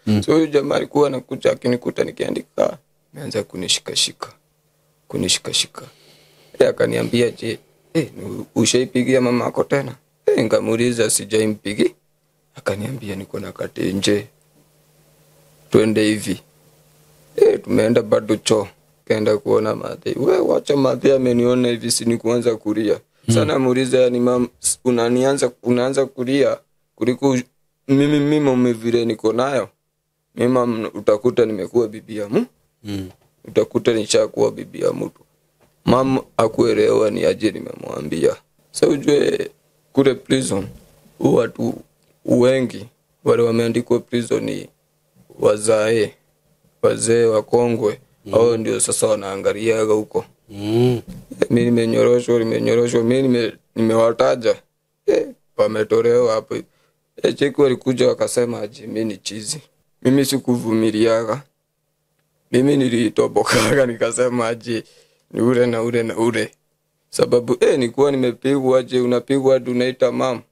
So huyu jamaa alikuwa anakuja akinikuta nikiandika, ameanza kunishikashika. Kunishikashika. Akaniambia je, ushaipigia mama yako tena? Nikamuuliza sijaimpigia. Akaniambia niko na kate nje. Twende hivi. Tumeenda bado choo. Kaenda kuona madhe. We wacha madhe ameniona hivi si ni kuanza kulia. Sana muuliza yani mam, unaanza kulia kuliko mimi mimi niko nayo. Mimi utakuta nimekuwa bibi ya mtu. Utakuta nishakuwa bibi ya mtu. Mam hakuelewa ni aje nimemwambia. Sasa ujue kule prison watu wengi wale wameandikwa prison ni wazee wakongwe. Hao ndio sasa wanaangaliaga huko. Mimi nimenyoroshwa, mimi nimewataja. Wametolewa hapo. Cheki walikuja wakasema aje mimi ni chizi. Mimi sikuvumiliaga. Mimi nilitobokaga nikasema aje ni ule na ule na ule. Sababu nilikuwa nimepigwa aje unapigwa hadi unaita mama.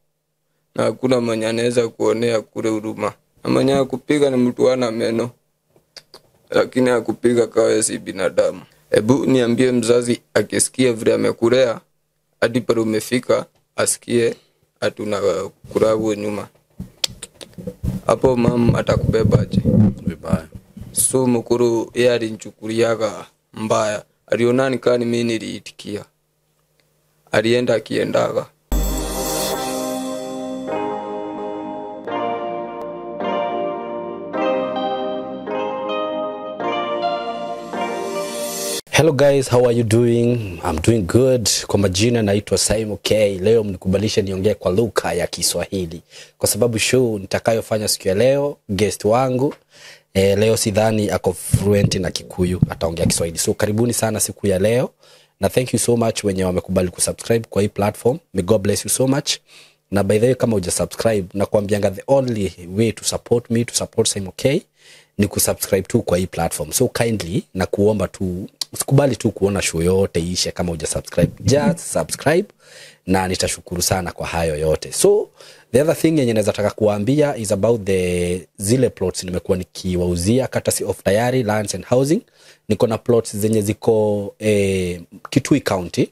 Na hakuna mwenye anaweza kuonea kule huruma. Na mwenye kupiga ni mtu ana meno. Lakini akupiga kawe si binadamu. Ebu niambie mzazi akisikia vile amekulea hadi pale umefika asikie hatuna kurabu nyuma. Hapo mama atakubeba aje? Vibaya. So mkuru yeye alinichukuliaga mbaya. Aliona ni kama mimi niliitikia. Alienda akiendaga. Hello guys, how are you doing? I'm doing good. Kwa majina naitwa Saimo K. Leo mnikubalishe niongee kwa lugha ya Kiswahili kwa sababu show nitakayofanya siku ya leo, guest wangu leo sidhani ako fluent na Kikuyu, ataongea Kiswahili. So karibuni sana siku ya leo na thank you so much wenye wamekubali kusubscribe kwa hii platform. May God bless you so much. Na by the way, kama hujasubscribe na kuambianga the only way to support me, to support Saimo K ni kusubscribe tu kwa hii platform. So kindly na kuomba tu usikubali tu kuona show yote ishe kama hujasubscribe. Just subscribe na nitashukuru sana kwa hayo yote. So the other thing yenye naweza taka kuambia is about the zile plots nimekuwa nikiwauzia courtesy of Tayari Lands and Housing. Niko na plots zenye ziko Kitui County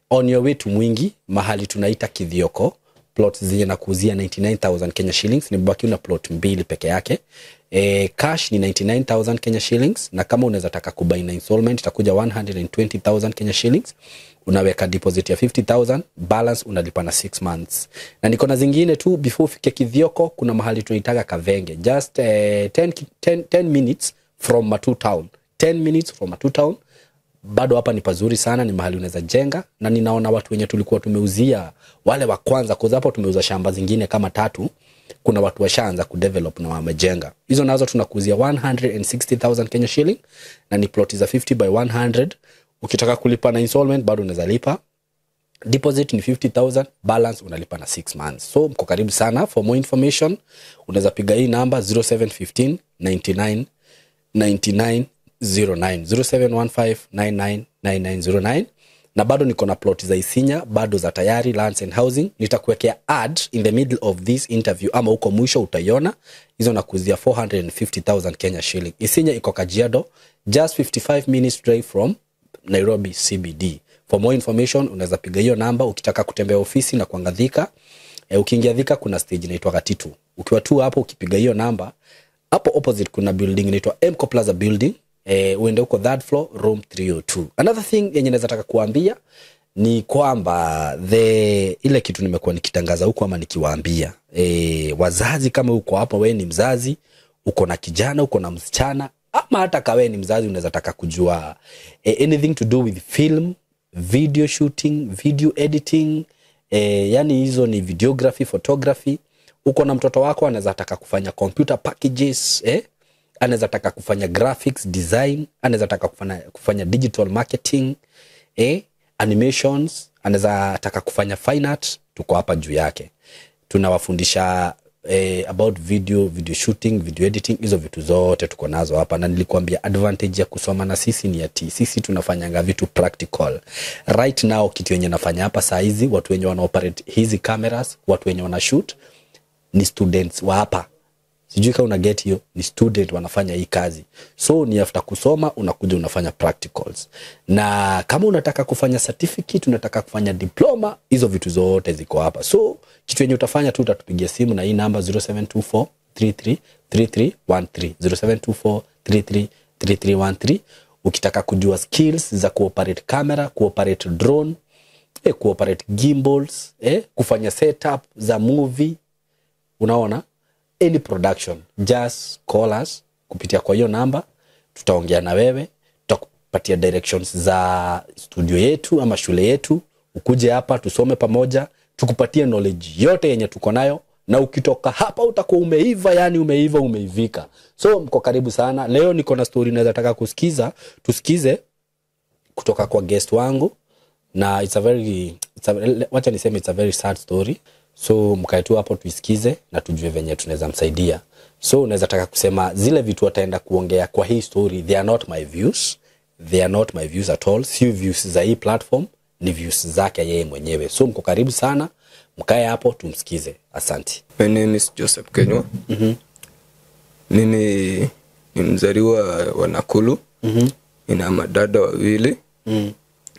on your way to Mwingi, mahali tunaita Kithioko. Plots zenye nakuuzia 99,000 Kenya shillings. Nimebaki na plot 2 peke yake. Cash ni 99,000 Kenya shillings, na kama unaweza taka kubuy na installment itakuja 120,000 Kenya shillings. Unaweka deposit ya 50,000, balance unalipa na 6 months. Na niko na zingine tu before ufike Kithioko, kuna mahali tunaitaga Kavenge, just 10 minutes from Matu Town. 10 minutes from Matu Town. Bado hapa ni pazuri sana, ni mahali unaweza jenga, na ninaona watu wenye tulikuwa tumeuzia wale wa kwanza, kwa hapo tumeuza shamba zingine kama 3, kuna watu washaanza kudevelop na wamejenga. Hizo nazo tunakuuzia 160,000 Kenya shilling, na ni plot za 50 by 100. Ukitaka kulipa na installment bado unaweza lipa. Deposit ni 50,000, balance unalipa na 6 months. So mko karibu sana. For more information unaweza piga hii namba 0715 99 99 09, 0715 99 9909. Na bado niko na plot za Isinya, bado za Tayari Lands and Housing. Nitakuwekea ad in the middle of this interview ama huko mwisho utaiona. Hizo nakuuzia 450,000 Kenya shilling. Isinya iko Kajiado, just 55 minutes drive from Nairobi CBD. For more information unaweza piga hiyo namba. Ukitaka kutembea ofisi na kuangadhika, ukiingia Thika kuna stage inaitwa Gatitu. Ukiwa tu hapo ukipiga hiyo namba, hapo opposite kuna building inaitwa Mco Plaza building. Uende huko third floor room 302. Another thing yenye naweza taka kuambia ni kwamba ile kitu nimekuwa nikitangaza huko ama nikiwaambia, wazazi kama uko hapa, wewe ni mzazi, uko na kijana, uko na msichana, ama hata kawe ni mzazi unaweza taka kujua anything to do with film, video shooting, video editing, yani hizo ni videography, photography. Uko na mtoto wako anaweza taka kufanya computer packages, anaweza taka kufanya graphics design, anaweza taka kufanya digital marketing, animations, anaweza taka kufanya fine art. Tuko hapa juu yake. Tunawafundisha about video shooting, video editing, hizo vitu zote tuko nazo hapa. Na nilikuambia advantage ya kusoma na sisi ni ati sisi tunafanyanga vitu practical. Right now kitu yenye nafanya hapa saa hizi, watu wenye wana operate hizi cameras, watu wenye wana shoot ni students wa hapa. Sijui kama una get hiyo, ni student wanafanya hii kazi. So ni after kusoma unakuja unafanya practicals. Na kama unataka kufanya certificate, unataka kufanya diploma, hizo vitu zote ziko hapa. So kitu yenye utafanya tu utatupigia simu na hii namba 0724 33 3313, 0724 33 3313. Ukitaka kujua skills za kuoperate camera, kuoperate drone, kuoperate gimbals, kufanya setup za movie, unaona, any production, just call us kupitia kwa hiyo namba, tutaongea na wewe, tutakupatia directions za studio yetu ama shule yetu, ukuje hapa tusome pamoja, tukupatie knowledge yote yenye tuko nayo, na ukitoka hapa utakuwa umeiva, yani umeiva, umeivika. So mko karibu sana. Leo niko na story naweza taka kusikiza, tusikize kutoka kwa guest wangu, na wacha niseme it's a very sad story. So mkae tu hapo tuisikize na tujue venye tunaweza msaidia. So unaweza taka kusema zile vitu wataenda kuongea kwa hii story, they are not my views, they are not my views at all, si views za hii platform, ni views zake yeye mwenyewe. So mko karibu sana, mkae hapo tumsikize. Asante. My name is Joseph Kenywa. Mimi ni mzaliwa wa Nakuru. Nina madada wawili.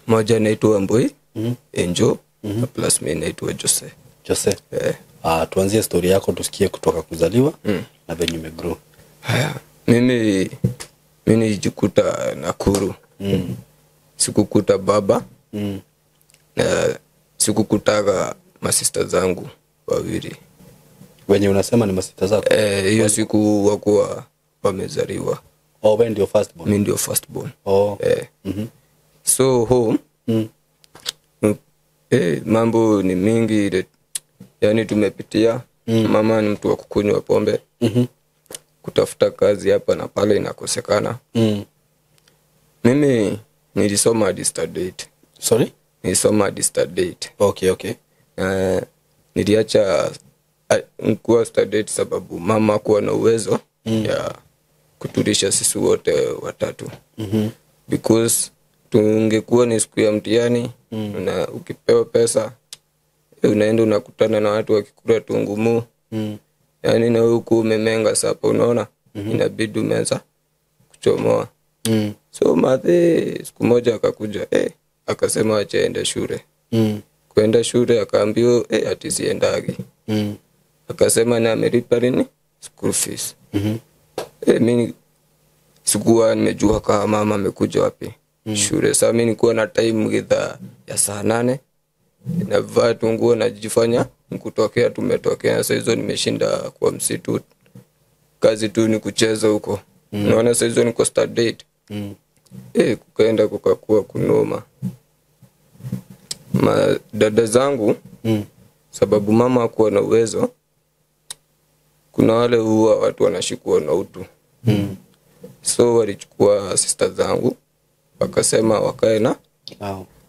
Mmoja anaitwa Mbui, Enjo, na plus mimi naitwa Jose. Jose. Tuanzie story yako tusikie kutoka kuzaliwa na venye umegrow. Haya, mimi nilijikuta Nakuru. Sikukuta baba. Na sikukutaga masista zangu wawili. Wenye unasema ni masista zako? Hiyo siku wakuwa wamezaliwa. Oh, wewe ndio first born? Mimi ndio first born. Oh. So home mambo ni mingi ile, yani tumepitia. Mama ni mtu wa kukunywa pombe. Kutafuta kazi hapa na pale inakosekana. Mimi nilisoma hadi standard 8. Sorry? Nilisoma hadi standard 8. Okay, okay. Niliacha kuwa standard 8 sababu mama kuwa na uwezo ya kutulisha sisi wote watatu. Because tungekuwa ni siku ya mtihani, na ukipewa pesa unaenda unakutana na watu wakikula tungumu. Yaani na huku umemenga sapa, unaona? Inabidi umeanza kuchomoa. So mathe siku moja akakuja, akasema acha aende shule. Kwenda shule akaambiwa ati siendagi. Akasema na amelipa lini school fees. Mimi sikuwa nimejua kama mama amekuja wapi shule. Sasa mimi nilikuwa na time githa ya saa 8, navaa tu nguo najifanya nikutokea, tumetokea. Sasa hizo nimeshinda kwa msitu, kazi tu ni kucheza huko. Unaona sasa hizo niko standard 8. Kukaenda kukakuwa kunoma. Dada zangu sababu mama hakuwa na uwezo, kuna wale huwa watu wanashikwa na utu. So walichukua sister zangu wakasema wakae na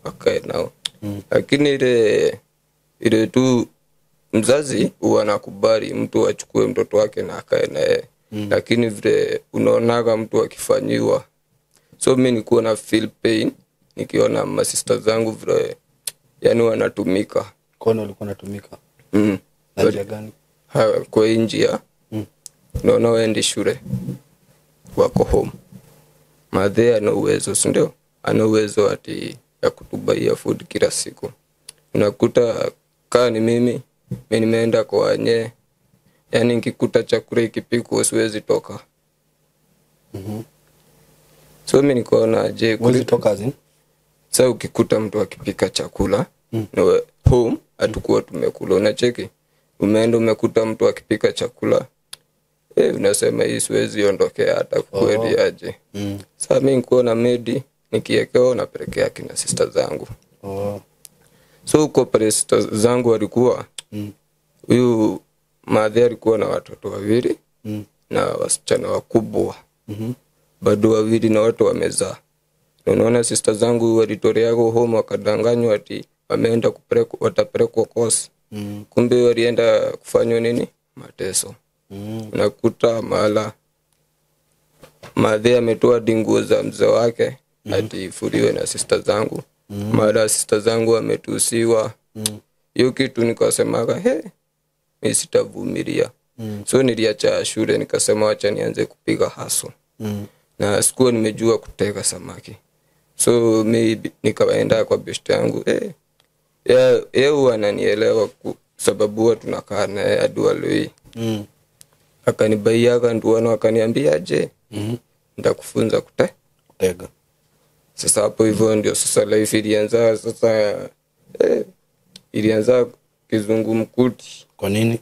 wakae nao. Lakini ile tu mzazi huwa anakubali mtu achukue mtoto wake na akae naye. Lakini vile unaonaga mtu akifanyiwa. So mimi nilikuwa na feel pain nikiona masista zangu vile yani wanatumika. Kono walikuwa wanatumika? Na njia gani? Kwa njia. Unaona waende shule wako home. Madhe ana uwezo, si ndio? Ana uwezo ati ya kutubaia food kila siku. Unakuta kaa ni mimi nimeenda kwa wanye. Yani nikikuta chakula ikipikwa siwezi toka. So mimi nikaona je, huwezi toka azi? Sasa ukikuta mtu akipika chakula na home hatakuwa tumekula, unacheki. Umeenda umekuta mtu akipika chakula, unasema hii siwezi ondokea hata kweli aje. Sasa mimi niko na medi nikiekewa napelekea kina sister zangu. So huko pale sister zangu walikuwa huyu madhe alikuwa na watoto wawili na wasichana wakubwa. Bado wawili na watu wamezaa. Unaona sister zangu walitolewa home wakadanganywa ati wameenda kupelekwa, watapelekwa course. Kumbe walienda kufanywa nini? Mateso. Unakuta mahala madhe ametoa dinguo za mzee wake ati ifuliwe na sister zangu. Mara sister zangu ametusiwa. Hiyo kitu nikasemaga, he, mimi sitavumilia. So niliacha shule nikasema acha nianze kupiga haso. Na sikuwa nimejua kutega samaki. So maybe nikaenda kwa best yangu yeye huwa ananielewa sababu huwa tunakaa naye hadi wa leo. Akanibaiaga nduano akaniambia je, nitakufunza kutega. Sasa hapo hivyo ndio sasa life ilianza sasa ilianza kizungumkuti. Kwa nini?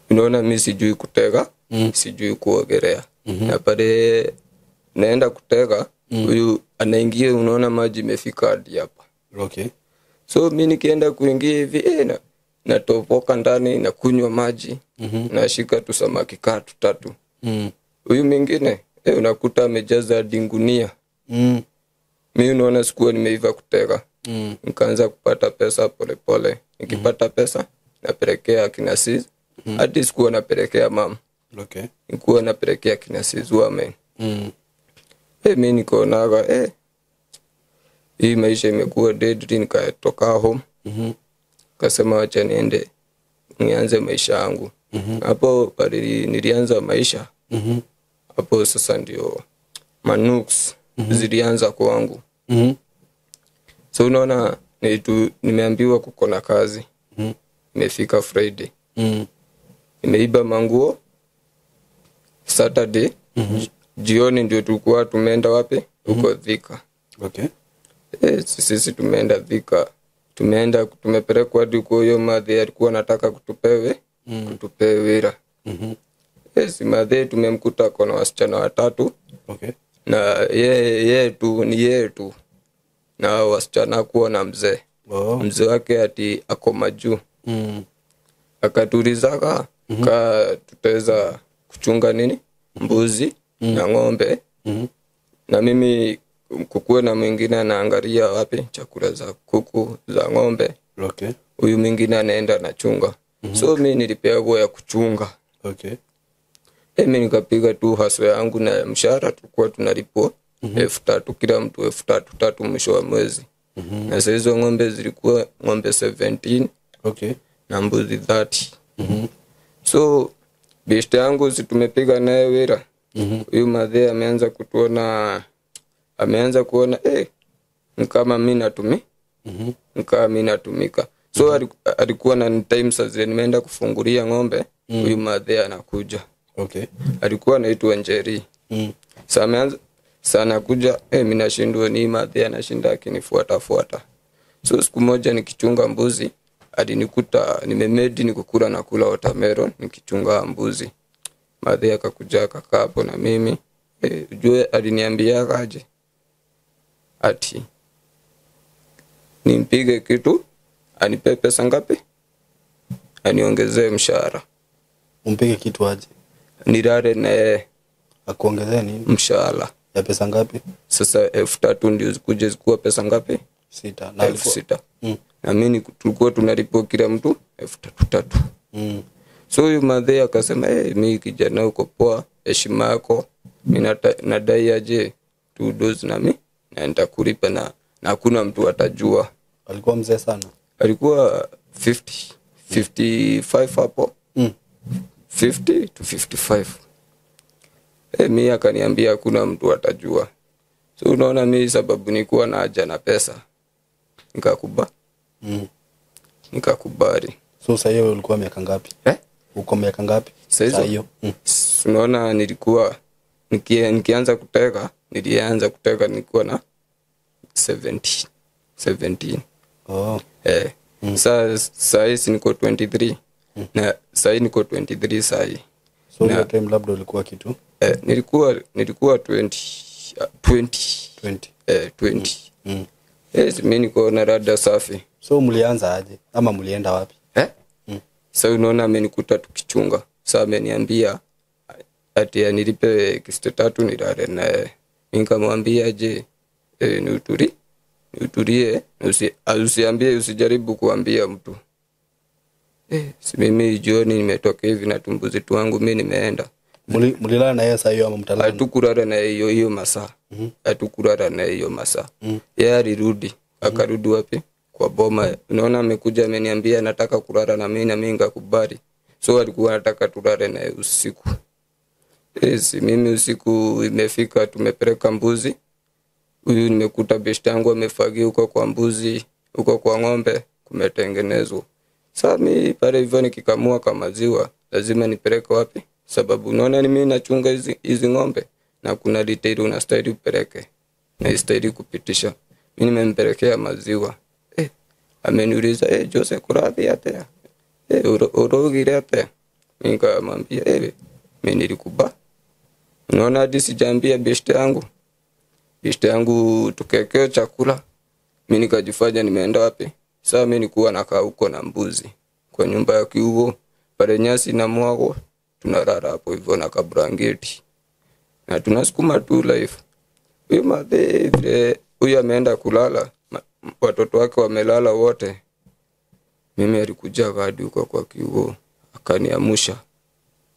Unaona mimi sijui kutega, sijui kuogelea. Na pale naenda kutega, huyu anaingia unaona maji imefika hadi hapa. Okay. So mimi nikienda kuingia hivi natopoka ndani na kunywa maji, nashika tu samaki tatu. Huyu mwingine unakuta amejaza dingunia. Mimi unaona sikuwa nimeiva kutega. Nikaanza kupata pesa pole pole. Nikipata pesa napelekea kina sis. Hadi sikuwa napelekea mama. Okay. Nilikuwa napelekea kina sis wame. Mimi nikaonaga hii maisha imekuwa deadly, nikatoka home. Kasema acha niende nianze maisha yangu. Hapo pale nilianza maisha. Hapo sasa ndio manuks zilianza kwangu. So unaona nimeambiwa kuko na kazi. Imefika Friday. Nimeiba manguo Saturday. Jioni ndio tulikuwa tumeenda wapi? Huko Thika. Okay. Sisi tumeenda Thika. Tumeenda tumepelekwa hadi kwa hiyo madhe alikuwa anataka kutupewe kutupewira. Si madhe tumemkuta kuna wasichana watatu. Okay. Na yeye tu ni yeye tu. Na wasichana kuwa na mzee. Oh. Mzee wake ati ako majuu. Akatulizaga ka tutaweza kuchunga nini? Mbuzi na ng'ombe. Na mimi kukuwe na mwingine anaangalia wapi chakula za kuku za ng'ombe. Okay. Huyu mwingine anaenda anachunga. So mimi nilipewa ya kuchunga. Okay. Mimi nikapiga tu haso yangu na mshahara tulikuwa tunalipwa 3,000 kila mtu 3,000 mwisho wa mwezi. Na sasa hizo ng'ombe zilikuwa ng'ombe 17. Okay. Na mbuzi 30. So best yangu si tumepiga naye wira. Huyu madhe ameanza kutuona, ameanza kuona kama mimi natumi. Kama mimi natumika. So alikuwa na time sasa nimeenda kufungulia ng'ombe, huyu madhe anakuja. Okay. Alikuwa anaitwa Njeri. Sasa ameanza sana kuja, mimi nashindwa ni madhe anashinda akinifuata fuata. So siku moja nikichunga mbuzi, alinikuta nimemedi nikukula na kula watermelon nikichunga mbuzi. Madhe akakuja akakaa hapo na mimi. Ujue aliniambia aje? Ati nimpige kitu anipe pesa ngapi? Aniongezee mshahara. Umpige kitu aje? Nilale na akuongezee nini? Mshahara. Ya pesa ngapi? Sasa 3,000 ndio zikuje zikuwa pesa ngapi? 6. Na 6,000. Na mimi tulikuwa tunalipwa kila mtu 3,000. So huyu madhe akasema mimi kijana uko poa, heshima yako, mimi nadai aje 2 dozi na mimi na nitakulipa na hakuna mtu atajua. Alikuwa mzee sana. Alikuwa 50, 55 hapo. 50 to 55. Mimi akaniambia hakuna mtu atajua. So unaona mimi sababu nilikuwa na haja na pesa. Nikakubali. Nikakubali. So sasa hiyo ulikuwa miaka ngapi? Uko miaka ngapi? Sasa hiyo. Unaona nilikuwa nikianza kutega, nilianza kutega nilikuwa na 17. 17. Oh. Sasa hizi niko 23. Na sasa niko 23 sasa. So hiyo time labda ulikuwa kitu? Nilikuwa 20 20. 20. Mimi niko na rada safi. So mlianza aje ama mlienda wapi? Sasa unaona amenikuta tukichunga. Sasa ameniambia ati nilipe kiste 3 nilale naye. Nikamwambia je, niuturie, usiambie, usijaribu kuambia mtu. Si mimi jioni nimetoka hivi na tumbuzi wangu mimi nimeenda. Mlilala na yeye saa hiyo ama mtalala? Hatukulala na hiyo hiyo masaa. Hatukulala na hiyo masaa. Yeye alirudi, akarudi wapi? Kwa boma. Unaona amekuja ameniambia nataka kulala na mimi na mimi nikakubali. So alikuwa anataka tulale naye usiku. Si mimi usiku imefika, tumepeleka mbuzi. Huyu nimekuta beshte yangu amefagia huko kwa mbuzi, huko kwa ng'ombe kumetengenezwa. Sasa mimi pale hivyo nikikamua kama maziwa lazima nipeleke wapi? Sababu unaona ni mimi nachunga hizi ng'ombe na kuna retail unastahili upeleke na istahili kupitisha. Mimi nimempelekea maziwa. Ameniuliza Jose kurathi atia? Urogire atia? Nikamwambia mimi nilikuba. Unaona hadi sijaambia beshte yangu. Beshte yangu tukekeo chakula. Mimi nikajifanya nimeenda wapi? Sasa mimi nilikuwa nakaa huko na mbuzi kwa nyumba ya kiugo pale nyasi na mwago, tunalala hapo hivyo na kabrangeti. Na tunasukuma tu life. Huyu madhe vile huyu ameenda kulala, watoto wake wamelala wote. Mimi alikuja hadi huko kwa kiugo akaniamsha.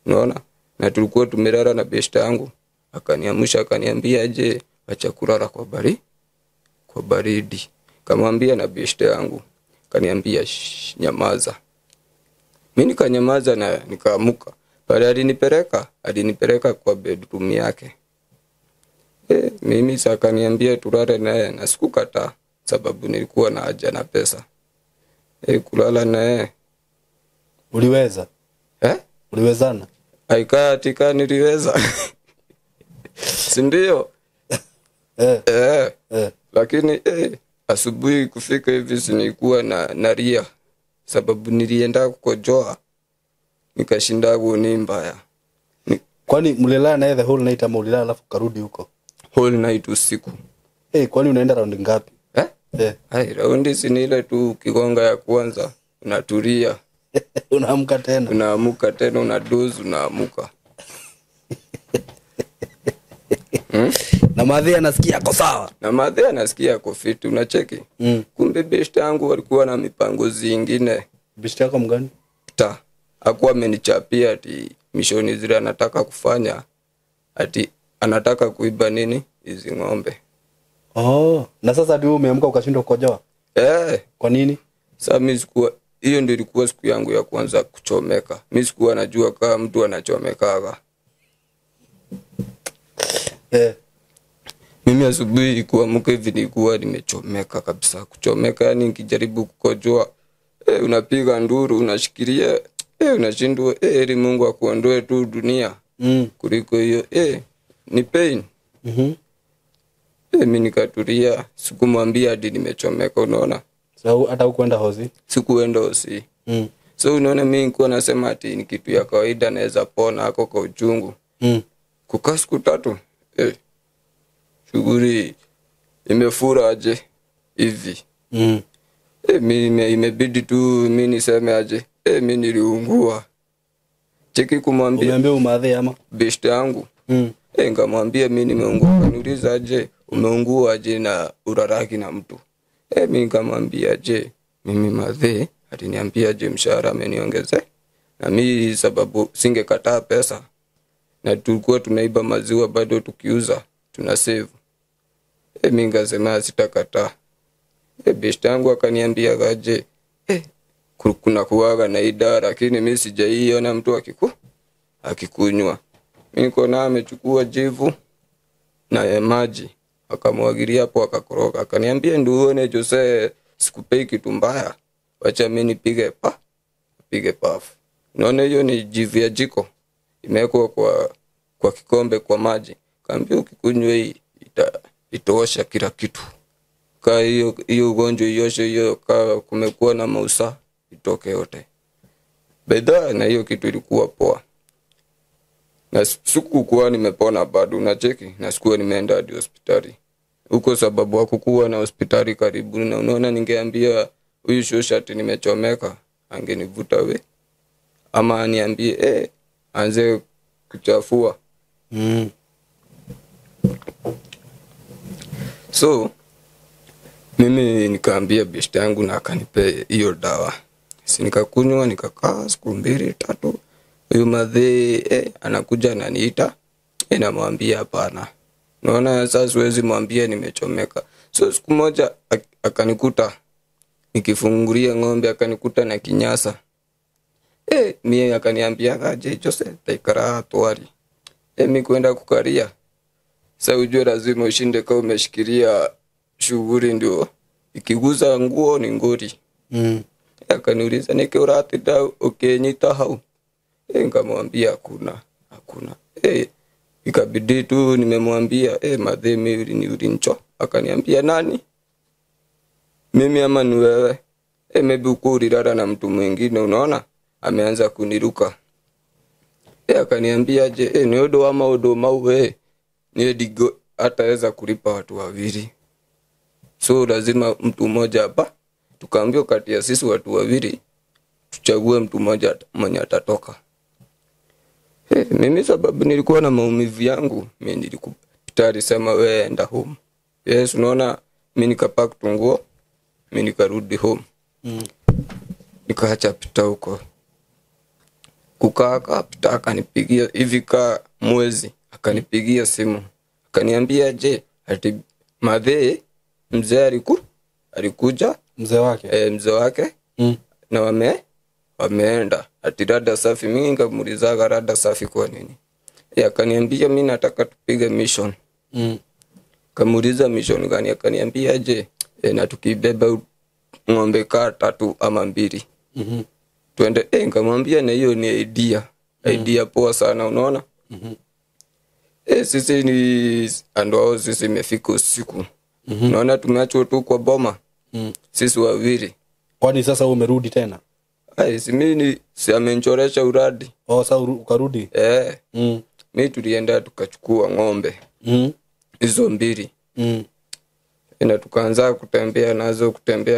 Unaona? Na tulikuwa tumelala na beshte yangu, akaniamsha akaniambia je, acha kulala kwa bari? Kwa baridi. Kamwambia na beshte yangu, kaniambia nyamaza. Mimi nikanyamaza na nikaamuka. Pale alinipeleka kwa bedroom yake. Mimi sasa kaniambia tulale naye na sikukataa sababu nilikuwa na haja na pesa. Kulala naye. Uliweza? Uliwezana? Aikatika niliweza. Si ndio? Lakini asubuhi kufika hivi sinikuwa na naria sababu nilienda kukojoa nikashinda ni mbaya. Kwani mlilala naye the whole night ama ulilala alafu karudi huko? Whole night usiku. Kwani unaenda round ngapi? Hai, raundi si ni ile tu kigonga ya kwanza unatulia. Unaamka tena. Unaamka tena unadoze unaamuka. Na madhe anasikia ako sawa. Na madhe anasikia ako fit, unacheki. Kumbe beshte yangu walikuwa na mipango zingine. Beshte yako mgani? Ta. Hakuwa amenichapia ati mishoni zile anataka kufanya, ati anataka kuiba nini hizi ng'ombe. Oh, na sasa ndio umeamka ukashindwa kukojoa? Kwa nini? Sasa mimi sikuwa, hiyo ndio ilikuwa siku yangu ya kwanza kuchomeka. Mimi sikuwa najua kama mtu anachomekaga. Mimi asubuhi kuamka hivi nilikuwa nimechomeka kabisa. Kuchomeka yani nikijaribu kukojoa, unapiga nduru, unashikilia, unashindwa, ili Mungu akuondoe tu dunia. Kuliko hiyo ni pain. Mimi nikatulia, sikumwambia hadi nimechomeka, unaona. So hata hukuenda hosi? Sikuenda hosi. So unaona mimi nilikuwa nasema ati ni kitu ya kawaida naweza pona hako kwa uchungu. Kukaa siku 3 shughuli imefura aje hivi. Mimi imebidi tu mimi niseme aje, mimi niliungua. Cheki kumwambia. Umeambia umadhe ama beshte yangu? Nikamwambia mimi nimeungua. Akaniuliza aje, umeungua aje na uraraki na mtu? Mimi nikamwambia je, mimi madhe aliniambia je mshahara ameniongeze. Na mimi sababu singekataa pesa. Na tulikuwa tunaiba maziwa bado tukiuza, tuna save. Mimi nikasema sitakataa. Beshte yangu akaniambia aje, kuna kuaga na idara lakini mimi sijaiona mtu akikunywa. Mimi niko na amechukua jivu na maji akamwagilia hapo akakoroga. Akaniambia ndio uone Jose sikupei kitu mbaya. Wacha mimi nipige pige pafu. Unaona hiyo ni jivu ya jiko imewekwa kwa kikombe kwa maji. Kaambia ukikunywa hii itaosha kila kitu. Ka hiyo ugonjwa ioshe hiyo, ka kumekuwa na mausa itoke yote. Beda na hiyo kitu ilikuwa poa. Na sikukuwa nimepona bado, unacheki, na sikuwa nimeenda hadi hospitali. Huko sababu hakukuwa na hospitali karibu, na unaona ningeambia huyu shosha ati nimechomeka, angenivuta we. Ama aniambie anze kuchafua. So mimi nikaambia beshte yangu na akanipe hiyo dawa. Si nikakunywa nikakaa siku 2 3. Huyu madhe anakuja ananiita, namwambia hapana. Naona sasa siwezi mwambia nimechomeka. So siku moja akanikuta nikifungulia ng'ombe, akanikuta na kinyasa. Mie akaniambia aje Jose taikara twari. Mi kwenda kukaria. Sasa ujue lazima ushinde kama umeshikilia shughuli ndio ikiguza nguo ni ngori. Akaniuliza niki uratinda ukinyita hau. Nikamwambia hakuna. Ikabidi tu nimemwambia madhe mimi ni ulincho. Akaniambia nani? Mimi ama ni wewe? Maybe uko ulilala na mtu mwingine unaona? Ameanza kuniruka. Akaniambia je, ni odo ama odo mauwe? Ni digo ataweza kulipa watu wawili. So lazima mtu mmoja hapa. Tukaambiwa kati ya sisi watu wawili tuchague mtu mmoja mwenye atatoka. Mimi sababu nilikuwa na maumivu yangu, mimi nilikuwa alisema wewe enda home. Yes, unaona mimi nikapack tunguo, mimi nikarudi home. Nikaacha Pita huko. Kukaa Pita akanipigia hivi ka mwezi, akanipigia simu. Akaniambia je, ati madhe mzee alikuja mzee wake. Mzee wake. Na wameenda. Ati rada safi. Mimi nikamuuliza rada safi kwa nini? Akaniambia mimi nataka tupige mission. Kamuuliza mission gani? Akaniambia je, na tukibeba ng'ombe kaa 3 ama 2. Tuende. Nikamwambia na hiyo ni idea. Idea poa sana unaona? Sisi ni andoao sisi imefika usiku. Unaona tumeachwa tu kwa boma. Sisi wawili. Kwani sasa umerudi tena? Si mimi si amenchoresha uradi. Oh, sasa ukarudi? Mimi tulienda tukachukua ng'ombe. Hizo 2. Na tukaanza kutembea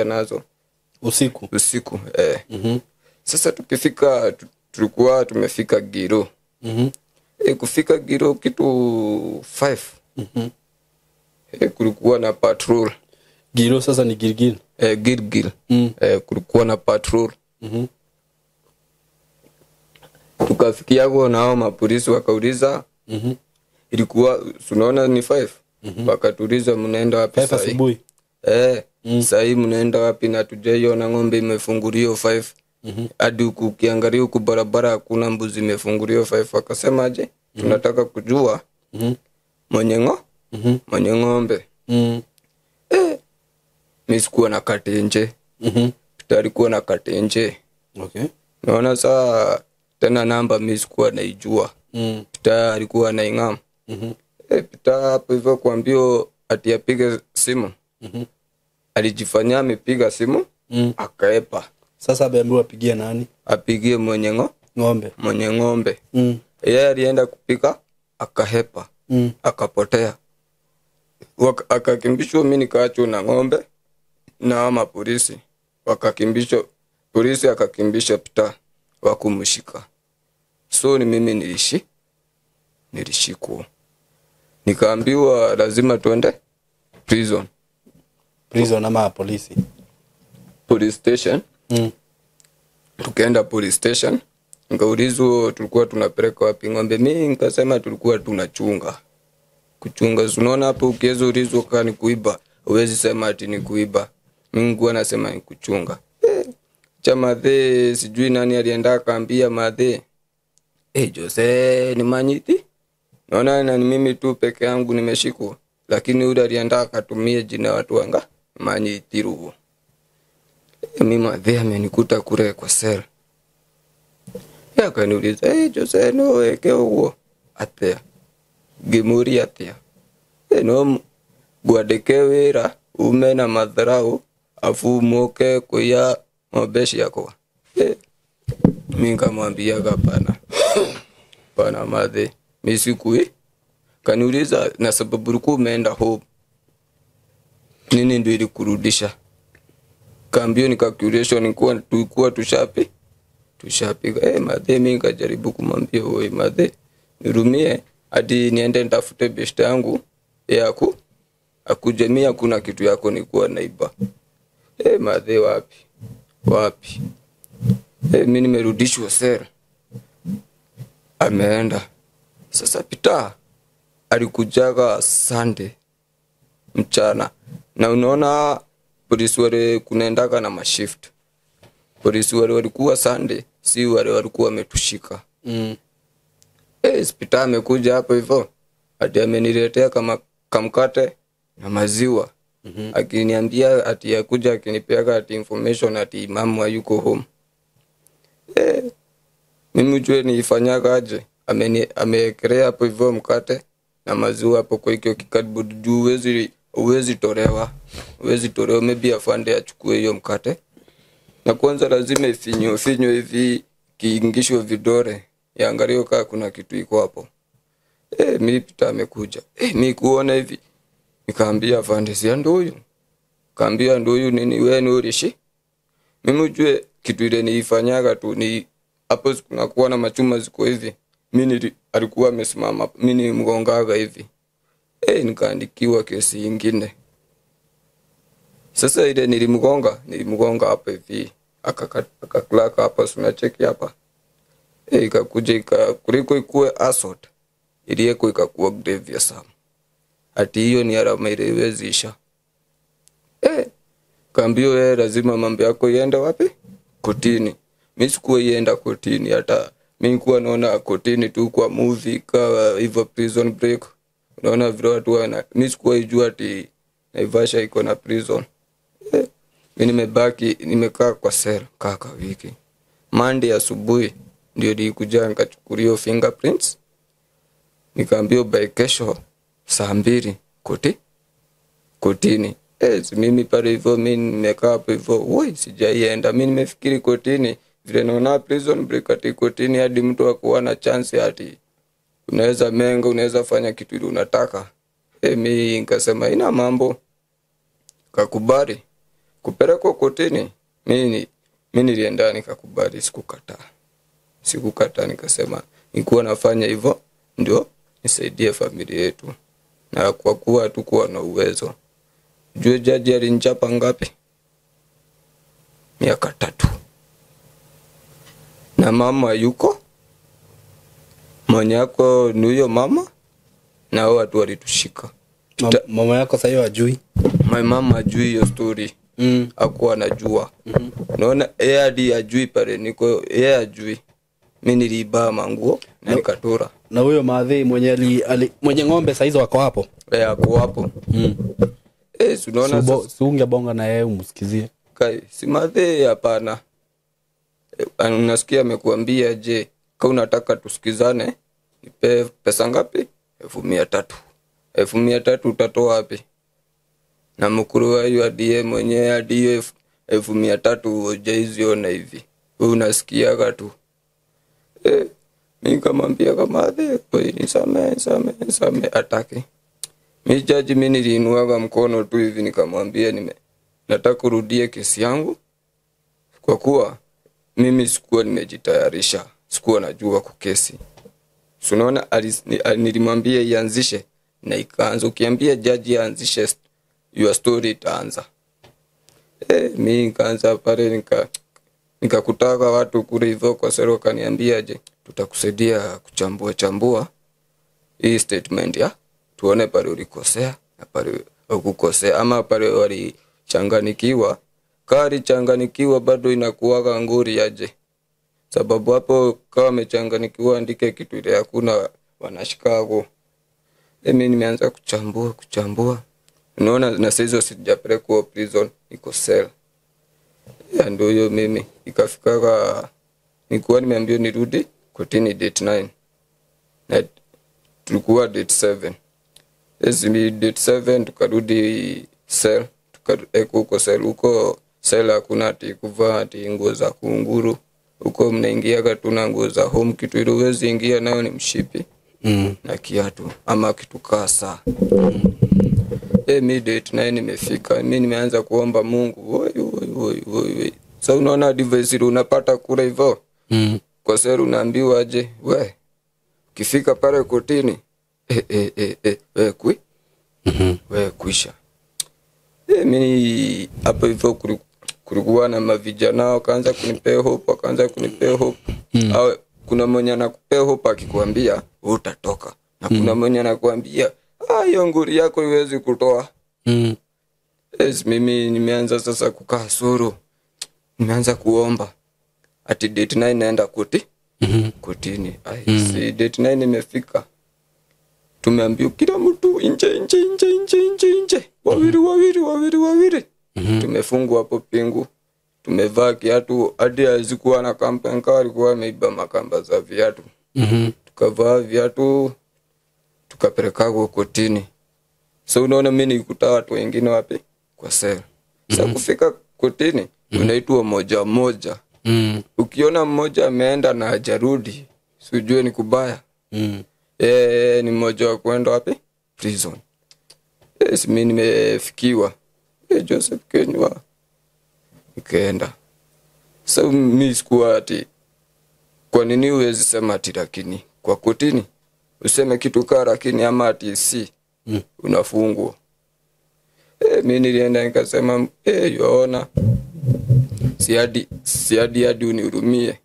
nazo usiku. Usiku. Sasa tukifika tulikuwa tumefika Giro. Kufika Giro kitu 5. Kulikuwa na patrol. Giro sasa ni Gilgil. Gilgil. Kulikuwa na patrol. Tukafikia huko na hao mapolisi wakauliza. Ilikuwa unaona ni 5. Wakatuuliza mnaenda wapi sasa? Asubuhi. Sasa mnaenda wapi na tujaiona ng'ombe imefunguliwa 5. Hadi ukiangalia huku barabara hakuna mbuzi imefunguliwa 5. Wakasema aje? Tunataka kujua mwenye mwenye ng'ombe. Mimi sikuwa na kati nje. Alikuwa na kati nje. Okay. Naona saa tena namba mimi sikuwa naijua. Pita alikuwa anaingam. Pita hapo hivyo kuambio ati apige simu. Alijifanya amepiga simu, akaepa. Sasa ameambiwa apigie nani? Apigie mwenye ng'ombe. Mwenye ng'ombe. Yeye alienda kupika, akahepa. Akapotea. Akakimbishwa, mimi nikaachwa na ng'ombe na ama polisi. Wakakimbishwa, polisi akakimbisha Pita wakumshika. So ni mimi nilishikwa. Nikaambiwa lazima tuende prison. Prison ama polisi? Police station. Tukaenda police station. Nikaulizwa tulikuwa tunapeleka wapi ng'ombe. Mimi nikasema tulikuwa tunachunga. Kuchunga, unaona hapo ukiweza ulizwa kama ni kuiba, huwezi sema ati ni kuiba. Mimi nilikuwa nasema ni kuchunga. Cha madhe sijui nani alienda akaambia madhe, Jose ni manyiti. Naona na mimi tu peke yangu nimeshikwa, lakini yule alienda akatumia jina watu wanga manyiti ruo. Mimi madhe amenikuta kule kwa sel. Akaniuliza, Jose no weke huo atia. Gimuri atia. No gwandike wira ume na madharau afu moke kuya mabeshi yako. Mimi nikamwambia hapana. Pana madhe, mimi sikui. Kaniuliza na sababu ulikuwa umeenda home. Nini ndio ilikurudisha? Kaambio ni calculation nilikuwa tulikuwa tushapiga. Madhe mimi nikajaribu kumwambia wewe madhe nirumie hadi niende nitafute best yangu yako akuje, mimi hakuna kitu yako nilikuwa naiba. Madhe wapi? Wapi? Mimi nimerudishwa sera. Ameenda. Sasa Pita alikujaga Sunday mchana. Na unaona polisi wale kunaendaga na mashift. Polisi wale walikuwa Sunday Si wale walikuwa wametushika. Spita amekuja hapo hivyo. Ati ameniletea kama kamkate na maziwa. Akiniambia ati yakuja akinipeaga ati information ati mama yuko home. Mimi ujue niifanyaga aje? Ameekelea hapo hivyo mkate na maziwa hapo kwa hiyo kikadboard juu huwezi tolewa. Huwezi tolewa, maybe afande achukue hiyo mkate. Na kwanza lazima ifinywe hivi kiingishwe vidole. Yaangalie kama kuna kitu iko hapo. Mimi Peter amekuja. Mimi kuona hivi nikaambia afande si ndio huyu. Kaambia ndio huyu nini wewe ni urishi? Mimi ujue kitu ile niifanyaga tu ni hapo kunakuwa na machuma ziko hivi. Mimi alikuwa amesimama, mimi nilimgongaga hivi. Nikaandikiwa kesi nyingine. Sasa ile nilimgonga hapa hivi. Akaklaka hapa, unacheki hapa. Ikakuja kuliko ikuwe assault. Iliyeko ikakuwa grave sana. Ati hiyo ni alama ile iwezisha. Kaambio lazima mambo yako iende wapi? Kotini. Mimi sikuwa ienda kotini hata mimi nilikuwa naona kotini tu kwa movie kama hivyo Prison Break. Unaona vile watu wana mimi sikuwa ijua ati Naivasha iko na prison. Mimi nimebaki nimekaa kwa cell kaka wiki. Monday asubuhi ndio nilikuja nikachukuliwa fingerprints. Nikaambiwa by kesho saa 2 kotini. Mimi pale hivyo mimi nimekaa hapo hivyo, woi sijaienda. Mimi nimefikiri kotini vile naona Prison Break ati kotini hadi mtu akuwa na chance ati unaweza menga, unaweza fanya kitu ile unataka. Mimi nikasema ina mambo. Kakubali kupelekwa kotini. Mimi nilienda nikakubali, sikukataa. Nikasema nikuwa nafanya hivyo ndio nisaidie familia yetu. Na kwa kuwa hatukuwa na uwezo. Jue jaji alinichapa ngapi? Miaka 3. Na mama yuko? Mwenye yako ni huyo mama? Na hao watu walitushika. Mama yako sasa hiyo hajui? My mama hajui hiyo story. Hakuwa anajua. Naona yeye hadi hajui pale niko, yeye hajui. Mimi niliiba manguo na nikatura. Na huyo maadhi mwenye mwenye ng'ombe sasa hizo wako hapo? Ako hapo. Unaona sasa ungebonga na yeye umsikizie. Kai, si maadhi hapana. Unasikia amekuambia je, kama unataka tusikizane, nipe pesa ngapi? 300,000. 300,000 utatoa wapi? Na mkuru wa hiyo adie mwenyewe hadi 300,000 hujaiziona hivi. Wewe unasikiaga tu. Mimi nikamwambia kama adhi, kwa nisamee atake. Mimi jaji mimi niliinuaga mkono tu hivi nikamwambia nataka kurudie kesi yangu kwa kuwa mimi sikuwa nimejitayarisha, sikuwa najua kwa kesi. Unaona nilimwambia ianzishe na ikaanza. Ukiambia jaji aanzishe your story itaanza. Mimi nikaanza pale nikakutaka watu kule hivyo kwa sero kaniambia je, tutakusaidia kuchambua hii statement ya tuone pale ulikosea na pale hukukosea ama pale walichanganikiwa. Kari changanikiwa bado inakuwaga nguri aje. Sababu hapo kama amechanganikiwa andike kitu ile hakuna wanashikago. Mimi nimeanza kuchambua. Unaona na sasa sijapelekwa prison, iko cell. Ya ndio hiyo mimi ikafika nilikuwa nimeambiwa nirudi kotini date 9. Na tulikuwa date 7. Ezi date 7 tukarudi cell, tukarudi huko cell, huko cell hakuna ati kuvaa ati nguo za kunguru. Huko mnaingia tuna nguo za home, kitu ile huwezi ingia nayo ni mshipi. Na kiatu ama kitu kasa. Mi date 9 nimefika, mimi nimeanza kuomba Mungu. Oi oi oi oi. Sasa unaona advice ile unapata kule hivyo. Kwa sasa unaambiwa aje, we ukifika pale kotini we kui. We kuisha. Mimi hapo hivyo kulikuwa na mavijana wakaanza kunipea hope, Au kuna mwenye anakupea hope akikwambia utatoka. Na kuna mwenye anakuambia hiyo nguri yako iwezi kutoa. Mimi nimeanza sasa kukaa suru. Nimeanza kuomba. Ati date 9 naenda koti. Kotini. Ai, si date 9 imefika. Tumeambiwa kila mtu nje nje nje nje nje nje. Wawili wawili wawili wawili. Tumefungwa hapo pingu. Tumevaa kiatu hadi hazikuwa na kamba, nikawa alikuwa ameiba makamba za viatu. Tukavaa viatu tukapeleka kotini. So unaona mimi nikuta watu wengine wapi kwa sel. Sasa kufika kotini unaitwa moja moja. Ukiona mmoja ameenda na hajarudi, sijue ni kubaya. Ni mmoja wa kwenda wapi? Prison. Yes, mimi nimefikiwa. Joseph Kenywa. Nikaenda. So mimi sikuwa ati kwa nini huwezi sema ati lakini kwa kotini useme kitu kaa lakini ama ati si unafungwa. Mimi nilienda nikasema yoona si hadi unihurumie.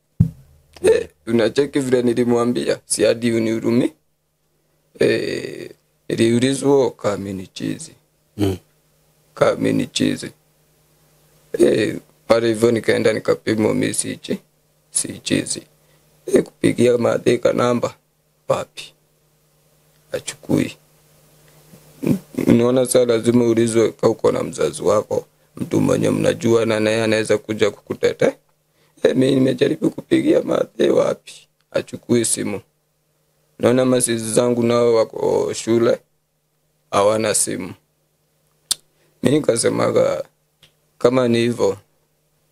Unacheki vile nilimwambia si hadi unihurumie. Niliulizwa kama ni chizi. Kama ni chizi. Pale hivyo nikaenda nikapimwa mimi si chizi. Kupigia madhika namba papi achukui. Unaona sasa lazima ulizwe kama uko na mzazi wako, mtu mwenye mnajua na naye anaweza kuja kukutetea. Mimi nimejaribu kupigia madhe wapi achukui simu. Naona masizi zangu nao wako shule hawana simu. Mimi nikasemaga kama ni hivyo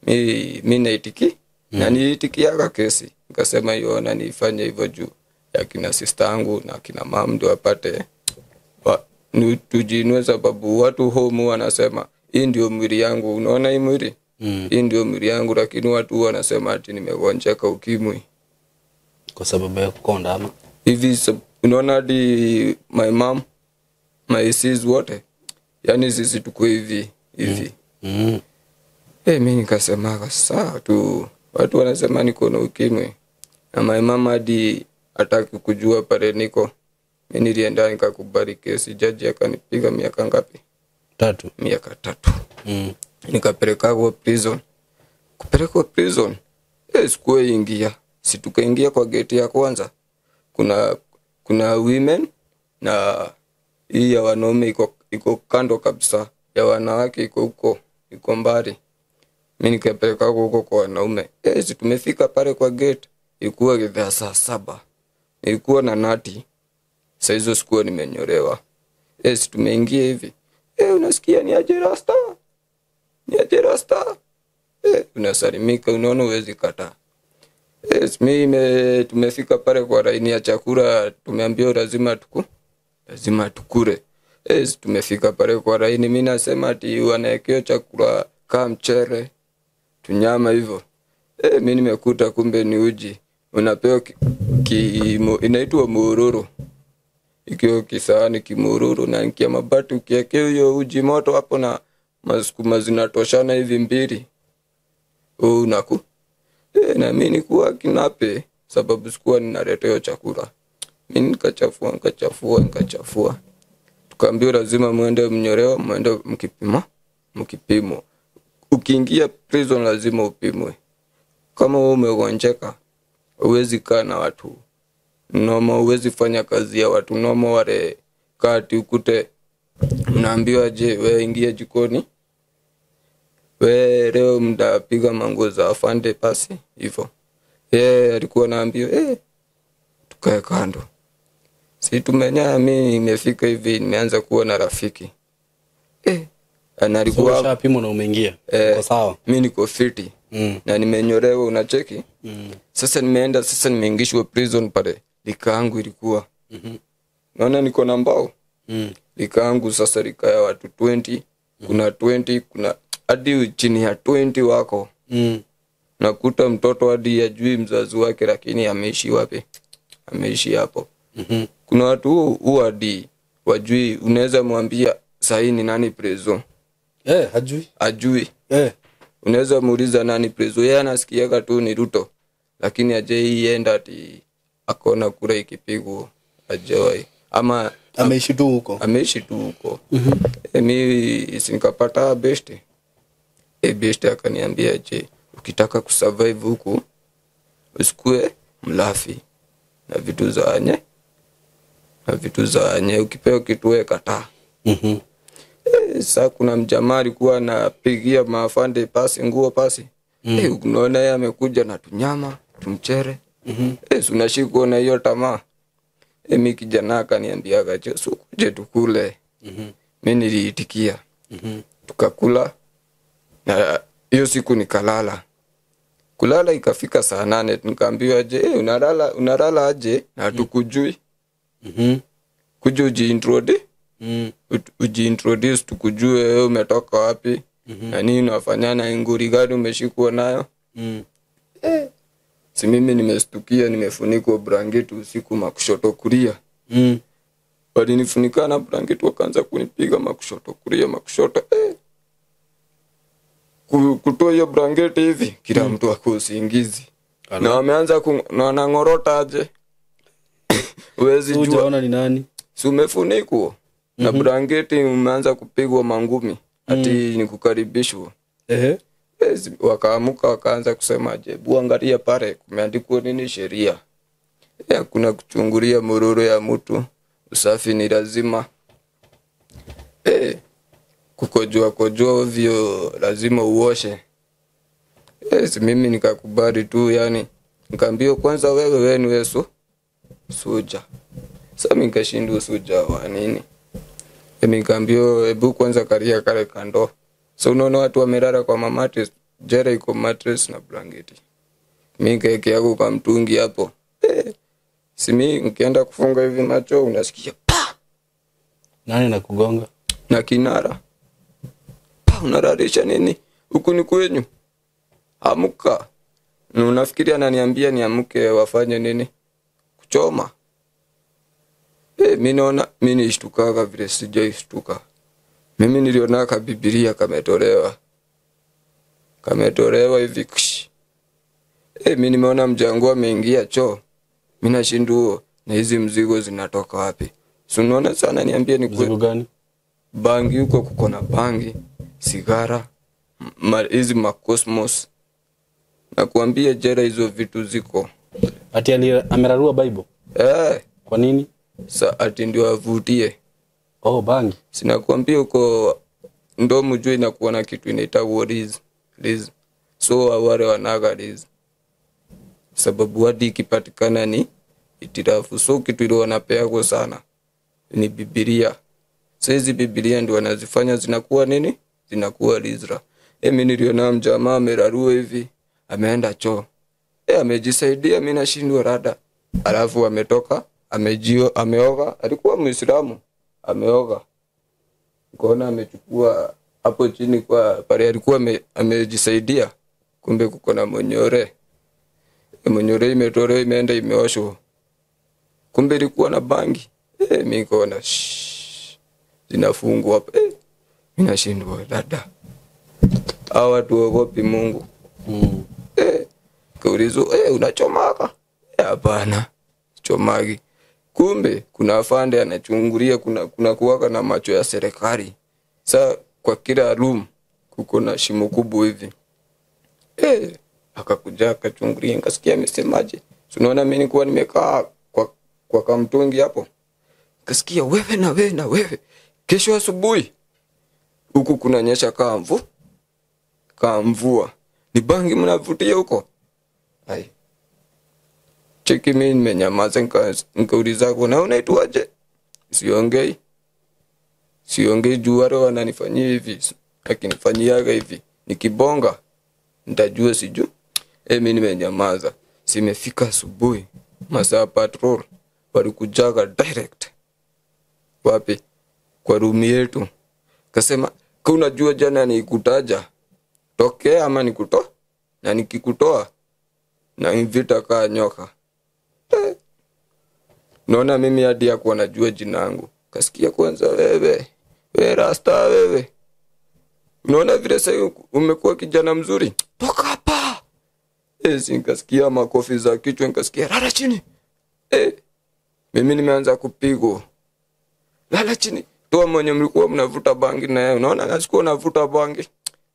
mimi naitiki na niitikiaga kesi. Nikasema yona nifanye hivyo juu ya kina sister yangu na kina mom ndio wapate tujiinue, sababu watu home wanasema hii ndio mwili yangu. Unaona hii mwili? Hii ndio mwili yangu, lakini watu wanasema ati nimegonjeka ukimwi kwa sababu ya kukonda ama hivi. Unaona hadi my mom, my sis wote, yani sisi tuko hivi hivi. Mimi nikasema sawa tu, watu wanasema niko na ukimwi na my mama hadi hataki kujua pale niko. Mimi nilienda nikakubali kesi, jaji akanipiga miaka ngapi? 3. Miaka 3. Nikapelekwa prison. Kupelekwa prison, sikuingia. Si tukaingia kwa gate ya kwanza. Kuna women na hii ya wanaume iko kando kabisa, ya wanawake iko huko, iko mbali. Mimi nikapelekwa huko kwa wanaume. Si tumefika pale kwa gate, ilikuwa gidhaa saa 7. Nilikuwa na nati. Saa hizo sikuwa nimenyolewa. Si tumeingia hivi. Unasikia ni aje rasta? Ni aje rasta? Unasalimika, unaona huwezi kataa. Mimi tumefika pale kwa laini ya chakula, tumeambiwa lazima tukure. Tumefika pale kwa laini, mimi nasema ati wanaekeo chakula kama mchele, tunyama hivyo. Mimi nimekuta kumbe ni uji. Unapewa inaitwa mururu. Ikiwa kisahani kimururu na nkia mabati, ukiwekea hiyo uji moto hapo na masukuma zinatoshana hivi mbili. Unaku. Na mimi nilikuwa kinape sababu sikuwa ninaletewa chakula. Mimi nikachafua. Tukaambiwa lazima muende mnyolewa, muende mkipima, mkipimwa. Ukiingia prison lazima upimwe. Kama wewe umegonjeka, huwezi kaa na watu. Noma huwezi fanya kazi ya watu. Noma wale kati ukute unaambiwa je, wewe ingia jikoni. Wewe leo mtapiga manguo za afande pasi hivyo. Yeye alikuwa anaambiwa tukae kando. Si tumenya mimi nimefika hivi nimeanza kuwa na rafiki. Na alikuwa ushapimwa na umeingia. Uko sawa. Mimi niko fiti. Na nimenyolewa unacheki. Sasa nimeenda, sasa nimeingishwa prison pale. Likaangu ilikuwa. Naona niko na mbao. Likaangu sasa likaya watu 20, kuna 20, kuna hadi chini ya 20 wako. Nakuta mtoto hadi hajui mzazi wake lakini ameishi wapi? Ameishi hapo. Kuna watu hadi wajui, unaweza mwambia sahi ni nani prison. Hajui. Hajui. Unaweza muuliza nani prezo, yeye anasikiaga tu ni Ruto. Lakini hajaienda ati akona kura ikipigwa, hajawai. Ama ameishi tu huko. Ameishi tu huko. Mimi nikapata best. Best akaniambia je, ukitaka kusurvive huku Usikue mlafi na vitu za anye. Na vitu za anye ukipewa kitu wewe kataa. Sasa kuna mjamaa alikuwa anapigia maafande pasi nguo pasi. Unaona yeye amekuja na tunyama, tumchere. Unashikwa na hiyo tamaa. Mimi kijana akaniambia kacho, "Sukuje tukule." Mimi niliitikia. Tukakula. Na hiyo siku nikalala. Kulala ikafika saa 8 nikaambiwa je, unalala aje na tukujui. Kuja ujiintroduce. Ujiintroduce tukujue wewe umetoka wapi. Na nini unafanya na nguri gani umeshikwa nayo. Si mimi nimestukia nimefunikwa blanketi usiku makushoto kulia. Walinifunika na blanketi wakaanza kunipiga makushoto kulia makushoto. Kutoa hiyo blanketi hivi kila mtu akusingizi. Na wameanza na wanangorota aje. Huwezi jua. Hujaona ni nani? Si umefunikwa na blanketi umeanza kupigwa mangumi ati nikukaribishwa. Wakaamuka wakaanza kusema je, bu angalia pale kumeandikwa nini sheria. Hakuna kuchungulia mururu ya mtu, usafi ni lazima. Kukojoa kojoa ovyo lazima uoshe. Mimi nikakubali tu yani. Nikaambiwa kwanza wewe ni Yesu suja. Sasa mimi nikashindwa suja wa nini? Nikaambiwa hebu kwanza karia kale kando. So unaona watu wamelala kwa mattress, jera iko mattress na blanketi. Mimi keke yako kwa mtungi hapo. Si mimi nikienda kufunga hivi macho unasikia pa. Nani nakugonga? Na kinara. Pa unaralisha nini? Huku ni kwenyu. Amka. Na unafikiria ananiambia niamke wafanye nini? Kuchoma. Mimi naona mimi nishtukaga vile sijaishtuka. Mimi niliona ka Biblia kametolewa. Kametolewa hivi. Mimi nimeona mjango ameingia choo. Mimi nashindwa na hizi mzigo zinatoka wapi? Si unaona sana niambie ni mzigo gani? Bangi huko kuko na bangi, sigara, hizi makosmos. Nakuambia jera hizo vitu ziko. Ati amerarua Bible? Kwa nini? Sa ati ndio avutie. Oh, bangi. Sinakuambia uko ndo mjue inakuwa na kitu inaitwa riz. Riz. So wale wanaga riz. Sababu hadi ikipatikana ni itirafu. So kitu ile wanapewa sana ni Biblia. Sasa hizi Biblia ndio wanazifanya zinakuwa nini? Zinakuwa rizra. Mimi niliona mjamaa amerarua hivi, ameenda choo. Amejisaidia mimi nashindwa rada. Alafu ametoka, ameoga, alikuwa Muislamu. Ameoga. Nikaona amechukua hapo chini kwa pale alikuwa amejisaidia. Kumbe kuko na monyore. Monyore imetolewa imeenda imeoshwa. Kumbe ilikuwa na bangi. Mimi nikaona zinafungwa hapa. Mimi nashindwa dada. Hawa watu waogopi Mungu. Kaulizwa, unachomaka? Hapana. Chomagi. Kumbe kuna afande anachungulia, kuna kuwaka na macho ya serikali. Sasa kwa kila room kuko na shimo kubwa hivi. Akakuja akachungulia, nikasikia amesemaje. Unaona mimi nilikuwa nimekaa kwa kamtungi hapo. Nikasikia wewe na wewe na wewe. Kesho asubuhi huku kunanyesha kama mvua. Ni bangi mnavutia huko? Ai. Cheki mimi nimenyamaza, nikauliza kwa na unaitwaje? Siongei. Siongei juu wale wananifanyia hivi. Akinifanyiaga hivi nikibonga nitajua siju. Mimi nimenyamaza. Simefika asubuhi masaa patrol walikujaga direct. Wapi? Kwa room yetu. Kasema kwa unajua jana nikutaja. Tokea ama nikutoa? Na nikikutoa na invita kaa nyoka. Naona mimi hadi hakuwa najua jina langu. Kasikia kwanza wewe. Wewe rasta wewe. Unaona vile sasa umekuwa kijana mzuri. Toka hapa. Nikasikia makofi za kichwa, nikasikia lala chini. Mimi nimeanza kupigwa. Lala chini. Toa mwenye mlikuwa mnavuta bangi na yeye. Unaona nasikuwa navuta bangi.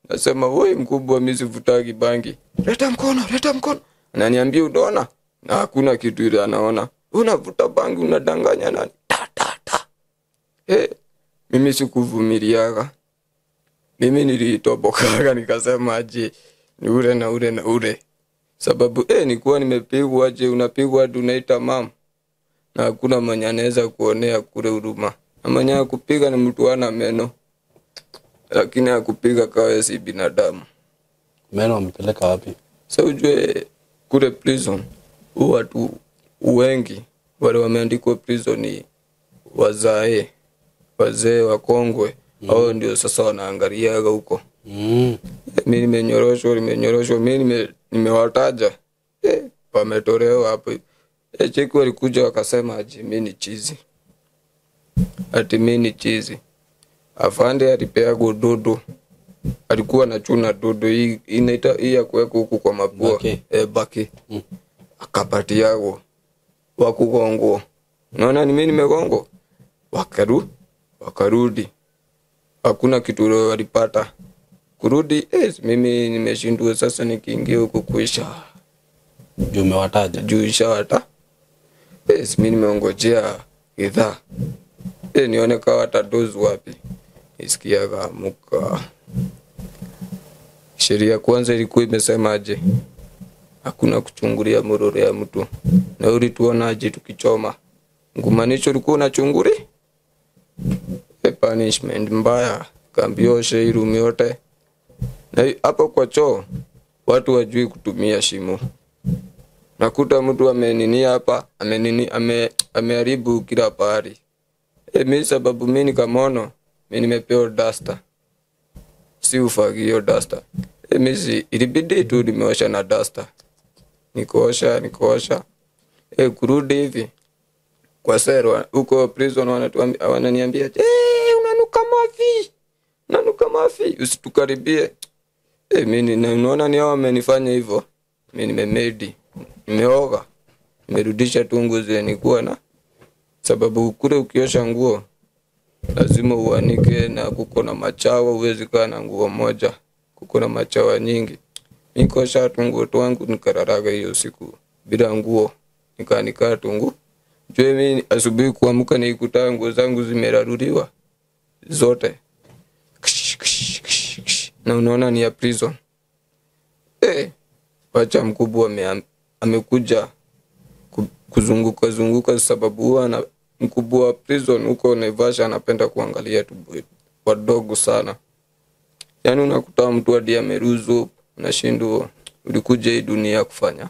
Nasema wewe mkubwa mimi sivutagi bangi. Leta mkono, leta mkono. Ananiambia unaona? Na hakuna kitu ile anaona. Unavuta bangi unadanganya nani? Ta ta ta. Mimi sikuvumiliaga. Mimi nilitobokaga nikasema aje ni ule na ule na ule. Sababu nilikuwa nimepigwa aje, unapigwa hadi unaita mama. Na hakuna mwenye anaweza kuonea kule huruma. Na mwenye akupiga ni mtu ana meno. Lakini akupiga kawe si binadamu. Meno amepeleka wapi? Sasa ujue kule prison watu wengi wale wameandikwa prison ni wazae, wazee wakongwe. Hao ndio sasa wanaangaliaga huko. Mimi nimenyoroshwa, mimi nimewataja. Wametolewa hapo. Cheki walikuja wakasema ati mimi ni chizi. Ati mimi ni chizi. Afande alipea dudu. Alikuwa anachuna dudu hii inaita hii ya kuweka huku kwa mapua. Okay. Baki. Akapatiago wakugongo. Unaona ni mimi nimegongo. Wakarudi. Hakuna kitu leo walipata. Kurudi mimi nimeshindwa sasa nikiingia huku kuisha. Juu umewataja. Juu ishawata. Mimi nimeongojea idhaa. Nione kama watadozu wapi. Nisikiaga muka. Sheria kwanza ilikuwa imesemaje? Hakuna kuchungulia murore ya mtu. Na ulituonaje tukichoma? Ngumaanisha ulikuwa unachunguri? Punishment mbaya. Kambioshe hii room yote. Na hapo kwa choo watu wajui kutumia shimo. Nakuta mtu amenini hapa, ameharibu kila pahali. Mimi sababu mimi ni kamono, mimi nimepewa duster. Si ufagio duster. Mimi si ilibidi tu nimeosha na duster. Nikoosha. Kurudi hivi kwa sero huko prison wananiambia, unanuka mafi. Unanuka mafi, usitukaribie. Mimi naona ni hao wamenifanya hivyo. Mimi nimemedi. Nimeoga. Nimerudisha tu nguo zile nilikuwa na. Sababu kule ukiosha nguo lazima uanike na kuko na machawa, huwezi kaa na nguo moja. Kuko na machawa nyingi. Nikosha tu nguo twangu nikararaga hiyo siku bila nguo. Nikaanika tu nguo. Jue mimi asubuhi kuamka nikuta nguo zangu zimeraruliwa zote. Ksh, ksh, ksh, ksh. Na unaona ni ya prison. Pacha mkubwa amekuja kuzunguka sababu huwa na mkubwa wa prison huko Naivasha anapenda kuangalia tu wadogo sana. Yaani unakuta mtu hadi ameruzu, unashindwa ulikuja hii dunia kufanya.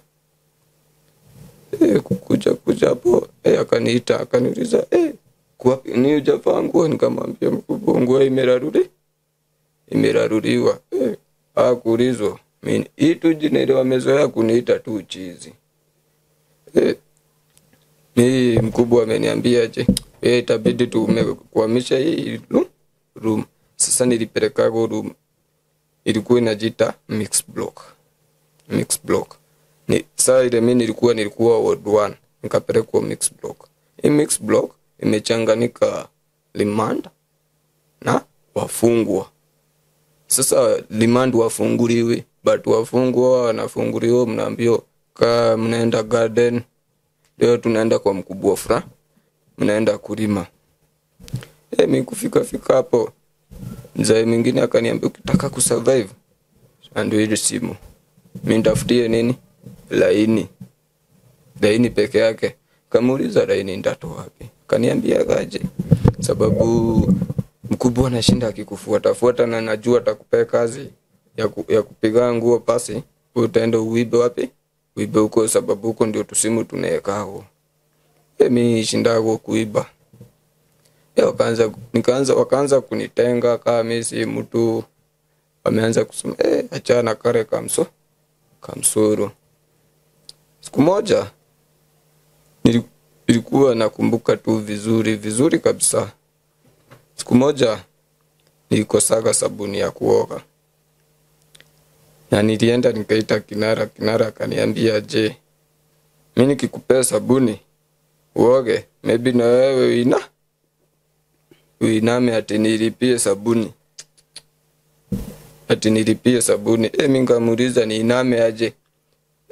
Kukuja hapo, akaniita, akaniuliza, kwa nini hujavaa nguo? Nikamwambia mkubwa nguo imeraruliwa. Hakuulizwa. Mimi hii tu jina ile wamezoea kuniita tu chizi. Mimi mkubwa ameniambia je, itabidi tumekuhamisha hii room. Sasa nilipeleka room ilikuwa inajiita mix block. Mix block. Ni saa ile mimi nilikuwa ward 1, nikapelekwa mix block. Hii mix block imechanganyika remand na wafungwa. Sasa remand wafunguliwi, but wafungwa wanafunguliwa, mnaambiwa ka mnaenda garden. Leo tunaenda kwa mkubwa fra, mnaenda kulima. Mimi kufika hapo, mzee mwingine akaniambia ukitaka kusurvive ndio ile simu. Mimi nitafutie nini? Laini. Laini peke yake. Kamuuliza laini nitatoa wapi? Kaniambia kaje. Sababu mkubwa anashinda akikufuata fuata na najua atakupea kazi ya kupiga nguo pasi, utaenda uibe wapi? Uibe huko sababu huko ndio tusimu tunaekao. Mimi shindago kuiba. Wakaanza kunitenga kama mimi si mtu. Wameanza kusema achana kare kamsuru. Siku moja nilikuwa nakumbuka tu vizuri vizuri kabisa. Siku moja nilikosaga sabuni ya kuoga. Na nilienda nikaita kinara akaniambia je, mimi nikikupea sabuni uoge, maybe na wewe uiname ati nilipie sabuni. Ati nilipie sabuni. Mimi nikamuuliza niiname aje?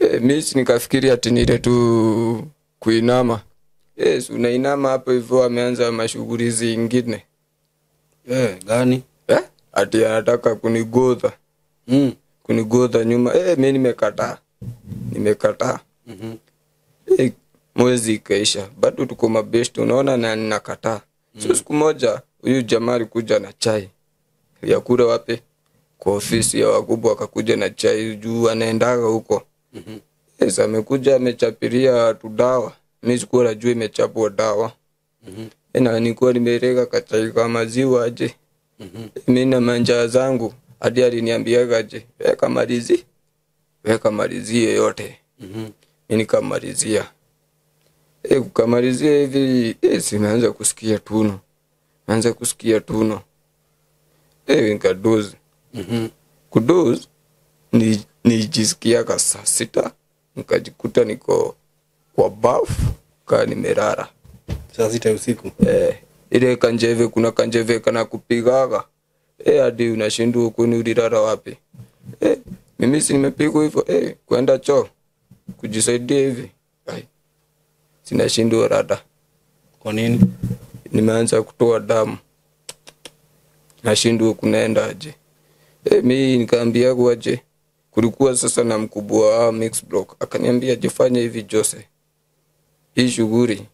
Mimi nikafikiri ati ni ile tu kuinama. Yes, unainama hapo hivyo ameanza mashughuli zingine. Gani? Ati anataka kunigodha. Kunigodha nyuma. Mimi nimekataa. Nimekataa. Mwezi ikaisha. Bado tuko mabest, unaona, na ninakataa. So siku moja huyu jamaa alikuja na chai. Ya kula wapi? Kwa ofisi ya wakubwa akakuja na chai juu anaendaga huko. Yes, amekuja amechapiria tu dawa. Mimi sikuwa najua imechapwa dawa. Na nilikuwa nimerega kachai kama maziwa aje. Mimi na manjaa zangu hadi aliniambiaga aje, weka malizi. Weka malizie yote. Mimi nikamalizia. Kukamalizia hivi, simeanza kusikia tuno. Naanza kusikia tuno. Nikadoze. Kudoze nijisikia ka saa 6 nikajikuta niko kwa bafu kaa nimelala. Saa 6 usiku. Ile kanjeve, kuna kanjeve kana kupigaga. Hadi unashindwa huko ni ulilala wapi. Mimi si nimepigwa hivyo, kwenda choo kujisaidia hivi. Ai. Sinashindwa rada. Kwa nini? Nimeanza kutoa damu. Nashindwa kunaenda aje. Mimi nikaambia kwaje. Kulikuwa sasa na mkubwa wa mix block. Akaniambia jifanye hivi Jose. Hii shughuli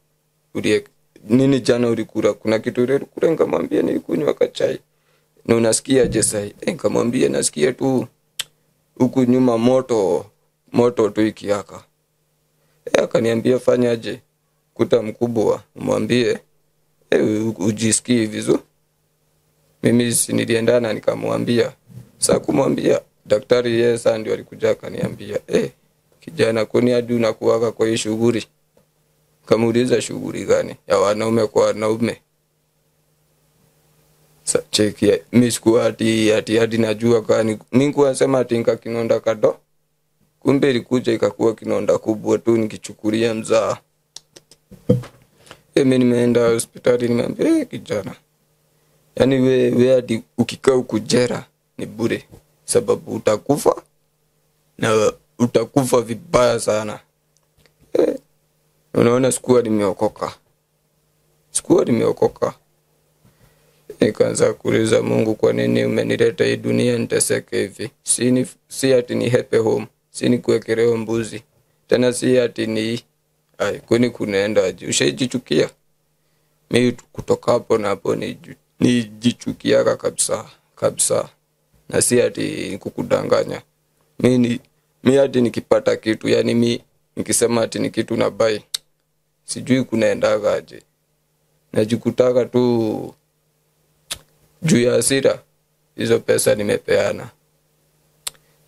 ulie nini jana ulikula? Kuna kitu ile ulikula? Nikamwambia nilikunywa kachai. Na unasikia je sai? Nikamwambia nasikia tu huku nyuma moto, moto tu ikiaka. Akaniambia fanya aje? Kuta mkubwa umwambie ujisikii vizuri. Mimi niliendana nikamwambia. Sasa kumwambia daktari yeye sasa ndio alikuja akaniambia, kijana kwani hadi unakuaga kwa hii shughuli? Kamuuliza shughuli gani? Ya wanaume kwa wanaume. Sa cheki mimi sikuwa ati hadi najua gani. Mimi nilikuwa nasema ati nika kinonda kado. Kumbe ilikuja ikakuwa kinonda kubwa tu nikichukulia mzaa. Mimi nimeenda hospitali nimeambia kijana. Yaani we hadi ukikaa huku jela ni bure, sababu utakufa na utakufa vibaya sana. Unaona sikuwa nimeokoka. Sikuwa nimeokoka. Nikaanza kuuliza Mungu, kwa nini umenileta hii dunia niteseke hivi? Si ati ni happy home, si ni kuwekelea mbuzi. Tena si ati ni ai, kwani kunaenda aje? Ushajichukia? Mimi kutoka hapo na hapo nijichukiaga kabisa, kabisa. Na si ati kukudanganya. Mimi hadi nikipata kitu, yani mimi nikisema ati ni kitu na buy, sijui kunaendaga aje. Najikutaka tu juu ya hasira hizo pesa nimepeana.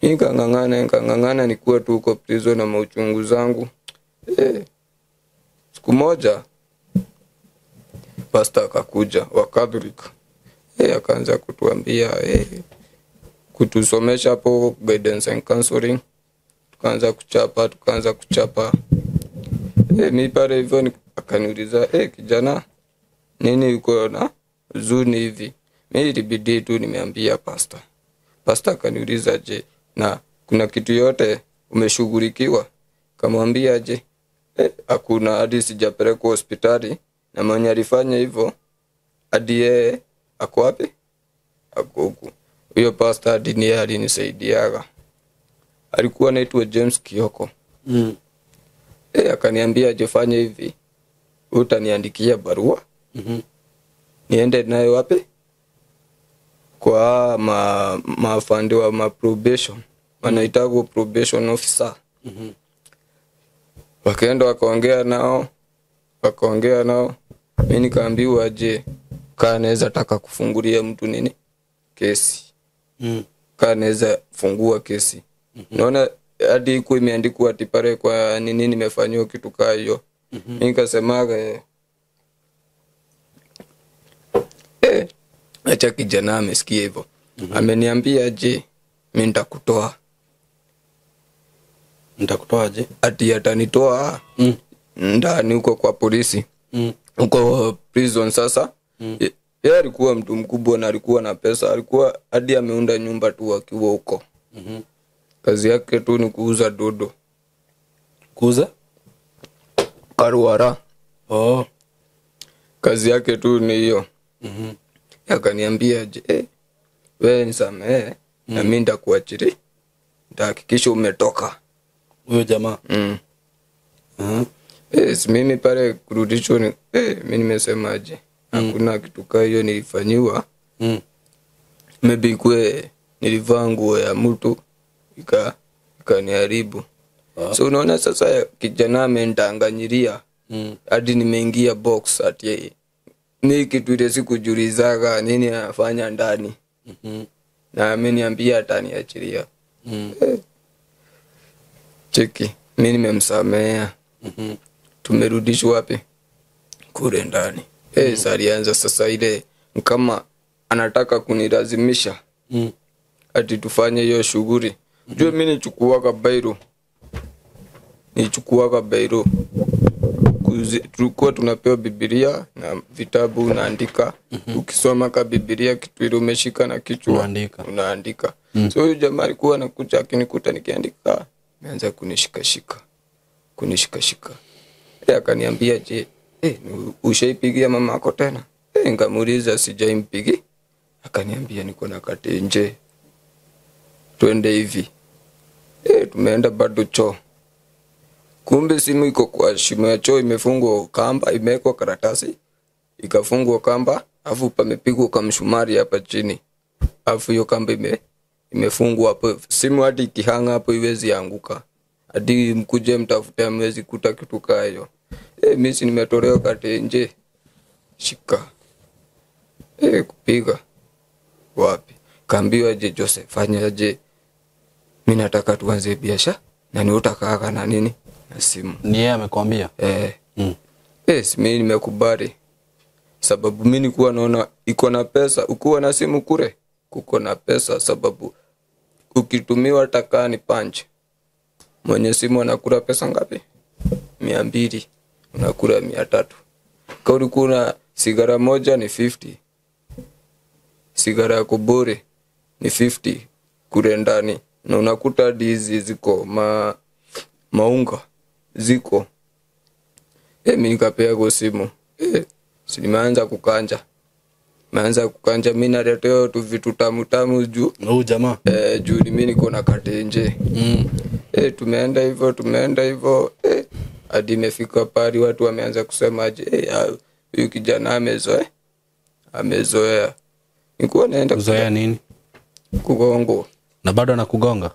Nikangangana nikuwa tu huko prison na mauchungu zangu. Siku moja pastor akakuja wa Catholic. Akaanza kutuambia kutusomesha hapo guidance and counseling. Tukaanza kuchapa. Mimi pale hivyo akaniuliza, kijana nini uko na huzuni hivi? Mimi ilibidi tu nimeambia pastor. Pastor akaniuliza, je, na kuna kitu yote umeshughulikiwa? Kamwambia je, hakuna, hadi sijapelekwa hospitali, na mwenye alifanya hivyo hadi yeye ako wapi? Ako huku. Huyo pastor hadi ni yeye alinisaidiaga. Alikuwa anaitwa James Kioko. Akaniambia je, fanya hivi, utaniandikia barua. Niende nayo wapi? Kwa maafande wa ma probation. Wanaitwa probation officer. Wakaenda wakaongea nao. Mimi nikaambiwa je, kaa naweza taka kufungulia mtu nini? Kesi. Kaa naweza fungua kesi. Naona hadi iko imeandikwa ati pale kwa nini nimefanywa kitu kaa hiyo. Mimi nikasemaga acha kijana amesikia hivyo. Ameniambia je, mimi nitakutoa. Nitakutoa je? Ati atanitoa ndani huko kwa polisi. Huko prison sasa. Yeye alikuwa mtu mkubwa na alikuwa na pesa, alikuwa hadi ameunda nyumba tu akiwa huko. Kazi yake tu ni kuuza dodo. Kuuza? Karuara. Oh. Kazi yake tu ni hiyo. Akaniambia je, wewe nisamehe na mimi nitakuachiri. Nitahakikisha umetoka. Huyo jamaa. Yes, mimi pale kurudishwa ni mimi nimesemaje? Hakuna kitu kama hiyo nilifanyiwa. Maybe kwe nilivaa nguo ya mtu ikaniharibu. So unaona sasa kijana amenidanganyiria. Hadi nimeingia box ati ni kitu ile sikujulizaga nini anafanya ndani. Na ameniambia ataniachilia. Cheki, mimi nimemsamea. Tumerudishwa wapi? Kule ndani. Alianza sasa ile kama anataka kunilazimisha. Ati tufanye hiyo shughuli. Jua mimi nichukuaga bairo. Nichukuaga bairo. Tulikuwa tunapewa Biblia na vitabu unaandika. Ukisoma ka Biblia kitu ile umeshika na kichwa unaandika. So huyu jamaa alikuwa anakuja akinikuta nikiandika, ameanza kunishikashika. Kunishikashika. Akaniambia je, ushaipigia mama yako tena? Nikamuuliza sijaimpigi. Akaniambia niko na kate nje. Twende hivi. Tumeenda bado choo. Kumbe simu iko kwa shimo ya choo, imefungwa kamba, imewekwa karatasi, ikafungwa kamba, afu pamepigwa kamshumari hapa chini. Afu hiyo kamba imefungwa hapo. Simu hadi ikihanga hapo iwezi anguka. Hadi mkuje mtafute mwezi kuta kitu kayo. Mimi si nimetolewa kate nje. Shika. Kupiga. Wapi? Kaambiwa je Joseph, fanya je. Mimi nataka tuanze biashara na ni utakaka na nini? Na simu. Ni yeye amekwambia? Yes, mimi nimekubali. Sababu mimi nilikuwa naona iko na pesa, ukiwa na simu kule kuko na pesa, sababu ukitumiwa taka ni punch. Mwenye simu anakula pesa ngapi? 200. Unakula 300. Kwa ulikuwa sigara moja ni 50. Sigara ya kubure ni 50 kule ndani. Na unakuta hizi ziko maunga ziko. Mimi nikapea kwa simu. Si nimeanza kukanja. Nimeanza kukanja, mimi naletewa tu vitu tamu tamu juu. Huyu jamaa. Juu mimi niko na kate nje. Tumeenda hivyo. Hadi imefika pale watu wameanza kusema je, huyu kijana amezoea. Amezoea. Nilikuwa naenda kuzoea nini? Kugongo. Na bado anakugonga?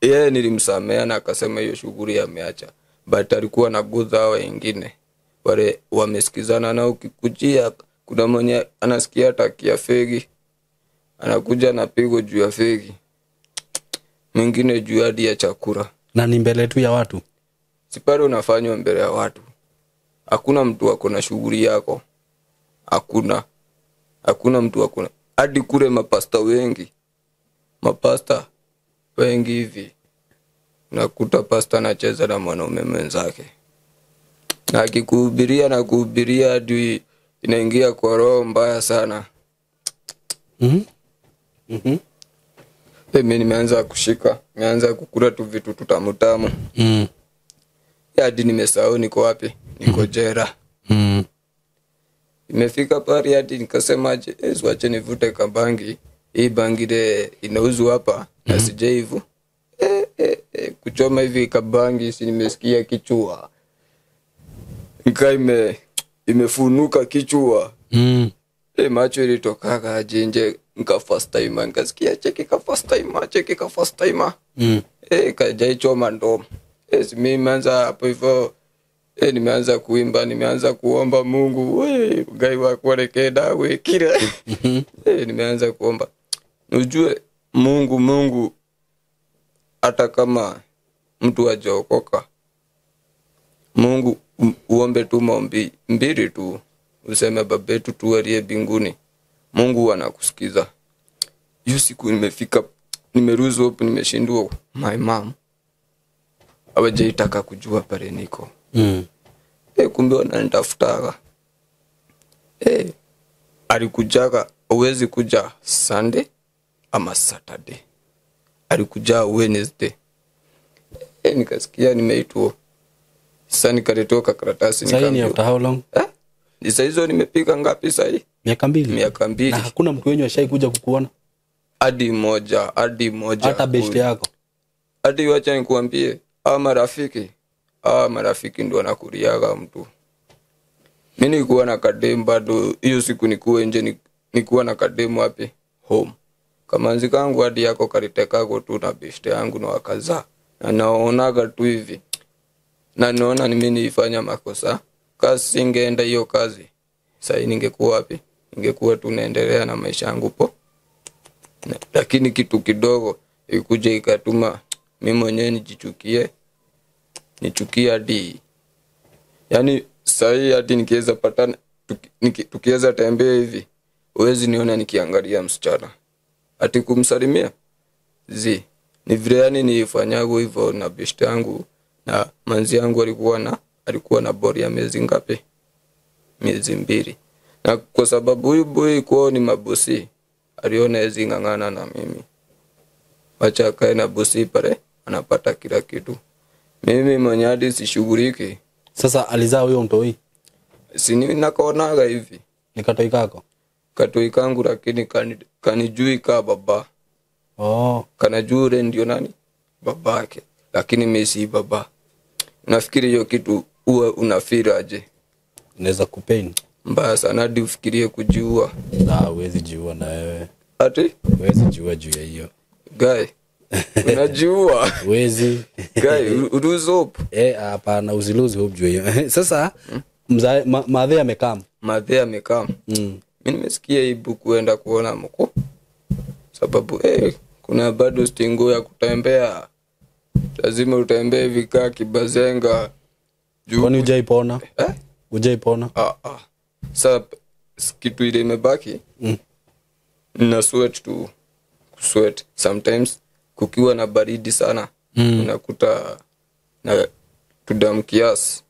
Yeye nilimsamea na akasema hiyo shughuli ameacha. But alikuwa na gudha wengine. Wale wamesikizana nao, ukikujia kuna mwenye anasikia atakia fegi. Anakuja na pigo juu ya fegi. Mwingine juu hadi ya chakula. Na ni mbele tu ya watu? Sipari unafanywa mbele ya watu. Hakuna mtu ako na shughuli yako. Hakuna. Hakuna mtu akona. Hadi kule mapasta wengi. Mapasta wengi hivi. Nakuta pasta anacheza na mwanaume mwenzake. Na akikuhubiria na kuhubiria hadi inaingia kwa roho mbaya sana. Mimi nimeanza kushika, nimeanza kukula tu vitu tutamu tamu. Hadi nimesahau niko wapi? Niko jela. Imefika pale hadi nikasema je, wacha nivute kabangi. Hii bangi ile inauzwa hapa na sijaivu. Kuchoma hivi kabangi si nimesikia kichwa. Nikai imefunuka kichwa. Macho ilitokaga aje nje, nika first time nikasikia cheki ka first time, cheki ka first time. Kajaichoma ndo. Mimi nimeanza hapo hivyo. Nimeanza kuimba, nimeanza kuomba Mungu, we gai wako rekeda we kile. Nimeanza kuomba. Ujue Mungu hata kama mtu hajaokoka, Mungu uombe tu maombi mbili tu, useme baba yetu tu aliye mbinguni. Mungu anakusikiza. Hiyo siku nimefika, nimeruzu hapo, nimeshindwa. My mom hawajaitaka kujua pale niko. Kumbe wananitafutaga. Alikujaga, huwezi kuja Sunday ama Saturday. Alikuja Wednesday. Nikasikia nimeitwa. Sasa nikaletewa karatasi Sasa ni after how long? Sasa hizo nimepiga ngapi sasa hii? Miaka 2. Miaka 2. Na hakuna mtu wenyu ashai kuja kukuona? Hadi moja. Hata best yako. Hadi wacha nikuambie, marafiki ndio wanakuriaga mtu. Mimi nilikuwa na kadem bado hiyo siku nikuwa nje, nilikuwa na kadem wapi? Home. Kamanzi kangu hadi yako kalitekako tu na best yangu na wakaza. Na naonaga tu hivi. Na naona ni mimi nilifanya makosa. Kazi singeenda hiyo kazi. Sasa ningekuwa wapi? Ningekuwa tu naendelea na maisha yangu po. Lakini kitu kidogo ikuje ikatuma mimi mwenyewe nijichukie. Nichukie hadi. Yaani sasa hadi nikiweza patana tukiweza tembea hivi, huwezi niona nikiangalia msichana. Ati kumsalimia? Zi. Ni vile yani nilifanyago hivyo na best yangu na manzi yangu alikuwa na bori ya miezi ngapi? Miezi 2. Na kwa sababu huyu boy kwao ni mabosi, aliona hizi ngangana na mimi. Wacha akae na bosi pale, anapata kila kitu. Mimi mwenye hadi sishughuliki. Sasa alizaa huyo mtoi? Si ninakonaga hivi. Ni katoi kako? Katoi kangu lakini kanijui ka baba. Oh. Kanajure ndio nani? Babake. Lakini mimi si baba. Nafikiri hiyo kitu uwe unafeel aje? Inaweza kupain. Mbaya sana hadi ufikirie kujiua. Na huwezi jiua na wewe. Ati? Huwezi jiua juu ya hiyo. Guy. Unajiua. Huwezi. Guy, lose hope. Hapana, usilose hope juu ya hiyo. Sasa mzae madhe amekam. Madhe amekam. Mimi nimesikia ibu kuenda kuona mko. Sababu kuna bado stingo ya kutembea. Lazima utembee vikaa kibazenga. Kwani hujaipona? Hujaipona? Sasa kitu ile imebaki. Na sweat tu. Sweat sometimes kukiwa na baridi sana. Unakuta na tudamu kiasi.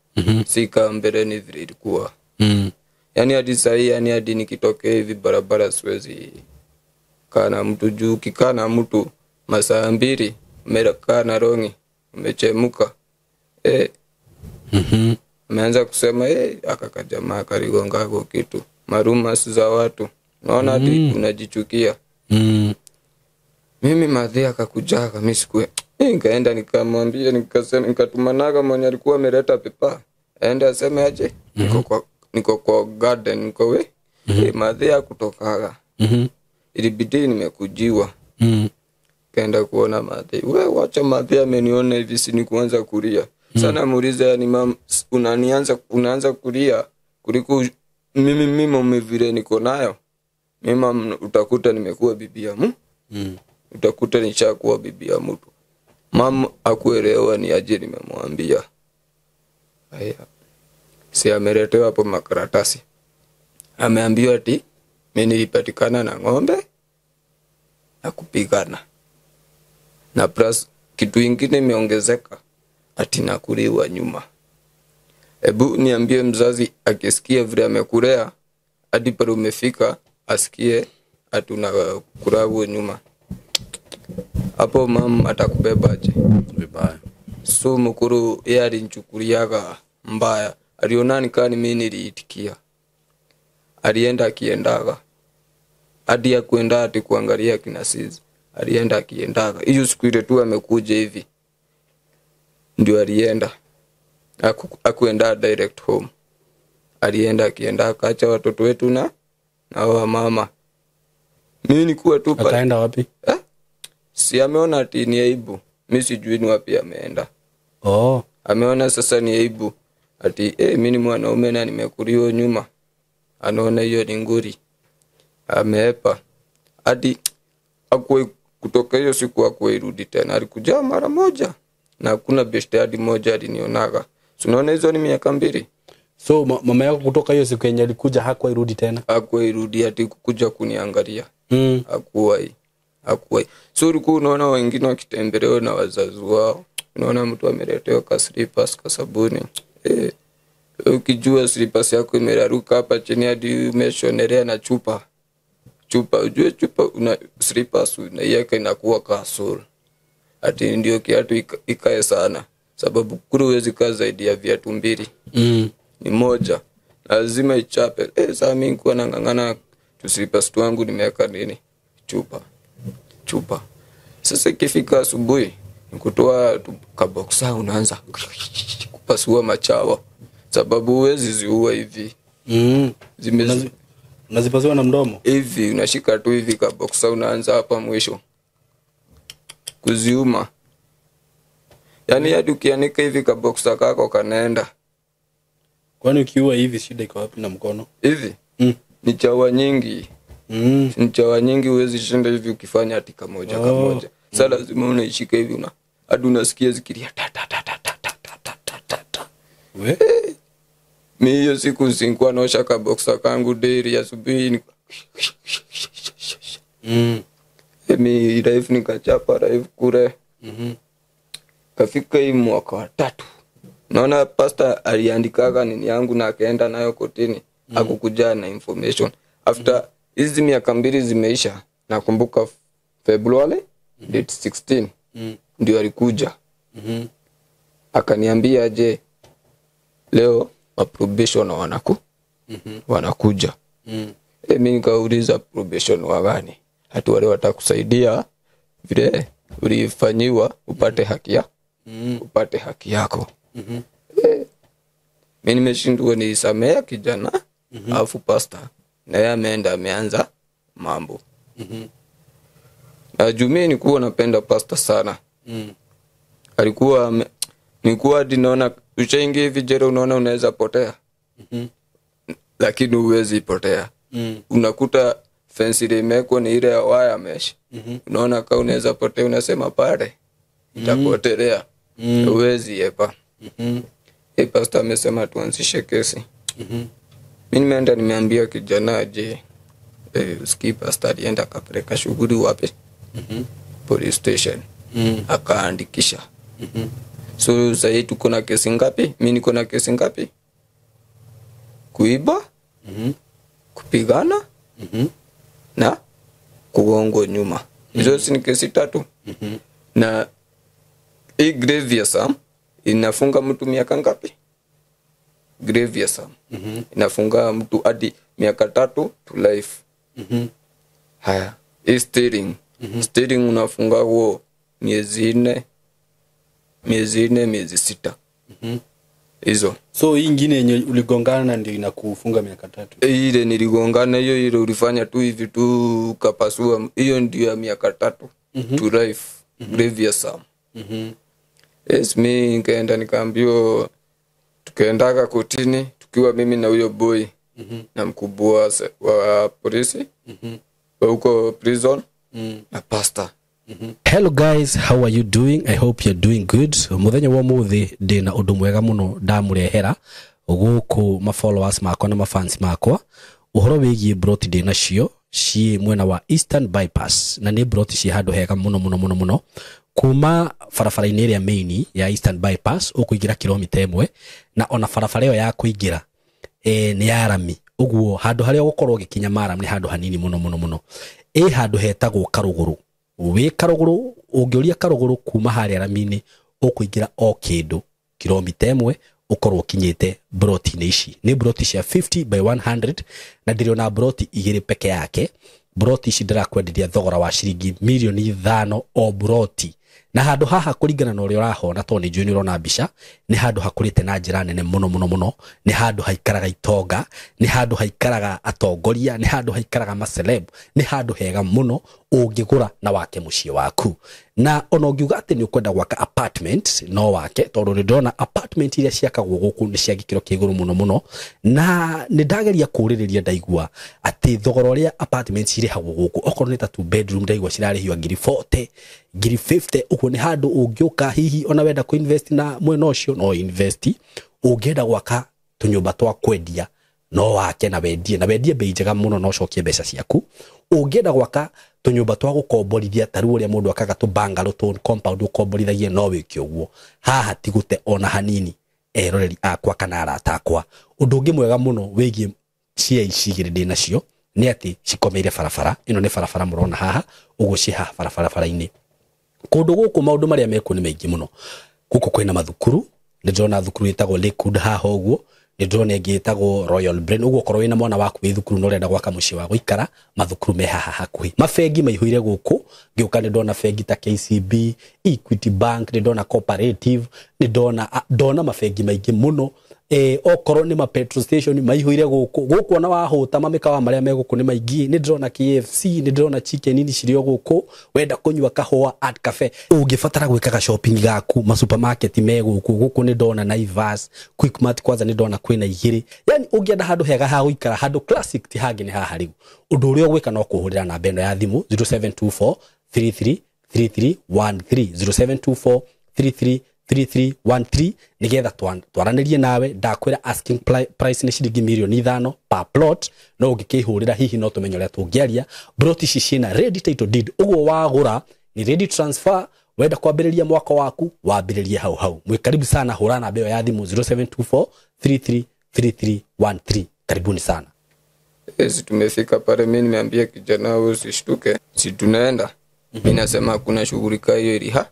Si kama mbeleni vile ilikuwa. Yaani hadi sasa yani hadi nikitokea hivi barabara siwezi kaa na mtu juu. Ukikaa na mtu masaa 2 umekaa na rongi umechemuka. Ameanza kusema aka jamaa kaligonga kwa kitu. Maruma za watu. Unaona hadi unajichukia. Mimi madhe akakujaga mimi siku. Nikaenda nikamwambia nikasema nikatumanaga mwenye alikuwa ameleta pepa. Aende aseme aje? Niko kwa garden niko we. Madhe akutokaga. Ilibidi nimekujiwa. Kaenda kuona madhe. Wewe wacha madhe ameniona hivi si ni kuanza kulia. Sana muuliza yani mam unaanza kulia kuliko mimi mimi niko nayo. Mimi utakuta nimekuwa bibi ya mu. Utakuta nishakuwa bibi ya mtu. Mam hakuelewa ni aje nimemwambia. Haya. Si ameletewa hapo makaratasi. Ameambiwa ati mimi nilipatikana na ng'ombe na kupigana. Na plus kitu kingine imeongezeka ati nakuliwa nyuma. Ebu niambie mzazi akisikia vile amekulea hadi pale umefika asikie ati unakulawa nyuma. Hapo mama atakubeba aje? Vibaya. So mkuru yeye alinichukuliaga mbaya. Aliona nikani mimi niliitikia. Alienda akiendaga. Hadi ya kuenda ati kuangalia kina sisi. Alienda akiendaga. Hiyo siku ile tu amekuja hivi. Ndio alienda. Hakuenda direct home. Alienda akienda akaacha watoto wetu na wa mama. Mimi nilikuwa tu pale. Akaenda wapi? Si ameona ati ni aibu. Mimi sijui ni wapi ameenda. Oh. Ameona sasa ni aibu. Ati mimi ni mwanaume na nimekuliwa nyuma. Anaona hiyo ni nguri. Ameepa. Hadi kutoka hiyo siku hakuirudi tena. Alikuja mara moja. Na hakuna best hadi moja alinionaga. Unaona hizo ni miaka 2. So mama yako kutoka hiyo siku yenye alikuja hakuirudi tena? Hakuirudi hadi kukuja kuniangalia. Hakuwahi. So ulikuwa unaona wengine wakitembelewa na wazazi wao. Unaona mtu ameletewa ka slippers ka sabuni. Ukijua slippers yako imeraruka hapa chini hadi umeshonelea na chupa. Chupa, ujue chupa una slippers unaiweka inakuwa kasoro. Ati ndio kiatu ikae sana, sababu kuru huwezi kaa zaidi ya viatu mbili. Ni moja lazima ichape. Saa mimi nilikuwa nang'ang'ana tuslippers twangu nimeweka nini, chupa chupa. Sasa ikifika asubuhi nikutoa kaboksa unaanza kupasua machawa, sababu huwezi ziua hivi. Unazipasua na mdomo hivi, unashika tu hivi kaboksa unaanza hapa mwisho kuziuma. Yaani hadi ukianika hivi kaboksa kako kanaenda. Kwani ukiua hivi shida iko wapi na mkono? Hivi? Ni chawa nyingi. Ni chawa nyingi, huwezi shinda hivi ukifanya hati kamoja kamoja. Sasa lazima unaishika hivi una hadi unasikia zikilia ta ta ta ta ta ta ta ta ta. We? Mimi hiyo siku sikuwa naosha kaboksa kangu daily asubuhi. Mimi life nikachapa life kure. Kafika hii mwaka wa 3. Naona pastor aliandikaga nini yangu na akaenda nayo kotini. Hakukuja na information. After hizi miaka 2 zimeisha, nakumbuka February date 16 ndio alikuja. Akaniambia je, leo probation wanakuja. Mimi nikauliza probation wa gani? Hatu wale watakusaidia vile ulifanyiwa upate haki ya upate haki yako. Mimi nimeshindwa nisamea kijana, alafu pastor na yeye ameenda ameanza mambo. Na juu mimi nilikuwa napenda pastor sana. Alikuwa nilikuwa hadi naona ushaingia hivi jela unaona unaweza potea. Lakini huwezi potea. Unakuta fence ile imewekwa ni ile ya wire mesh. Unaona kama unaweza potea unasema pale itapotelea. Huwezi epa. Pastor amesema tuanzishe kesi. Mimi nimeenda nimeambia kijana je, usikii pastor alienda akapeleka shughuli wapi? Police station. Akaandikisha. So sasa tuko na kesi ngapi? Mimi niko na kesi ngapi? Kuiba, kupigana, na kugongo nyuma. Hizo si ni kesi 3. Na hii grievous inafunga mtu miaka ngapi? Grievous inafunga mtu hadi miaka 3 to life. Haya, hii stealing. Stealing unafunga huo miezi 4, miezi 4, miezi 6. Hizo. So hii nyingine yenye uligongana ndio inakufunga miaka 3. Ile niligongana hiyo ile ulifanya tu hivi tu ukapasua, hiyo ndio ya miaka 3 to life. Grievous. Yes, mimi nikaenda nikaambiwa tukaendaka kotini tukiwa mimi na huyo boy na mkubwa wa polisi huko prison na pastor. Hello guys, how are you doing? I hope you're doing good. Muthenya wa muthi ndina undu mwega muno ndamurehera guku ma followers makwa na ma fans makwa uhoro wigie broti ndina cio ci mwena wa Eastern Bypass, na ni broti ci handu hega muno muno muno muno kuma barabara-inĩ ĩrĩa main ya Eastern Bypass ũkũingĩra kilomita 1, na ona barabara ĩyo ya kũingĩra nĩ ya rami, ũguo handũ harĩa ũgũkorwo ũgĩkinya maram nĩ handũ hanini muno muno muno. Handũ hetagwo Karũgũrũ. Wĩ Karũgũrũ, ũngĩũria Karũgũrũ kuma harĩa rami-inĩ ũkũingĩra o kĩndũ kilomita 1 ũkorwo ũkinyĩte broti-inĩ ici. Nĩ broti cia 50 by 100 na ndĩrĩ broti 2 peke yake. Broti ici ndĩrakwenderia thogora wa ciringi milioni 5 o broti. Na handũ haha kũringana na ũrĩa ũrahona tondũ nĩ njũĩ nĩ ũrona mbica, nĩ handũ hakũrĩte na njĩra nene mũno mũno mũno, nĩ handũ haikaraga itonga, nĩ handũ haikaraga atongoria, nĩ handũ haikaraga maceleb, nĩ handũ hega mũno ũngĩgũra na wake mũciĩ waku. Na ona ũngiuga atĩ nĩ ũkwenda gwaka apartment no wake, tondũ nĩ ndĩrona apartment iria ciakagwo gũkũ nĩ cia gĩkĩro kĩa igũrũ mũno mũno, na nĩ ndageria kũũrĩrĩria ndaigua atĩ thogora ũrĩa apartment cirĩhagwo gũkũ okorwo nĩ ta 2 bedroom ndaigua cirarĩhio ngiri 40, ngiri 50. Ũguo nĩ handũ ũngĩũka hihi ona wenda kũ invest na mwena ũcio no invest, ũngĩenda gwaka tũnyũmba twa kwendia no wake na wendie, na wendie bei njega mũno na ũcokie mbeca ciaku. Ũngĩenda gwaka tũnyũmba twa gũkomborithia ta rĩu ũrĩa mũndũ akaga tũ bungalow tũ compound ũkomborithagie no wĩke ũguo. Haha ti gũte ona hanini eroreri akwa kana arata akwa. Ũndũ ũngĩ mwega mũno wĩgiĩ cia ici igĩrĩ ndĩ nacio nĩ atĩ cikomeire barabara. Ĩno nĩ barabara mũrona haha, ũguo ciĩ haha barabara-inĩ. Kundu guku maundu maria mekuo ni maingi muno. Guku kwina mathukuru, ni ndĩrona thukuru ĩtagwo Lakewood haha ũguo, nĩ ndĩrona ĩngĩ ĩtagwo Royal Brain. Ũguo okorwo wĩna mwana waku wĩ thukuru na ũrenda gwaka mũciĩ wa gũikara, mathukuru me haha hakuhĩ. Mabengi maihũire gũkũ, ngĩũka nĩ ndona bengi ta KCB, Equity Bank, nĩ ndona Cooperative, nĩ ndona mabengi maingĩ mũno. Okorwo nĩ ma petrol station maihũire gũkũ. Gũkũ ona wahũta mamĩkawa marĩa me gũkũ nĩ maingĩ. Nĩ ndĩrona KFC, nĩ ndĩrona chicken ini cirĩ o gũkũ. Wenda kũnyua kahũa Art Cafe. Ũngĩbatara gwĩkaga shopping gaku, ma supermarket me gũkũ. Gũkũ nĩ ndona Naivas, Quickmart kwanza nĩ ndona kwĩna igĩrĩ. Yani ũngĩenda handũ hega ha gũikara, handũ classic ti hangĩ nĩ haha rĩu. Ũndũ ũrĩa ũgwĩka no kũhũrĩra namba ĩno ya thimũ 0724 33 3313, 0724 33 3313, nigetha twaranĩrie nawe. Ndakwĩra asking price nĩ ciringi 5 million per plot, no ũngĩkĩhũrĩra hihi no tũmenye ũrĩa tũngĩaria. Plot ici ciĩna ready title deed, ũguo wagũra ni ready transfer. Wenda kwambĩrĩria mwaka waku, wambĩrĩrie hau hau. Mwĩ karibu sana, hũra namba ĩyo ya thimũ 0724 33 3313. Karibuni sana. Si tumefika pale, mi nimeambia kijana, wewe usishtuke, si tunaenda. Mi nasema hakuna shughuli kaa hiyo iliha.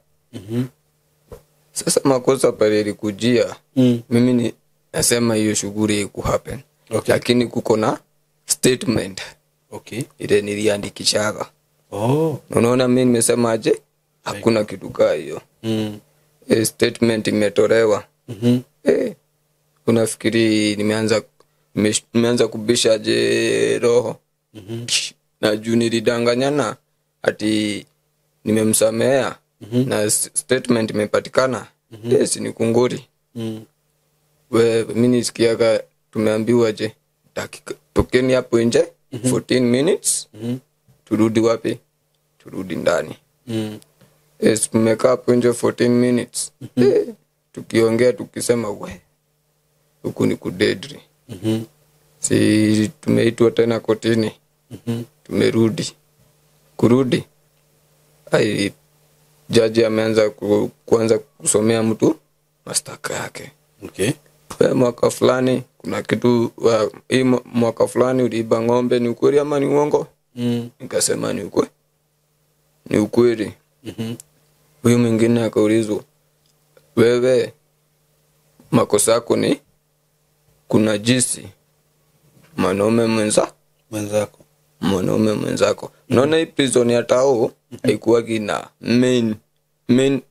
Sasa makosa pale ilikujia, mimi ni nasema hiyo shughuli iku happen. Lakini kuko na statement ile niliandikishaga. Unaona mi nimesema aje? Hakuna kitu kaa hiyo. Statement imetolewa. Unafikiri nimeanza kubisha je roho? Na juu nilidanganyana ati nimemsamea na statement imepatikana. Yes, ni kunguri. We, mi nisikiaga tumeambiwa je, dakika tokeni hapo nje 14 minutes, turudi wapi? Turudi ndani. Yes, tumekaa hapo nje 14 minutes, tukiongea tukisema we, huku ni kudedri. Si tumeitwa tena kotini, tumerudi. Kurudi, ai, jaji ameanza kuanza kusomea mtu mashtaka yake. We, mwaka fulani kuna kitu hii mwaka fulani uliiba ng'ombe, ni ukweli ama ni uongo? Nikasema ni ukweli, ni ukweli. Huyu mwingine akaulizwa, wewe makosa yako ni kuna jisi mwanaume mwenza Mwenzako. Mwanaume mwenzako. Unaona hii prison ya tao haikuwagi na main main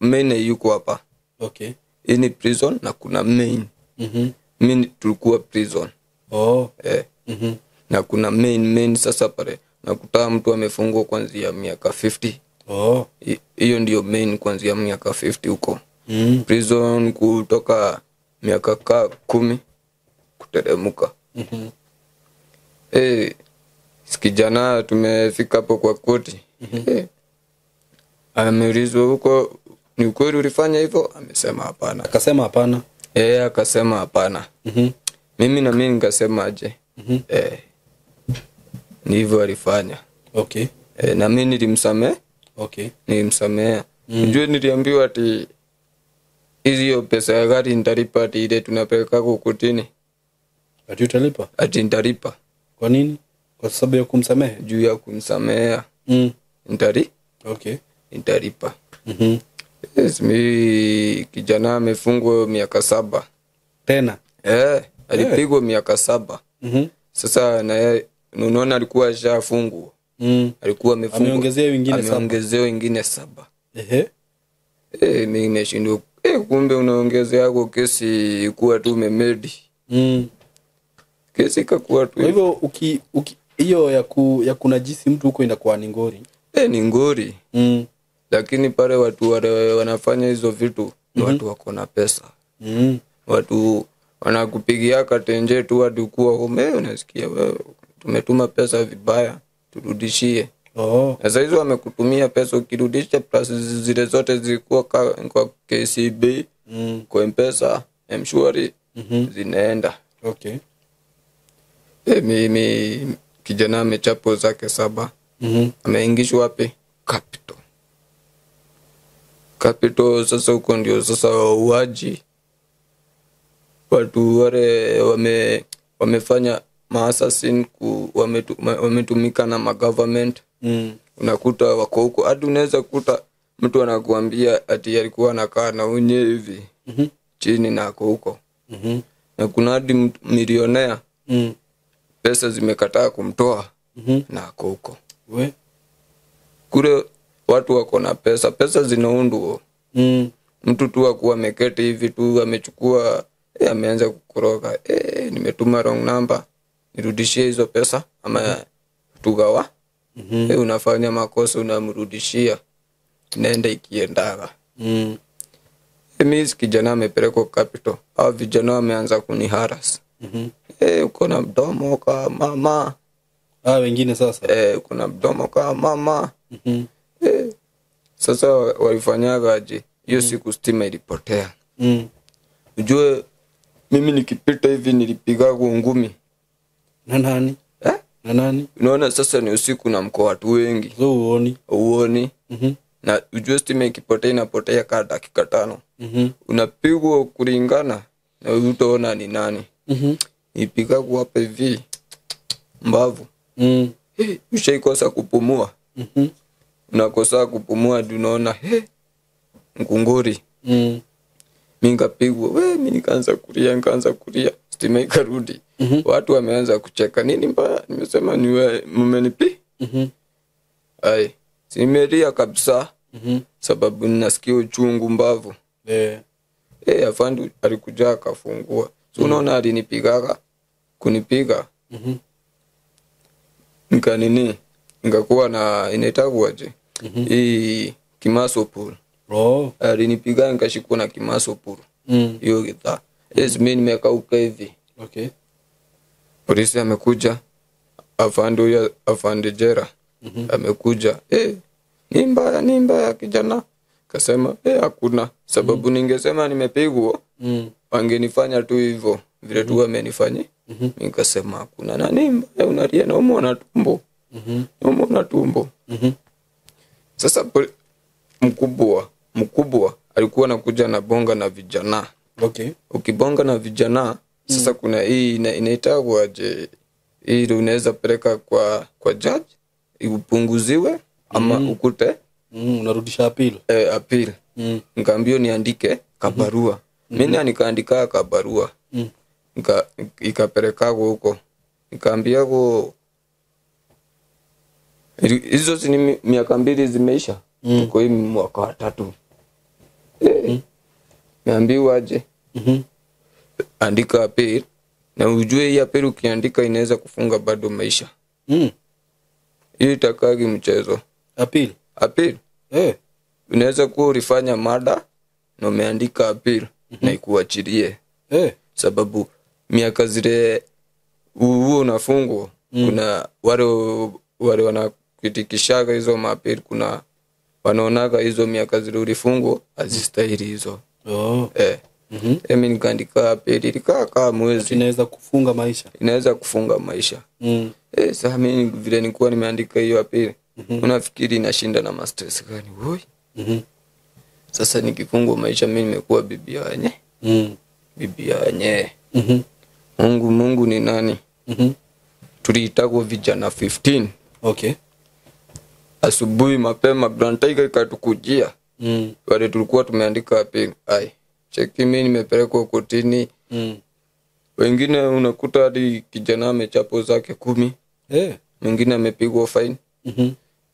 main yuko hapa. Hii ni prison na kuna main. Main tulikuwa prison. Na kuna main main, sasa pale nakuta mtu amefungwa kuanzia miaka 50. Hiyo ndio main, kuanzia miaka 50 huko. Prison kutoka miaka ka 10 kuteremuka. Kijana tumefika hapo kwa koti. Ameulizwa huko, ni ukweli ulifanya hivyo? Amesema hapana. Akasema hapana. Akasema hapana. Mimi na mimi nikasema aje? Ni hivyo alifanya. Na mimi nilimsamea. Nilimsamea. Ujue niliambiwa ati hiyo pesa ya gari nitalipa, ati ile tunapeleka kotini. Ati utalipa? Ati nitalipa. Kwa nini? Kwa sababu ya kumsamehe? Juu ya kumsamea. Nitalipa. Yes, mi kijana amefungwa miaka 7. Tena? Alipigwa miaka 7. Sasa na yeye unaona alikuwa ashafungwa. Alikuwa amefungwa. Ameongezea wengine 7. Ameongezea wengine 7. Mimi nimeshindwa. Kumbe unaongezea yako kesi kuwa tu umemedi. Kesi ikakuwa tu. Kwa hivyo hiyo ya kunajisi mtu huko inakuwa ni ngori. Ni ngori. Lakini pale watu wale wanafanya hizo vitu ni watu wako na pesa. Watu wanakupigia katenje tu hadi kuwa home, unasikia wewe tumetuma pesa vibaya, turudishie. Sasa hizo wamekutumia pesa, ukirudisha plus zile zote zilikuwa kwa KCB, kwa M-Pesa, M-Shwari, zinaenda. Mimi kijana amechapo zake 7. Ameingishwa wapi? Capital. Capital sasa huko ndio sasa wauaji. Watu wale wamefanya maassassin wametumika na magovernment. Unakuta wako huko. Hadi unaweza kuta Mtu anakuambia ati alikuwa anakaa na unye hivi chini na ako huko. Na kuna hadi milionea pesa zimekataa kumtoa na ako huko. We? Kule watu wako na pesa, pesa zinaundwa. Mtu tu akuwa ameketi hivi tu amechukua, ameanza kukoroga. Nimetuma wrong number. Nirudishie hizo pesa ama tugawa. Unafanya makosa unamrudishia. Nenda ikiendaga. Mimi kijana amepelekwa capital. Hao vijana wameanza kuniharas. Uko na mdomo kama mama. Wengine sasa. Uko na mdomo kama mama. Sasa walifanyaga aje? Hiyo siku stima ilipotea. Ujue mimi nikipita hivi nilipiga ngumi. Na nani? Na nani? Unaona sasa ni usiku na mko watu wengi. So uoni. Uoni. Na ujue stima ikipotea inapotea kaa dakika 5. Unapigwa kulingana na utaona ni nani. Nipiga kwa hivi mbavu. Ushaikosa kupumua. Unakosa kupumua tunaona ngunguri. Mimi nikapigwa, mimi nikaanza kulia, stima ikarudi. Watu wameanza kucheka, nini mbaya? Nimesema ni wewe mmenipi? Ai, simelia kabisa. Sababu ninasikia uchungu mbavu. Afande alikuja akafungua. So unaona alinipigaga kunipiga. Nika nini? Nikakuwa na inaitagwaje? Hii kimaso pool. Alinipiga nikashikwa na kimaso pool. Hiyo githa. Mimi nimekauka hivi. Okay. Polisi amekuja. Afande huyo afande Jera amekuja. Ni mbaya kijana. Kasema hakuna sababu ningesema nimepigwa wangenifanya tu hivyo vile tu wamenifanya. Nikasema hakuna. Na ni mbaya unalia na umeona tumbo. Umeona tumbo. Sasa mkubwa alikuwa anakuja na bonga na vijana. Okay. Ukibonga na vijana sasa kuna hii inaitwa aje? Ili unaweza peleka kwa judge ipunguziwe ama ukute unarudisha appeal. Appeal. Nikaambiwa niandike kabarua. Mimi nikaandika kabarua. Ikapeleka huko. Nikaambia kwa hizo ni miaka 2 zimeisha. Tuko hii mwaka wa 3. Niambiwa aje? Andika appeal na ujue hii appeal ukiandika inaweza kufunga bado maisha. Hii itakagi mchezo. Appeal. Appeal. Unaweza kuwa ulifanya mada na umeandika appeal na ikuachilie. Sababu miaka zile huo unafungwa kuna wale wanakitikishaga hizo maappeal, kuna wanaonaga hizo miaka zile ulifungwa hazistahili hizo. Mimi nikaandika appeal ilikaa kama mwezi. Inaweza kufunga maisha. Inaweza kufunga maisha. Sasa mimi vile nilikuwa nimeandika hiyo appeal, unafikiri inashinda na stress gani? Woi. Sasa nikifungwa maisha mimi nimekuwa bibi yanye. Bibi yanye. Mungu ni nani? Tuliitagwa vijana 15. Okay. Asubuhi mapema Grand Tiger ikatukujia. Wale tulikuwa tumeandika appeal. Ai, cheki mimi nimepelekwa kotini. Wengine unakuta hadi kijana amechapo zake 10. Mwingine amepigwa fine.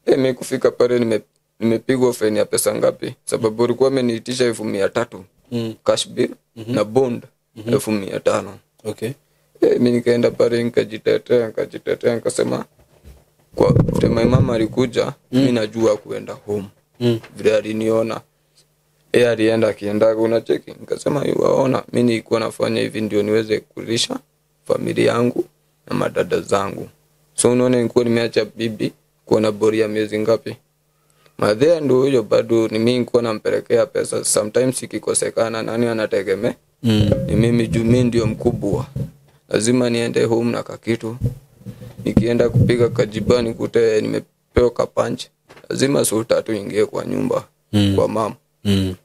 Mimi kufika pale nimepigwa fine ya pesa ngapi? Sababu walikuwa wameniitisha 300,000. Cash bill na bond 500,000. Okay. Mimi nikaenda pale nikajitetea nikasema kwa vile my mama alikuja mimi najua kuenda home. Vile aliniona alienda akienda unacheki. Nikasema yuwaona mimi nilikuwa nafanya hivi ndio niweze kulisha familia yangu na madada zangu. So unaona nilikuwa nimeacha bibi kuwa na bori ya miezi ngapi? Madhea ndio huyo bado ni mimi nilikuwa nampelekea pesa. Sometimes ikikosekana nani anategemea? Ni mimi juu mimi ndio mkubwa. Lazima niende home na kakitu. Nikienda kupiga kajibani kute nimepewa kapanch. Lazima saa 3 ingie kwa nyumba kwa mama.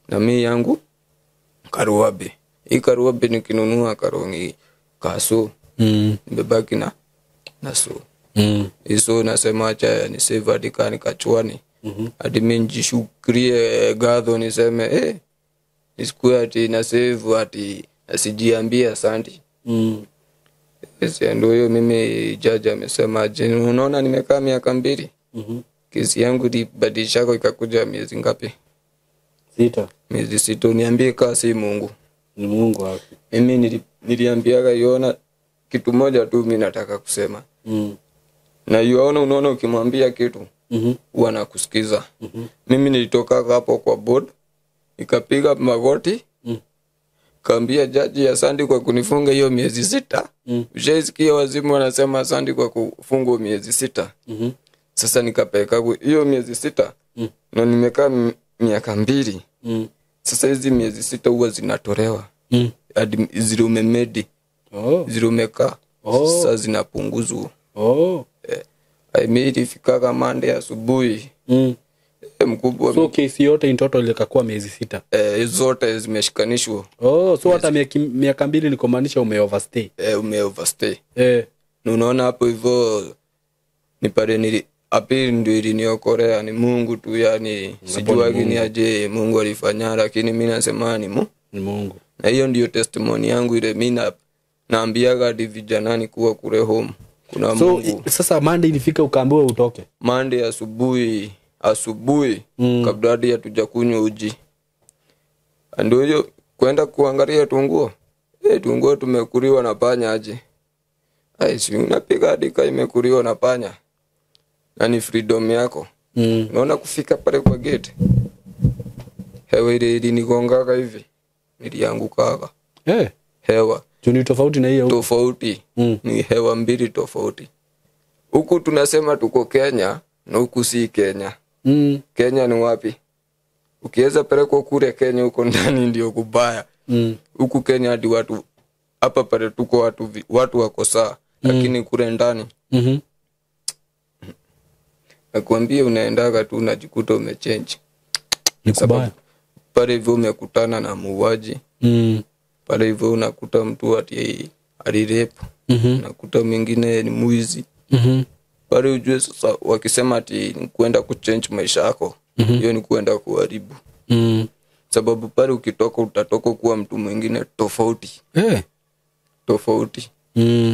Na mimi yangu karuabe. Hii karuabe nikinunua karongi kaso. Nimebaki na so. Iso nasema acha ni save hadi kani kachuani. Hadi mi njishukirie gadho niseme nisikuwe ati na save ati nasijiambie asante. Ndio hiyo mimi jaji amesema je, unaona nimekaa miaka 2. Kesi yangu ilibadilishako ikakuja miezi ngapi? 6. Miezi 6. Niambie kama si Mungu. Ni Mungu wapi? Mimi niliambiaga Yona kitu moja tu mimi nataka kusema. Na Yona unaona ukimwambia kitu huwa anakusikiza. Mimi nilitoka hapo kwa board nikapiga magoti. Kaambia jaji asante kwa kunifunga hiyo miezi 6. Ushaisikia wazimu wanasema asante kwa kufungwa miezi 6. Sasa nikapeleka hiyo miezi 6. Na nimekaa miaka 2. Sasa hizi miezi 6 huwa zinatolewa. Hadi zile umemedi. Zile umekaa. Sasa zinapunguzwa. Ilifika Monday asubuhi. Mkubwa. So kesi yote in total ilikuwa miezi 6. Zote zimeshikanishwa. So hata miaka 2 ni kumaanisha ume overstay. Ume overstay. Na unaona hapo hivyo ni pale nili apili ndio iliniokolea ni Mungu tu, yani sijuagi ni aje Mungu alifanya, lakini mimi nasema ni Mungu. Na hiyo ndio testimony yangu ile mimi naambiaga hadi vijanani kuwa kule home kuna so, Mungu. Sasa Monday ilifika ukaambiwa utoke. Monday asubuhi kabla hadi hatujakunywa uji. Ndio hiyo kwenda kuangalia tunguo. Tunguo tumekuliwa na panya aje. Ai si unapiga hadi kama imekuliwa na panya. Na ni freedom yako. Unaona kufika pale kwa gate. Hewa ile ilinigongaga hivi. Niliangukaga. Hewa. Ni tofauti na hiyo. Tofauti. Ni hewa mbili tofauti. Huku tunasema tuko Kenya na huku si Kenya. Kenya ni wapi? Ukiweza pelekwa kule Kenya huko ndani ndio kubaya. Huku Kenya hadi watu hapa pale tuko watu wako sawa, lakini kule ndani nakwambia unaendaga tu unajikuta umechange. Ni kubaya. Pale hivyo umekutana na muuaji. Pale hivyo unakuta mtu ati alirepu. Unakuta mwingine ni mwizi. Pale ujue sasa wakisema ati ni kuenda kuchange maisha yako, hiyo ni kuenda kuharibu. Sababu pale ukitoka utatoka kuwa mtu mwingine tofauti. Tofauti.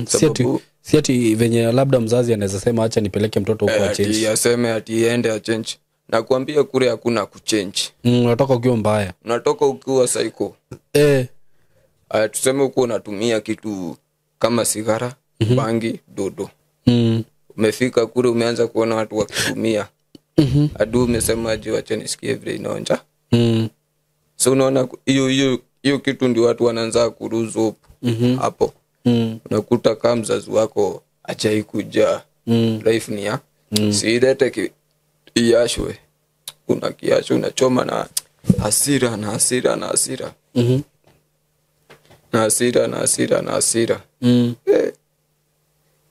Sababu si ati venye labda mzazi anaweza sema acha nipeleke mtoto huko achange. Ati aseme ati ende achange. Nakwambia kule hakuna kuchange. Unatoka ukiwa mbaya. Unatoka ukiwa psycho. Tuseme uko unatumia kitu kama sigara, bangi, dodo. Umefika kule umeanza kuona watu wakitumia. Adu umesema aje wacha nisikie vile inaonja. So unaona hiyo kitu ndio watu wanaanza kuruzu hapo. Unakuta kama mzazi wako achai kuja. Life ni ya. Siilete iashwe. Una kiasho unachoma na hasira na hasira na hasira. Na hasira na hasira na hasira.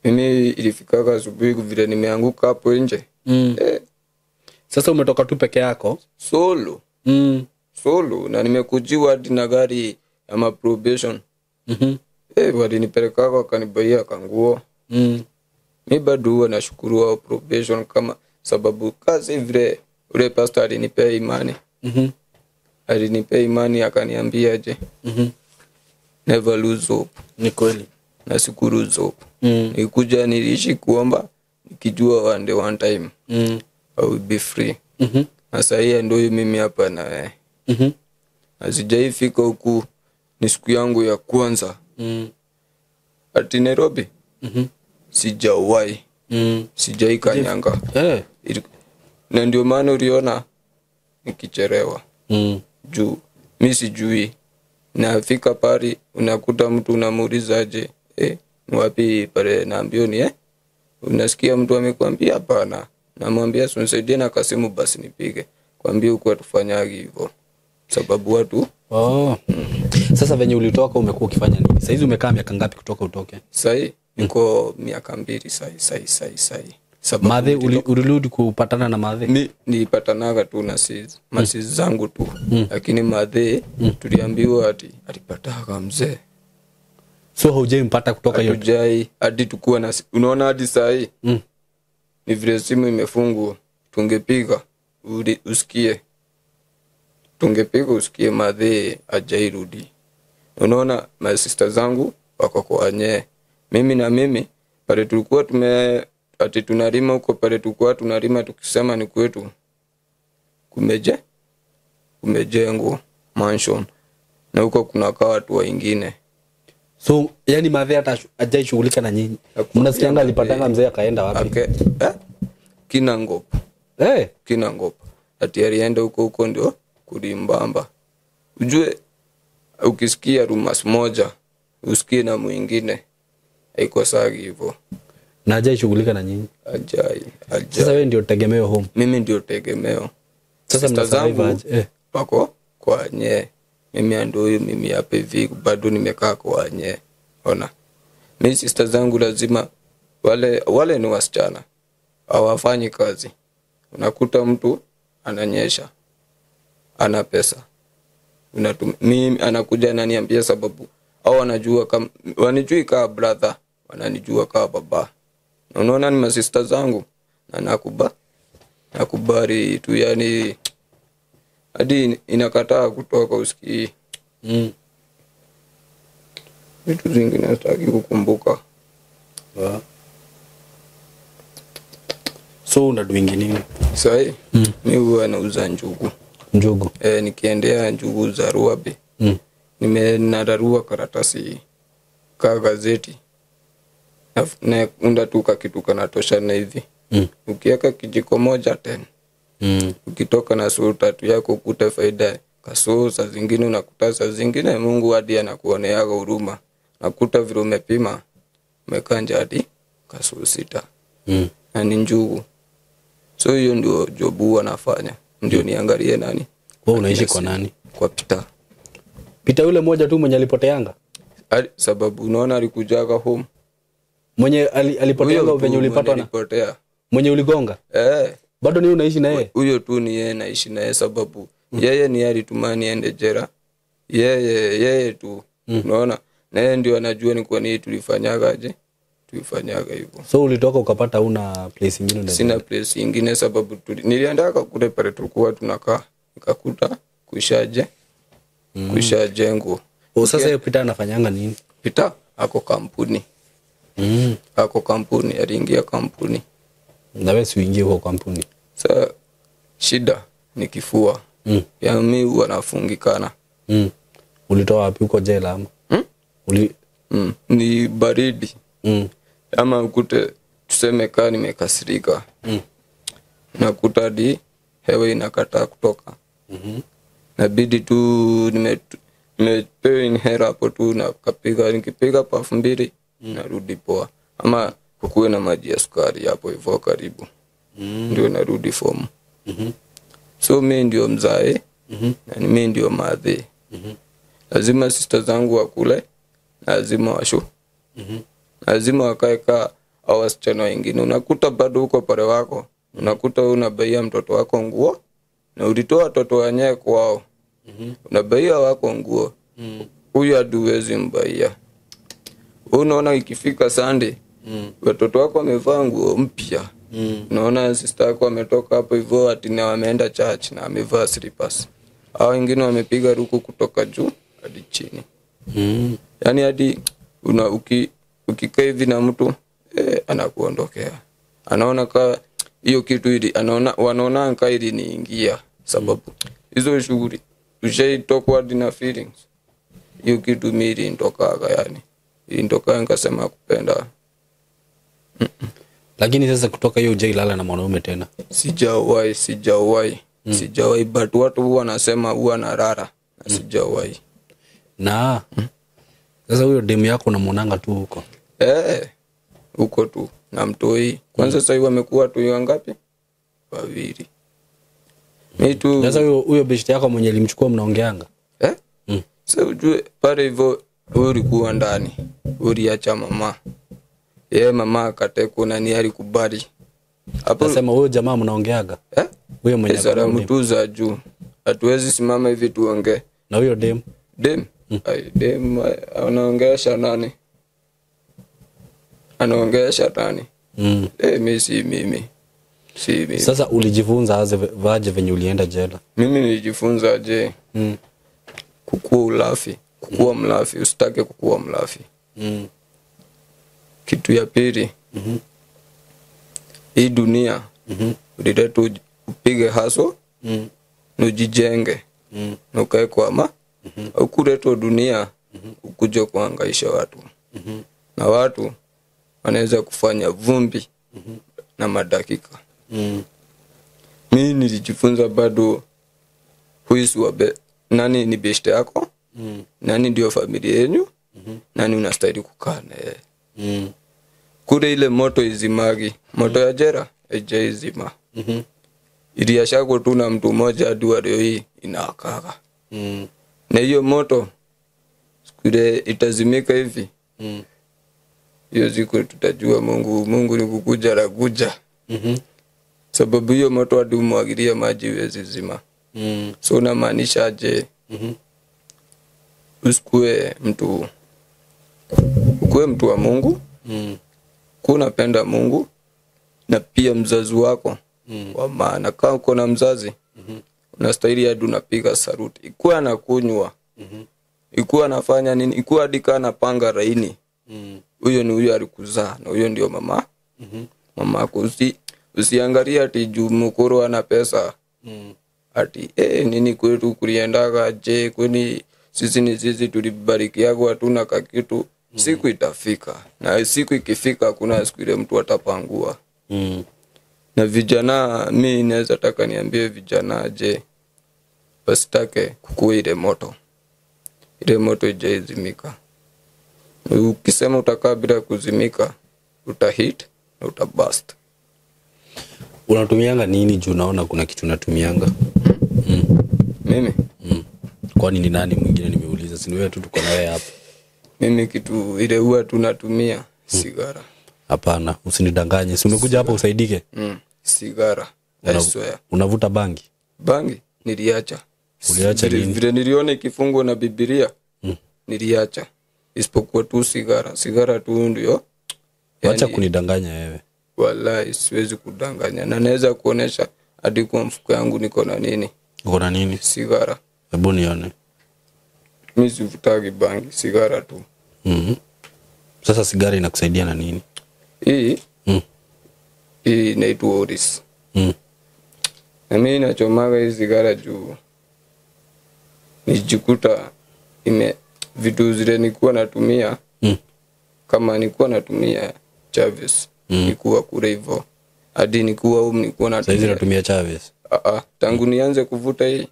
Mimi ilifikaga asubuhi vile nimeanguka hapo nje. Sasa umetoka tu peke yako? Solo. Solo na nimekujiwa hadi na gari ya probation. Walinipeleka wakanibaia kanguo. Mimi bado huwa nashukuru wao probation kama sababu kazi vile ule pastor alinipea imani. Alinipea imani akaniambia aje. Never lose hope. Ni kweli. Na siku lose hope. Nikuja niliishi kuomba nikijua one day one time. I will be free. Na sasa ndio mimi hapa na wewe. Na sijaifika huku ni siku yangu ya kwanza. Ati Nairobi. Sijawahi. Sijai kanyanga. Na ndio maana uliona nikichelewa. Juu mimi sijui. Nafika pale unakuta mtu unamuuliza aje, ni wapi pale naambio ni Unasikia mtu amekwambia hapana. Namwambia unisaidie na kasimu basi nipige. Kwambia huko atufanyagi hivyo. Sababu watu Sasa venye ulitoka umekuwa ukifanya nini? Saizi umekaa miaka ngapi kutoka utoke? Sai niko miaka 2 sai. Sababu madhe ulirudi kupatana na madhe? Mi nilipatanaga tu na sis, masis zangu tu. Lakini madhe tuliambiwa ati alipataka mzee. So haujampata kutoka hiyo? Hatujai hadi tukua na unaona hadi sai. Ni vile simu imefungwa tungepiga. usikie. Tungepiga usikie madhe ajairudi. Unaona my sister zangu wako kwa nye. Mimi na mimi pale tulikuwa ati tunalima huko pale tulikuwa tunalima tukisema ni kwetu. Kumejengwa mansion. Na huko kuna kaa watu wengine. So yani madhe hata hajaishughulika na nyinyi. Mnasikianga alipatanga mzee akaenda wapi? Okay. Kinangop. Kinangop. Ati alienda huko huko ndio kulimbamba. Ujue ukisikia rumors moja usikie na mwingine, haikosagi hivyo. Na hajaishughulika na nyinyi. Ajai. Sasa wewe ndio tegemeo home. Mimi ndio tegemeo. Sasa Sister mnasurvive zangu aje? Wako kwa nye. Mimi ndio huyu, mimi hapa hivi bado nimekaa kwa nye. Ona. Mimi sister zangu lazima wale ni wasichana. Hawafanyi kazi. Unakuta mtu ananyesha. Ana pesa. Mimi anakuja ananiambia sababu au wanajua kama wanijui kama brother, wananijua kama baba. Na unaona ni masista zangu na nakubali tu, yani hadi inakataa kutoka usikii. Vitu zingine sitaki kukumbuka. So una doing nini? Sahi, mimi huwa nauza njugu. Njugu. Nikiendea njugu za Ruabe. Nimenararua karatasi ka gazeti. Na unda tu kitu kanatoshana hivi. Ukiweka kijiko moja tena. Ukitoka na suru tatu yako ukute faida kasoo, saa zingine unakuta, saa zingine Mungu hadi anakuoneaga huruma. Nakuta vile umepima umekanja hadi kasoo 6. Na ni njugu. So hiyo ndio job huwa nafanya. Ndio niangalie nani. Wewe unaishi kwa nani? Kwa Peter. Peter yule mmoja tu mwenye alipoteanga? Sababu unaona alikujaga home. Mwenye alipoteanga venye ulipatwa na? Alipotea. Mwenye uligonga? Bado ni unaishi na yeye? Huyo tu ni yeye naishi na yeye sababu yeye ni alituma niende jela. Yeye tu. Unaona? Na yeye ndio anajua ni kwa nini tulifanyaga aje. Tulifanyaga hivyo. So ulitoka ukapata una place nyingine ndio? Sina place nyingine sababu nilienda kule pale tulikuwa tunakaa nikakuta kushaje. Kushajengwa. Sasa yeye Peter anafanyanga nini? Peter ako kampuni. Ako kampuni, aliingia kampuni. Na wewe si uingie huko kampuni. Sasa shida ni kifua. Ya mimi huwa nafungikana. Ulitoa wapi huko jela ama? Ni baridi. Ama ukute tuseme kaa nimekasirika. Nakuta hadi hewa inakataa kutoka. Nabidi tu nimepewa inhaler hapo tu na kapiga, nikipiga puff 2 narudi poa. Ama kukuwe na maji ya sukari hapo hivyo karibu. Ndio narudi form. So mimi ndio mzae na mimi ndio madhe. Lazima sister zangu wakule, lazima washu. Lazima wakae kaa au wasichana wengine. Unakuta bado uko pale wako, unakuta unabaia mtoto wako nguo na ulitoa watoto wenyewe kwao. Unabaia wako nguo. Huyu hatuwezi mbaia. Unaona ikifika Sunday, watoto wako wamevaa nguo mpya. Unaona sister yako ametoka hapo hivyo ati na wameenda church na amevaa slippers. Hao wengine wamepiga ruku kutoka juu hadi chini. Yaani hadi ukikaa hivi na mtu anakuondokea. Anaona ka hiyo kitu ili anaona wanaona ka ili niingia sababu hizo shughuli ushaitokwa hadi na feelings. Hiyo kitu mimi ilinitokaga yani. Ilinitoka nikasema kupenda. Lakini sasa kutoka hiyo hujailala na mwanaume tena? Sijawahi. Sijawahi, but watu huwa wanasema huwa narara na sijawahi. Na sasa huyo demu yako unamuonanga tu huko? Huko tu na mtoi. Kwanza sasa hivi wamekuwa tu wangapi? 2. Mimi tu. Sasa huyo beshte yako mwenye alimchukua mnaongeanga? Sasa ujue pale hivyo ulikuwa ndani. Uliacha mama. Yeye mama akatekwa na ni alikubali. Hapo nasema huyo jamaa mnaongeaga? Huyo mwenye salamu tu za juu. Hatuwezi simama hivi tuongee. Na huyo dem? Dem? Ai, dem anaongeesha nani? Anaongeesha nani? Mimi si mimi. Si mimi. Sasa ulijifunza aje venye ulienda jela? Mimi nilijifunza aje? Kukua ulafi, kukua mlafi, usitake kukua mlafi. Kitu ya pili. Hii dunia uliletwa upige haso, nujijenge, na ukae kwa ama. Hukuletwa dunia ukuje kuhangaisha watu. Na watu wanaweza kufanya vumbi na madakika. Mimi nilijifunza bado huisi nani ni best yako, nani ndio familia yenu, nani unastahili kukaa na yeye. Kule ile moto izimagi, moto ya jera haijaizima. Iliashako tu na mtu mmoja hadi wa leo hii inawakaga. Na hiyo moto siku ile itazimika hivi. Hiyo siku tutajua Mungu ni kukuja la kuja. Sababu hiyo moto hadi umwagilie maji iwezi zima. So unamaanisha aje? Usikue mtu, ukuwe mtu wa Mungu. Kunapenda Mungu na pia mzazi wako. Kwa maana kama uko na mzazi, unastahili hadi unapiga saluti. Ikuwa anakunywa, ikuwa anafanya nini, ikuwa hadi kama anapanga laini. Huyo ni huyo alikuzaa na huyo ndio mama. Mama yako. Usiangalie ati juu mkoro ana pesa. Ati nini kwetu kuliendaga je, kwani sisi ni sisi tulibarikiagwa hatuna kakitu. Siku itafika. Na siku ikifika hakuna siku ile mtu atapangua. Na vijana, mi naweza taka niambie vijana je, basitake kukua ile moto. Ile moto haijaizimika. Ukisema utakaa bila kuzimika, utahit na utabust. Unatumianga nini juu naona kuna kitu unatumianga? Mimi? Kwani ni nani mwingine nimeuliza? Si ni wewe tu tuko na wewe hapa. Mimi kitu ile huwa tunatumia sigara. Hapana, usinidanganye. Si umekuja hapa usaidike? Sigara. I swear. Unavuta bangi? Bangi niliacha. Uliacha lini? Vile niliona ikifungwa na Biblia, niliacha. Isipokuwa tu sigara. Sigara tu ndio. Wacha kunidanganya wewe. Wallahi siwezi kudanganya. Na naweza kuonesha hadi kwa mfuko yangu niko na nini? Uko na nini? Sigara. Hebu nione. Mimi sivutagi bangi, sigara tu. Sasa sigara inakusaidia na nini? Hii? Hii inaitwa Oris. Na mimi nachomaga hii sigara juu nijikuta ime vitu zile nilikuwa natumia. Kama nilikuwa natumia Chavis, nilikuwa kule hivyo. Hadi nilikuwa huko nilikuwa natumia. Sasa hizi natumia Chavis. Tangu nianze kuvuta hii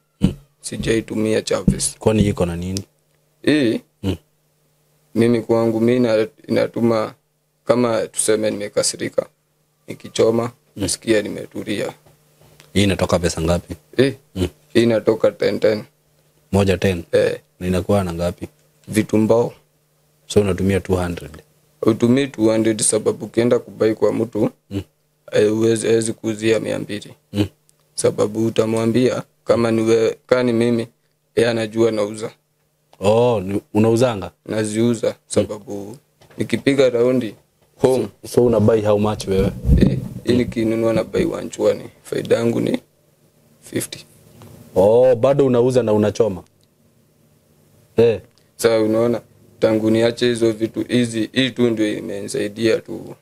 sijaitumia Chavis. Kwani iko na nini? Hii mimi kwangu mimi inatuma kama tuseme nimekasirika, nikichoma nasikia nimetulia. Hii inatoka pesa ngapi? Hii inatoka 10-10. Moja 10? Na inakuwa na ngapi? Vitu mbao. So unatumia 200. Utumii 200 sababu ukienda kubai kwa mtu, hawezi kuuzia 200. Sababu utamwambia kama ni wewe, kama ni mimi, yeye anajua nauza. Oh, unauzanga? Naziuza sababu nikipiga raundi home. So una buy how much wewe? Hii nikinunua na buy 120. Faida yangu ni 50. Oh, bado unauza na unachoma. Sasa unaona tangu niache hizo vitu hizi, hii tu ndio imenisaidia tu.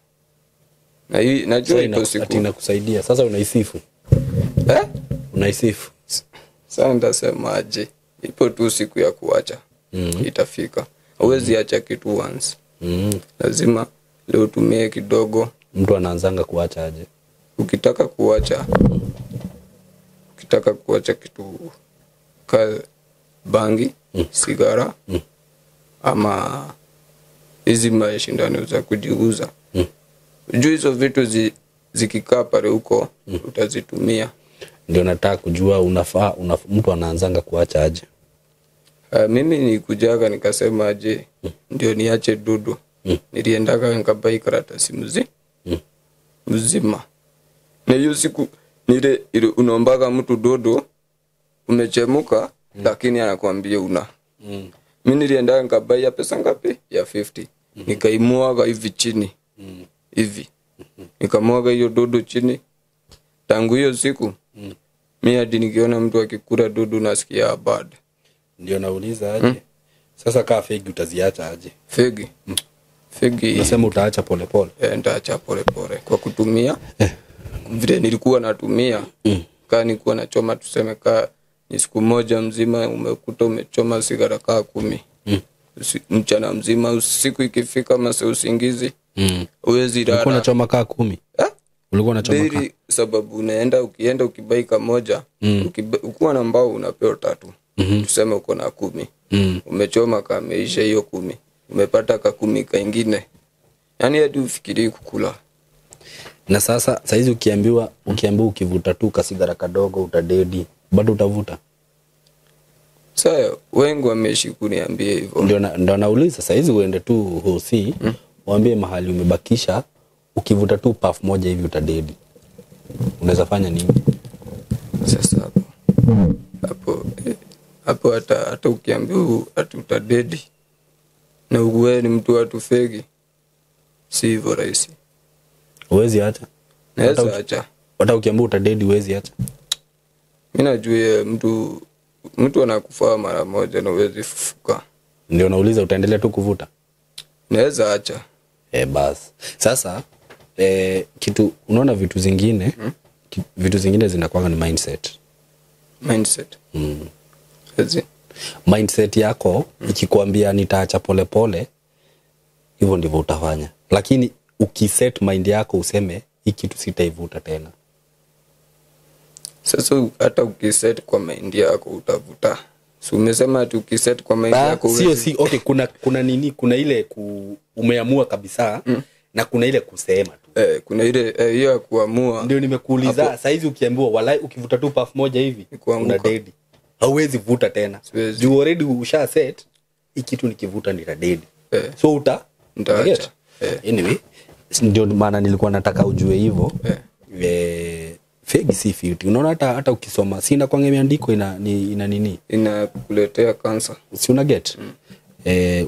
Na hii najua iko siku inakusaidia. Sasa unaisifu. Unaisifu. Sasa nitasemaje? Ipo tu siku ya kuacha. Itafika. Huwezi acha kitu once. Lazima leo utumie kidogo. Mtu anaanzanga kuacha aje? Ukitaka kuacha kitu ka bangi, sigara, ama hizi mashindano za kujiuza. Juu hizo vitu zikikaa pale huko, utazitumia. Ndio nataka kujua mtu anaanzanga kuacha aje? Mimi nilikujaga nikasema aje, ndio niache dudu. Niliendaga nikabai karatasi mzima. Na hiyo siku nile ile unaombaga mtu dodo umechemuka, lakini anakuambia una. Mimi niliendaga nikabai ya pesa ngapi? Ya 50. Nikaimwaga hivi chini. Hivi. Nikamwaga hiyo dodo chini. Tangu hiyo siku mi hadi nikiona mtu akikula dudu nasikia bad. Ndio nauliza aje. Sasa kaa fegi utaziacha aje? Fegi. Fegi. Unasema utaacha polepole. Nitaacha polepole kwa kutumia vile nilikuwa natumia. Kaa nilikuwa nachoma, tuseme kaa ni siku moja mzima umekuta umechoma sigara kaa 10. Mchana mzima, usiku ikifika masa usingizi. Huwezi lala. Ulikuwa unachoma kaa 10? Ulikuwa unachoma kaa? Sababu unaenda ukienda ukibaika moja, ukiwa na mbao unapewa 3. Tuseme uko na 10. Umechoma kameisha hiyo 10. Umepata ka 10 kaingine. Yaani hadi ufikirie kukula. Na sasa saizi ukiambiwa ukivuta tu kasigara kadogo utadedi, bado utavuta? Sasa wengi wameishi kuniambia hivyo. Ndio nauliza saizi uende tu hosi, waambie mahali umebakisha ukivuta tu puff moja hivi utadedi. Unaweza fanya nini? Sasa hapo. Hapo hata ukiambiwa ati utadedi na wewe ni mtu atufegi, si hivyo rahisi. Huwezi acha. Naweza acha. Hata ukiambiwa utadedi huwezi acha. Mimi najua mtu anakufa mara moja na huwezi fufuka. Ndio nauliza utaendelea tu kuvuta? Naweza acha. Bas. Sasa kitu unaona vitu zingine, vitu zingine zinakuwa ni mindset. Mindset. Ezi. Mindset yako ikikwambia nitaacha polepole, hivyo ndivyo utafanya. Lakini ukiset mind yako useme hii kitu sitaivuta tena. Sasa hata ukiset kwa mind yako utavuta. Si umesema ati ukiset kwa mind yako sio si okay, kuna nini, kuna ile umeamua kabisa na kuna ile kusema tu. Kuna ile hiyo ya kuamua. Ndio nimekuuliza saizi ukiambiwa walai ukivuta tu puff moja hivi una dead. Hauwezi vuta tena. You already usha set hii kitu nikivuta nita dead. So nitaacha. Anyway, ndio maana nilikuwa nataka ujue hivyo. Fegi si fiti. Unaona hata ukisoma sina kwange miandiko ina nini? Inakuletea cancer. Si una get?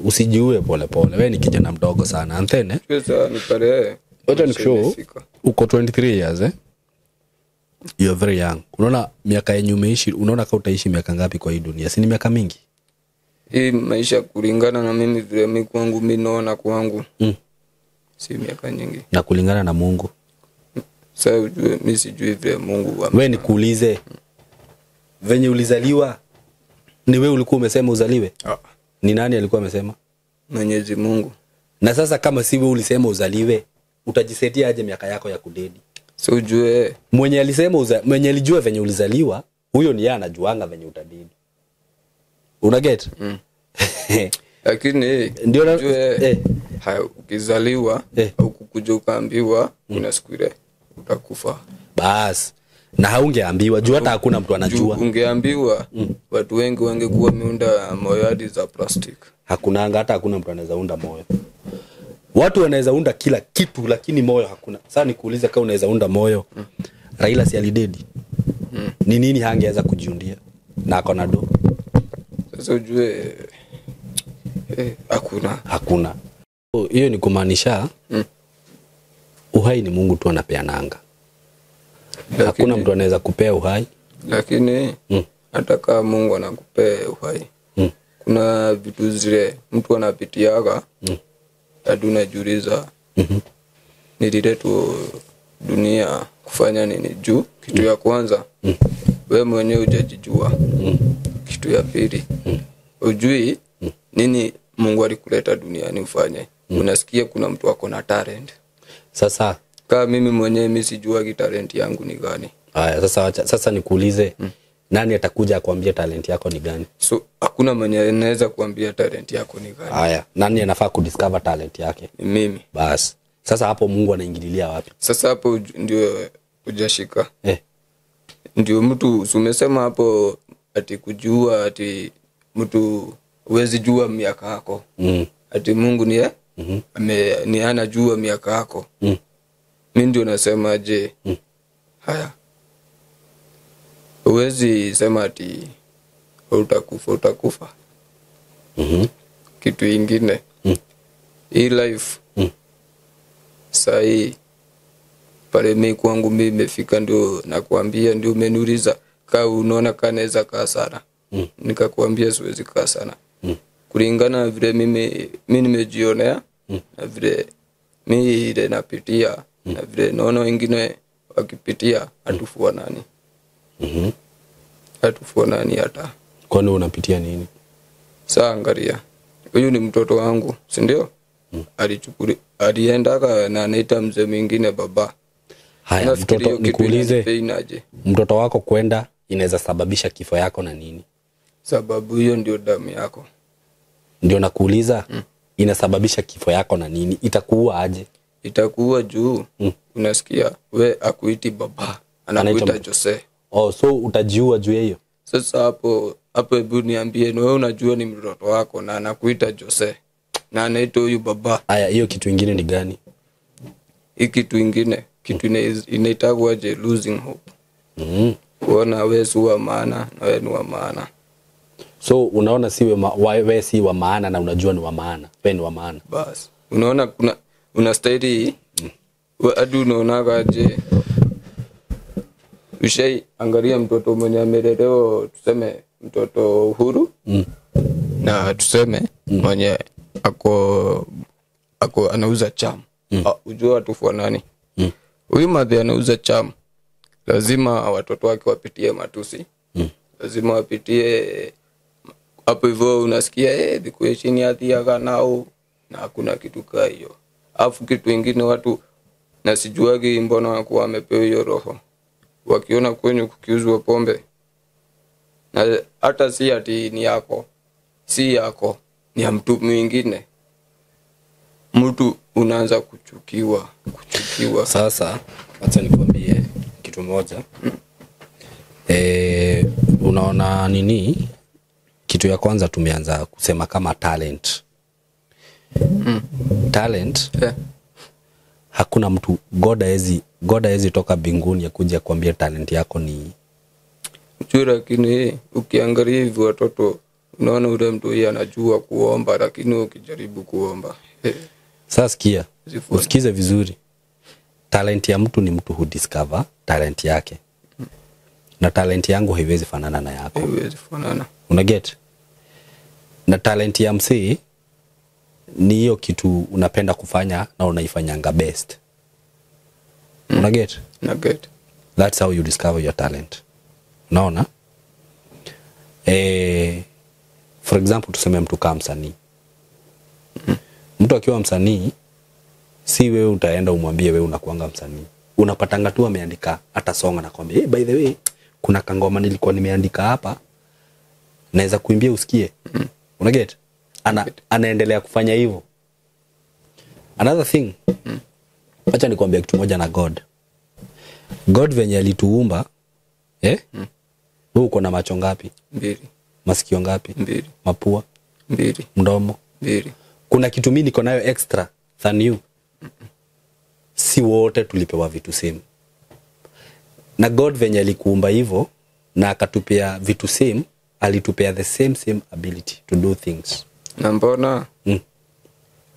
Usijiue pole pole. Wewe ni kijana mdogo sana. And then sasa ni pale. Wacha nikushow uko 23 years You're very young. Unaona miaka yenye umeishi, unaona kama utaishi miaka ngapi kwa hii dunia? Si ni miaka mingi? Hii maisha kulingana na mimi vile mimi kwangu mimi naona kwangu. Si miaka nyingi. Na kulingana na Mungu. Sasa ujue mimi sijui vile Mungu wa. Wewe nikuulize. Venye ulizaliwa ni wewe ulikuwa umesema uzaliwe? Ni nani alikuwa amesema? Mwenyezi Mungu. Na sasa kama si wewe ulisema uzaliwe, utajisetia aje miaka yako ya kudedi? So ujue mwenye alisema mwenye alijua venye ulizaliwa, huyo ni yeye anajuanga venye utadedi. Una get? Lakini ndio ujue ukizaliwa au kukuja ukaambiwa kuna siku ile utakufa. Bas. Na haungeambiwa juu hata hakuna mtu anajua. Ungeambiwa watu wengi wangekuwa wameunda moyo hadi za plastic. Hakuna hata hakuna mtu anaweza unda moyo. Watu wanaweza unda kila kitu lakini moyo hakuna. Sasa nikuulize kama unaweza unda moyo. Raila si alidedi. Ni nini hangeweza kujiundia? Na akona do. Sasa ujue hakuna. Hakuna. Hiyo ni kumaanisha uhai ni Mungu tu anapeananga. Hakuna mtu anaweza kupea uhai. Lakini hata kama Mungu anakupea uhai, kuna vitu zile mtu anapitiaga hadi unajiuliza nililetwa dunia kufanya nini? Juu kitu ya kwanza wewe mwenyewe hujajijua. Kitu ya pili hujui nini Mungu alikuleta duniani ufanye. Unasikia kuna mtu ako na talent. Sasa kama mimi mwenyewe mimi sijui talent yangu ni gani. Haya sasa acha sasa nikuulize, nani atakuja akwambie talent yako ni gani? So hakuna mwenye anaweza kuambia talent yako ni gani. Haya, nani anafaa kudiscover talent yake? Ni mimi. Bas. Sasa hapo Mungu anaingililia wapi? Sasa hapo ndio hujashika. Ndio mtu umesema hapo ati kujua ati mtu huwezi jua miaka yako. Ati Mungu ni ni anajua miaka yako. Mimi ndio nasema je. Haya. Huwezi sema ati utakufa. Kitu ingine. Hii life. Sahi Pale mi kwangu mi imefika, ndio nakuambia, ndio umeniuliza ka unaona ka naweza kaa sana. Nikakuambia siwezi kaa sana. Kulingana na vile mimi nimejionea na vile mi ile napitia na vile naona wengine wakipitia, hatufuanani. Hatufuanani hata. Kwani unapitia nini? Sasa angalia, huyu ni mtoto wangu, si ndio? Alienda na anaita mzee mwingine baba. Haya, mtoto, nikuulize, mtoto wako kwenda inaweza sababisha kifo yako na nini? Sababu hiyo ndio damu yako. Ndio nakuuliza, inasababisha kifo yako na nini? Itakuua aje? Itakuua juu. Unasikia, we akuiti baba, anakuita Jose. Oh, so utajiua juu hiyo? Sasa hapo hebu niambie, wewe unajua ni mtoto wako na anakuita Jose na anaitwa huyu baba. Haya, hiyo kitu kingine ni gani? Hii kitu ingine, kitu inaitwa je, losing hope. Kuona wewe si wa maana na wewe ni wa maana. So unaona si wewe si wa maana na unajua ni wa maana. Wewe ni wa maana. Bas. Unaona kuna unastahili hadi unaona aje. Ushai angalia mtoto mwenye amelelewa, tuseme mtoto huru na tuseme mwenye ako anauza cham. Ujua hatufanani. Huyu madhe anauza cham, lazima watoto wake wapitie matusi. Lazima wapitie hapo hivyo, unasikia dhikuye chini athiaga nao na hakuna kitu kaa hiyo. Alafu kitu kingine watu na sijuagi mbona wakuwa wamepewa hiyo roho. Wakiona kwenye kukiuzwa pombe, na hata si ati ni yako, si yako, ni ya mtu mwingine, mtu unaanza kuchukiwa. Sasa acha nikwambie kitu moja. Unaona nini? Kitu ya kwanza tumeanza kusema kama talent. Talent. Yeah. Hakuna mtu, God haezi toka mbinguni ya kuja kuambia talent yako ni juu. Lakini ukiangalia hivi watoto, unaona ule mtu yeye anajua kuomba, lakini ukijaribu kuomba. Sasa sikia, usikize vizuri. Talent ya mtu ni mtu who discover talent yake. Na talent yangu haiwezi fanana na yako. Haiwezi fanana. Una get? Na talent ya msee ni hiyo kitu unapenda kufanya na unaifanyanga best. Una get? Na get. That's how you discover your talent. Unaona? For example, tuseme mtu kama msanii. Mtu akiwa msanii, si wewe utaenda umwambie wewe unakuanga msanii. Unapatanga tu ameandika hata song na kwambia, hey, by the way, kuna kangoma nilikuwa nimeandika hapa, naweza kuimbia usikie. Una get? Anaendelea kufanya hivyo. Another thing, acha nikwambie kitu moja na God. God venye alituumba, Wewe uko na macho ngapi? 2. Masikio ngapi? 2. Mapua? 2. Mdomo? 2. Kuna kitu mimi niko nayo extra than you. Si wote tulipewa vitu same. Na God venye alikuumba hivyo na akatupea vitu same, alitupea the same ability to do things. Na mbona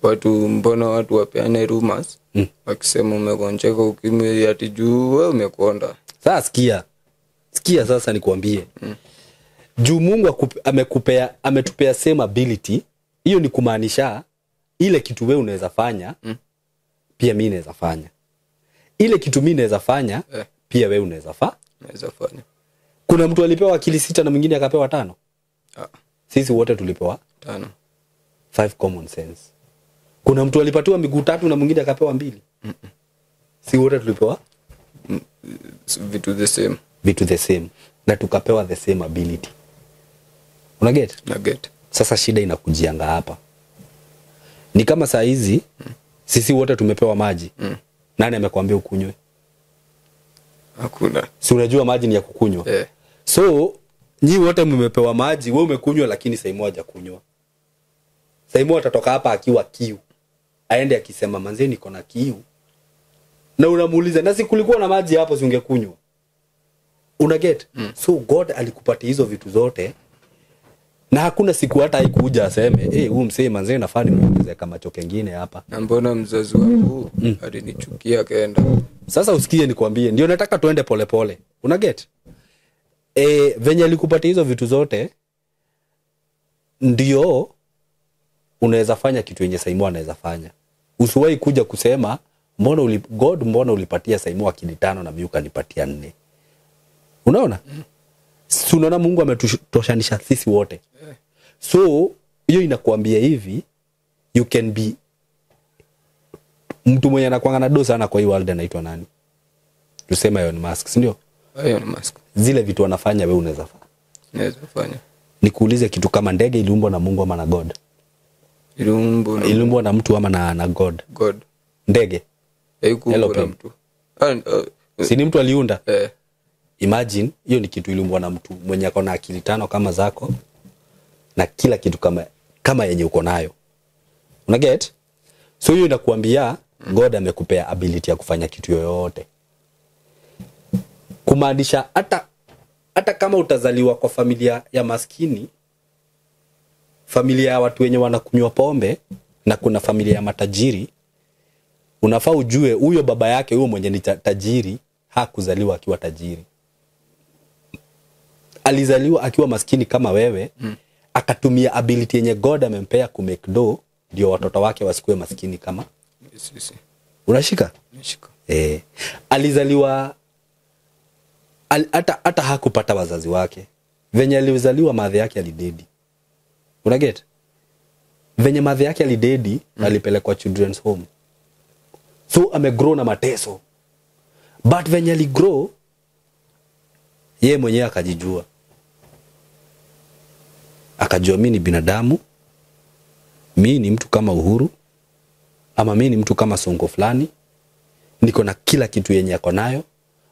watu wapeane rumors wakisema umegonjeka ukimwi ati juu wewe umekonda. Sasa sikia sasa nikuambie. Juu Mungu ametupea same ability, hiyo ni kumaanisha ile kitu wewe unaweza fanya pia mimi naweza fanya. Ile kitu mimi naweza fanya pia wewe unaweza fanya. Kuna mtu alipewa akili 6 na mwingine akapewa 5. Sisi wote tulipewa 5. 5 common sense. Kuna mtu alipatiwa miguu 3 na mwingine akapewa 2. Si wote tulipewa vitu the same. Vitu the same. Na tukapewa the same ability. Una get? Na get. Sasa shida inakujianga hapa. Ni kama saa hizi sisi wote tumepewa maji. Nani amekwambia ukunywe? Hakuna. Si unajua maji ni ya kukunywa. So nyi wote mmepewa maji, wewe umekunywa lakini Saimo hajakunywa. Saimo atatoka hapa akiwa kiu. Aende akisema manze niko na kiu. Na unamuuliza na si kulikuwa na maji hapo si ungekunywa? Una get? So God alikupatia hizo vitu zote. Na hakuna siku hata haikuja aseme, "Eh, huyu msee manze nafaa nimuongeze kama macho kengine hapa." Na mbona mzazi wangu alinichukia akaenda? Sasa usikie nikwambie, ndio nataka tuende polepole. Una get? Venye alikupatia hizo vitu zote ndio unaweza fanya kitu yenye Saimo anaweza fanya. Usiwahi kuja kusema God, mbona ulipatia Saimo akili 5 na mimi ukanipatia 4? Unaona? Si unaona Mungu ametutoshanisha sisi wote. So hiyo inakuambia hivi, you can be mtu mwenye anakuanga na dosa sana kwa hii world anaitwa nani? Tuseme Elon Musk, si ndio? Elon Musk. Zile vitu anafanya wewe unaweza fanya. Naweza fanya. Nikuulize kitu kama ndege iliumbwa na Mungu ama na God? Iliumbwa na mtu ama na God? God. Ndege. Haikuumbwa na mtu. Si ni mtu aliunda? Imagine hiyo ni kitu iliumbwa na mtu mwenye ako na akili 5 kama zako na kila kitu kama yenye uko nayo. Una get? So hiyo inakuambia God amekupea ability ya kufanya kitu yoyote. Kumaanisha hata kama utazaliwa kwa familia ya maskini, familia ya watu wenye wanakunywa pombe na kuna familia ya matajiri, unafaa ujue huyo baba yake huyo mwenye ni tajiri hakuzaliwa akiwa tajiri. Alizaliwa akiwa maskini kama wewe. Akatumia ability yenye God amempea ku make do ndio watoto wake wasikuwe maskini kama sisi. Unashika? Nashika. Alizaliwa hata hakupata wazazi wake. Venye alizaliwa madhe yake alidedi. Una get? Venye madhe yake alidedi, alipelekwa children's home. So amegrow na mateso. But venye aligrow, yeye mwenyewe akajijua. Akajua mimi ni binadamu, mimi ni mtu kama Uhuru, ama mimi ni mtu kama Sonko fulani, niko na kila kitu yenye yako nayo,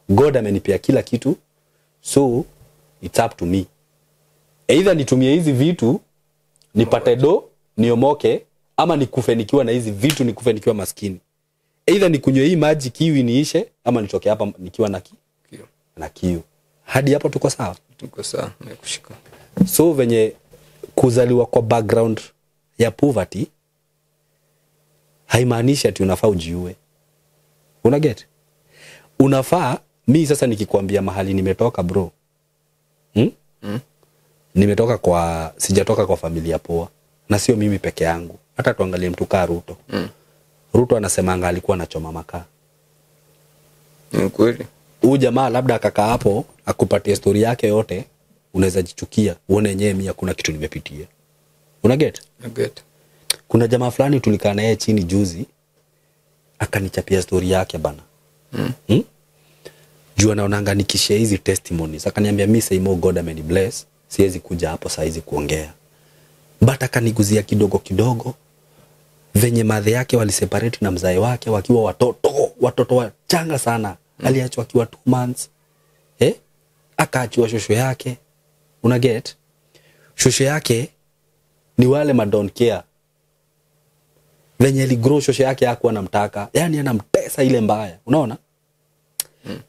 God amenipea kila kitu, so it's up to me. Either nitumie hizi vitu nipate do niomoke, ama nikufe nikiwa na hizi vitu, nikufe nikiwa maskini. Either nikunywe hii maji kiwi niishe, ama nitoke hapa nikiwa na kiu. Na kiu. Hadi hapo tuko sawa? Tuko sawa, nimekushika. So venye kuzaliwa kwa background ya poverty haimaanishi ati unafaa ujiue. Una get? Unafaa, mi sasa nikikwambia mahali nimetoka bro. Nimetoka kwa, sijatoka kwa familia poa. Na sio mimi peke yangu. Hata tuangalie mtu kaa Ruto. Ruto anasemanga alikuwa anachoma makaa. Ni kweli. Huyu jamaa labda akakaa hapo akupatie story yake yote, unaweza jichukia, uone yenyewe mimi hakuna kitu nimepitia. Una get? I get. Kuna jamaa fulani tulikaa naye chini juzi, akanichapia story yake bana. Juu anaonanga nikishare hizi testimonies, akaniambia mimi Saimo God ameni bless, siwezi kuja hapo saa hizi kuongea. But akaniguzia kidogo kidogo venye madhe yake waliseparate na mzae wake wakiwa watoto wachanga sana. Aliachwa akiwa 2 months. Akaachwa shosho yake. Una get? Shosho yake ni wale ma don't care. Venye aligrow shosho yake hakuwa anamtaka. Yaani anamtesa ile mbaya. Unaona?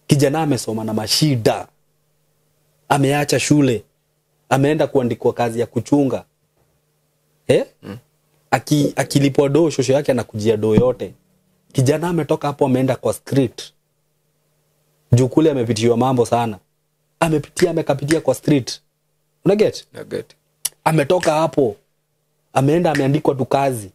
Kijana amesoma na mashida. Ameacha shule. Ameenda kuandikwa kazi ya kuchunga. Akilipwa do shosho yake anakujia do yote. Kijana ametoka hapo ameenda kwa street. Juu kule amepitiwa mambo sana. Amekapitia kwa street. Una get? I get. Ametoka hapo. Ameenda ameandikwa tu kazi.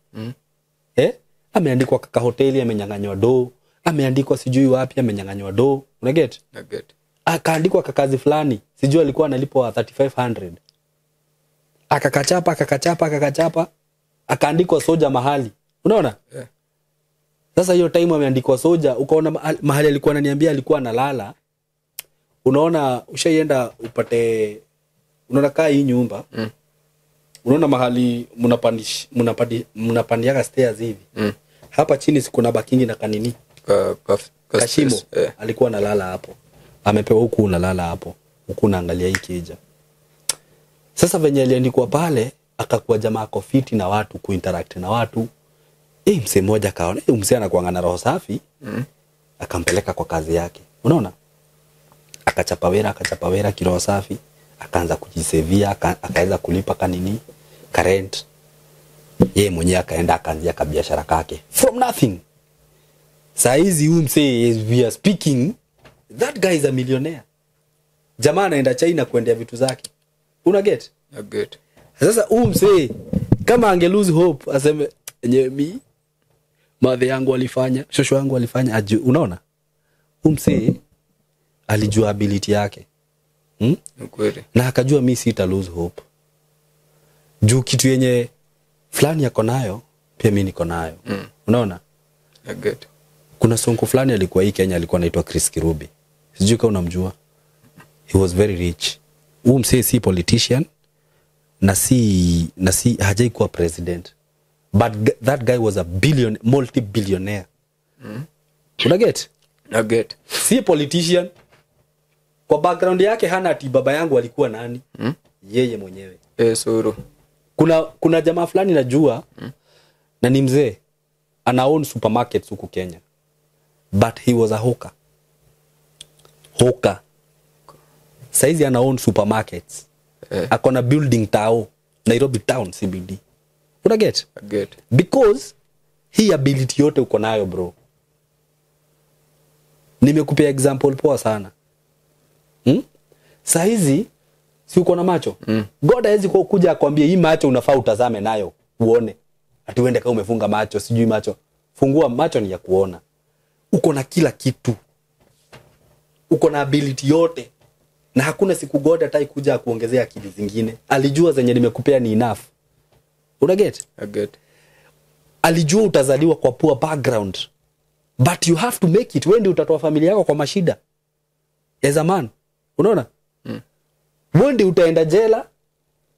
Ameandikwa kaka hoteli amenyang'anywa do. Ameandikwa sijui wapi amenyang'anywa do. Una get? I get. Akaandikwa kakazi fulani, sijui alikuwa analipwa 3500. Akakachapa. Akaandikwa soja mahali. Unaona? Yeah. Sasa hiyo time ameandikwa soja, ukaona mahali alikuwa ananiambia alikuwa analala. Unaona ushaienda upate, unaona kaa hii nyumba. Unaona mahali mnapandiaga stairs hivi. Hapa chini si kuna bakingi na kanini? Kashimo. Yeah. Alikuwa analala hapo. Amepewa huku unalala hapo. Huku unaangalia hii kija. Sasa venye aliandikwa pale, akakuwa jamaa ako fiti na watu, kuinteract na watu. Msee mmoja akaona, msee anakuanga na roho safi. Akampeleka kwa kazi yake. Unaona? Akachapa wera kiroho safi, akaanza kujisevia, akaweza kulipa kanini, current. Yeye mwenyewe akaenda akaanzia kabiashara kake from nothing. Saa hizi huyu msee, as we are speaking, that guy is a millionaire. Jamaa anaenda China kuendea vitu zake. Una get? I get. Sasa huyu msee kama ange lose hope aseme enyewe mi madhe yangu alifanya, shosho yangu alifanya, unaona? Huyu msee alijua ability yake. Ni kweli. Na akajua mi sita lose hope. Juu kitu yenye fulani yako nayo pia mi niko nayo. Unaona? I get. Kuna sonko fulani alikuwa hii Kenya, alikuwa anaitwa Chris Kirubi. Sijui kama unamjua. He was very rich. Huyu msee si politician na si hajai kuwa president. But that guy was a multi-billionaire. Una get? I get. Si politician. Kwa background yake hana ati baba yangu alikuwa nani. Yeye mwenyewe. Suru. Kuna jamaa fulani najua na ni mzee, ana own supermarkets huku Kenya. But he was a hawker. Hawker. Saizi ana own supermarkets. Ako na building tao, Nairobi town CBD. Una get? I get. Because hii ability yote uko nayo bro. Nimekupea example poa sana. Saizi si uko na macho? God hawezi kuja akwambie hii macho unafaa utazame nayo uone. Ati uende kama umefunga macho, sijui macho. Fungua macho ni ya kuona. Uko na kila kitu. Uko na ability yote. Na hakuna siku God ataikuja kuongezea akili zingine. Alijua zenye nimekupea ni enough. Una get? I get. Alijua utazaliwa kwa poor background. But you have to make it. Wewe ndio utatoa familia yako kwa mashida. As a man. Unaona? Wewe ndio utaenda jela,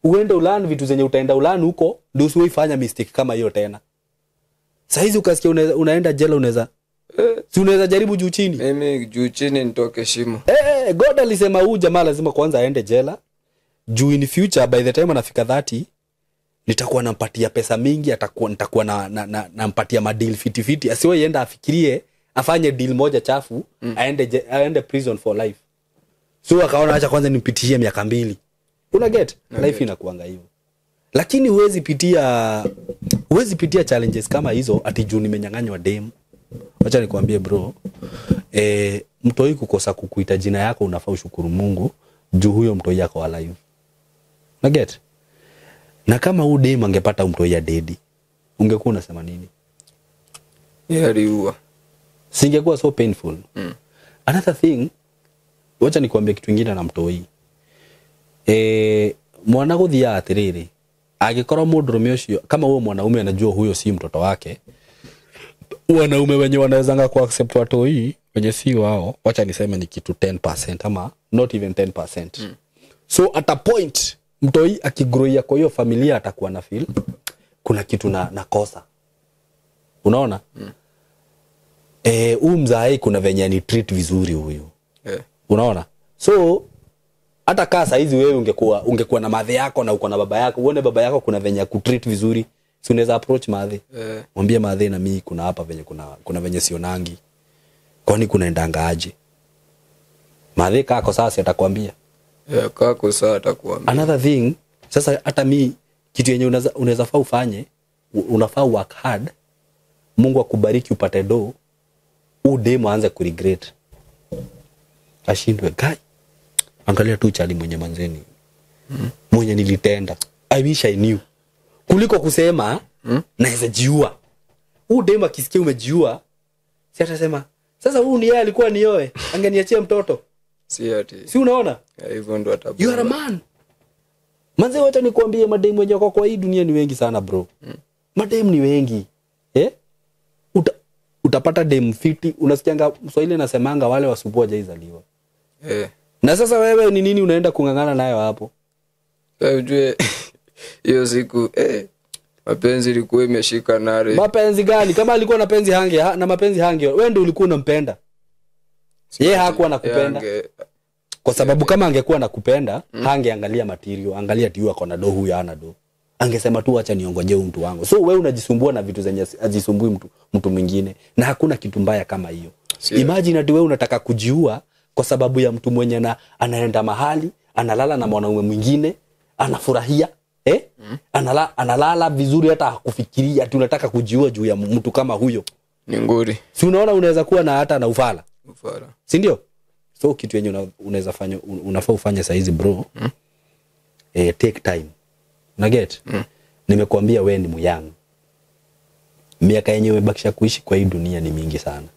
uende ulan vitu zenye utaenda ulan huko, ndio usiwahi mistake kama hiyo tena. Saa hizi ukasikia unaenda jela unaweza si unaweza jaribu juu chini. Mimi juu chini nitoke shimo. God alisema huyu jamaa lazima kwanza aende jela. Juu in future by the time anafika 30 nitakuwa nampatia pesa mingi, nitakuwa nampatia madeal fiti fiti. Asiwahi enda afikirie afanye deal moja chafu, aende prison for life. So akaona acha kwanza nimpitishie miaka 2. Una get? Life inakuanga hivyo. Lakini huwezi pitia challenges kama hizo ati juu nimenyang'anywa dem. Acha nikwambie bro, mtoi kukosa kukuita jina yako unafaa ushukuru Mungu juu huyo mtoi yako alive. Una get? Na kama huyu dem angepata mtoi ya dedi, ungekuwa unasema nini? Yeye aliua. Singekuwa so painful. Another thing, wacha nikwambie kitu kingine na mtoi. Mwana guthia atiriri, angikorwo mundurume ucio kama huyo mwanaume anajua huyo si mtoto wake, wanaume wenye wanawezanga ku accept watoi wenye si wao, wacha niseme ni kitu 10% ama not even 10%. So at a point mtoi akigrow kwa hiyo familia atakuwa na feel kuna kitu na kosa. Unaona? Huyu mzae kuna venye ni treat vizuri huyu. Unaona? So hata kaa saa hizi wewe ungekuwa na madhe yako na uko na baba yako, uone baba yako kuna venye kutreat vizuri, si unaweza approach madhe. Mwambie madhe na mimi kuna hapa venye kuna venye sionangi. Kwani kunaendanga aje? Madhe kako sasa atakwambia. Kako sasa atakwambia. Another thing, sasa hata mimi kitu yenye unaweza faa ufanye, unafaa work hard. Mungu akubariki upate do, udemo aanze kuregret. Ashindwe guy. Angalia tu chali mwenye manzeni. Mwenye nilitenda. I wish I knew. Kuliko kusema naweza jiua. Huyu demu akisikia umejiua, si atasema sasa huyu ni yeye alikuwa nioe, angeniachia mtoto. Si ati. Si unaona? Hivyo ndo atabona. You are a man. Manze wacha nikwambie mademu wenye wako kwa hii dunia ni wengi sana bro. Mademu ni wengi. Utapata demu fiti, unasikianga Mswahili anasemanga wale wasubua hajaizaliwa. Na sasa wewe ni nini unaenda kungangana nayo hapo? Wewe ujue hiyo siku mapenzi ilikuwa imeshika nare. Mapenzi gani? Kama alikuwa na penzi hange na mapenzi hange, wewe ndio ulikuwa unampenda. Yeye hakuwa anakupenda. Kwa sababu kama angekuwa anakupenda, hangeangalia material, angalia tu yuko na do huyu hana do. Angesema tu acha niongoje huyu mtu wangu. So wewe unajisumbua na vitu zenye ajisumbui mtu mwingine, na hakuna kitu mbaya kama hiyo. Imagine ati wewe unataka kujiua kwa sababu ya mtu mwenye na anaenda mahali, analala na mwanaume mwingine, anafurahia, analala vizuri hata hakufikiria ati unataka kujiua juu ya mtu kama huyo. Ni nguri. Si unaona unaweza kuwa na hata na ufala. Ufala. Si ndio? So kitu yenye unaweza fanya, unafaa ufanye saa hizi bro. Take time. Una get? Nimekuambia wewe ni myoung. Miaka yenye umebakisha kuishi kwa hii dunia ni mingi sana.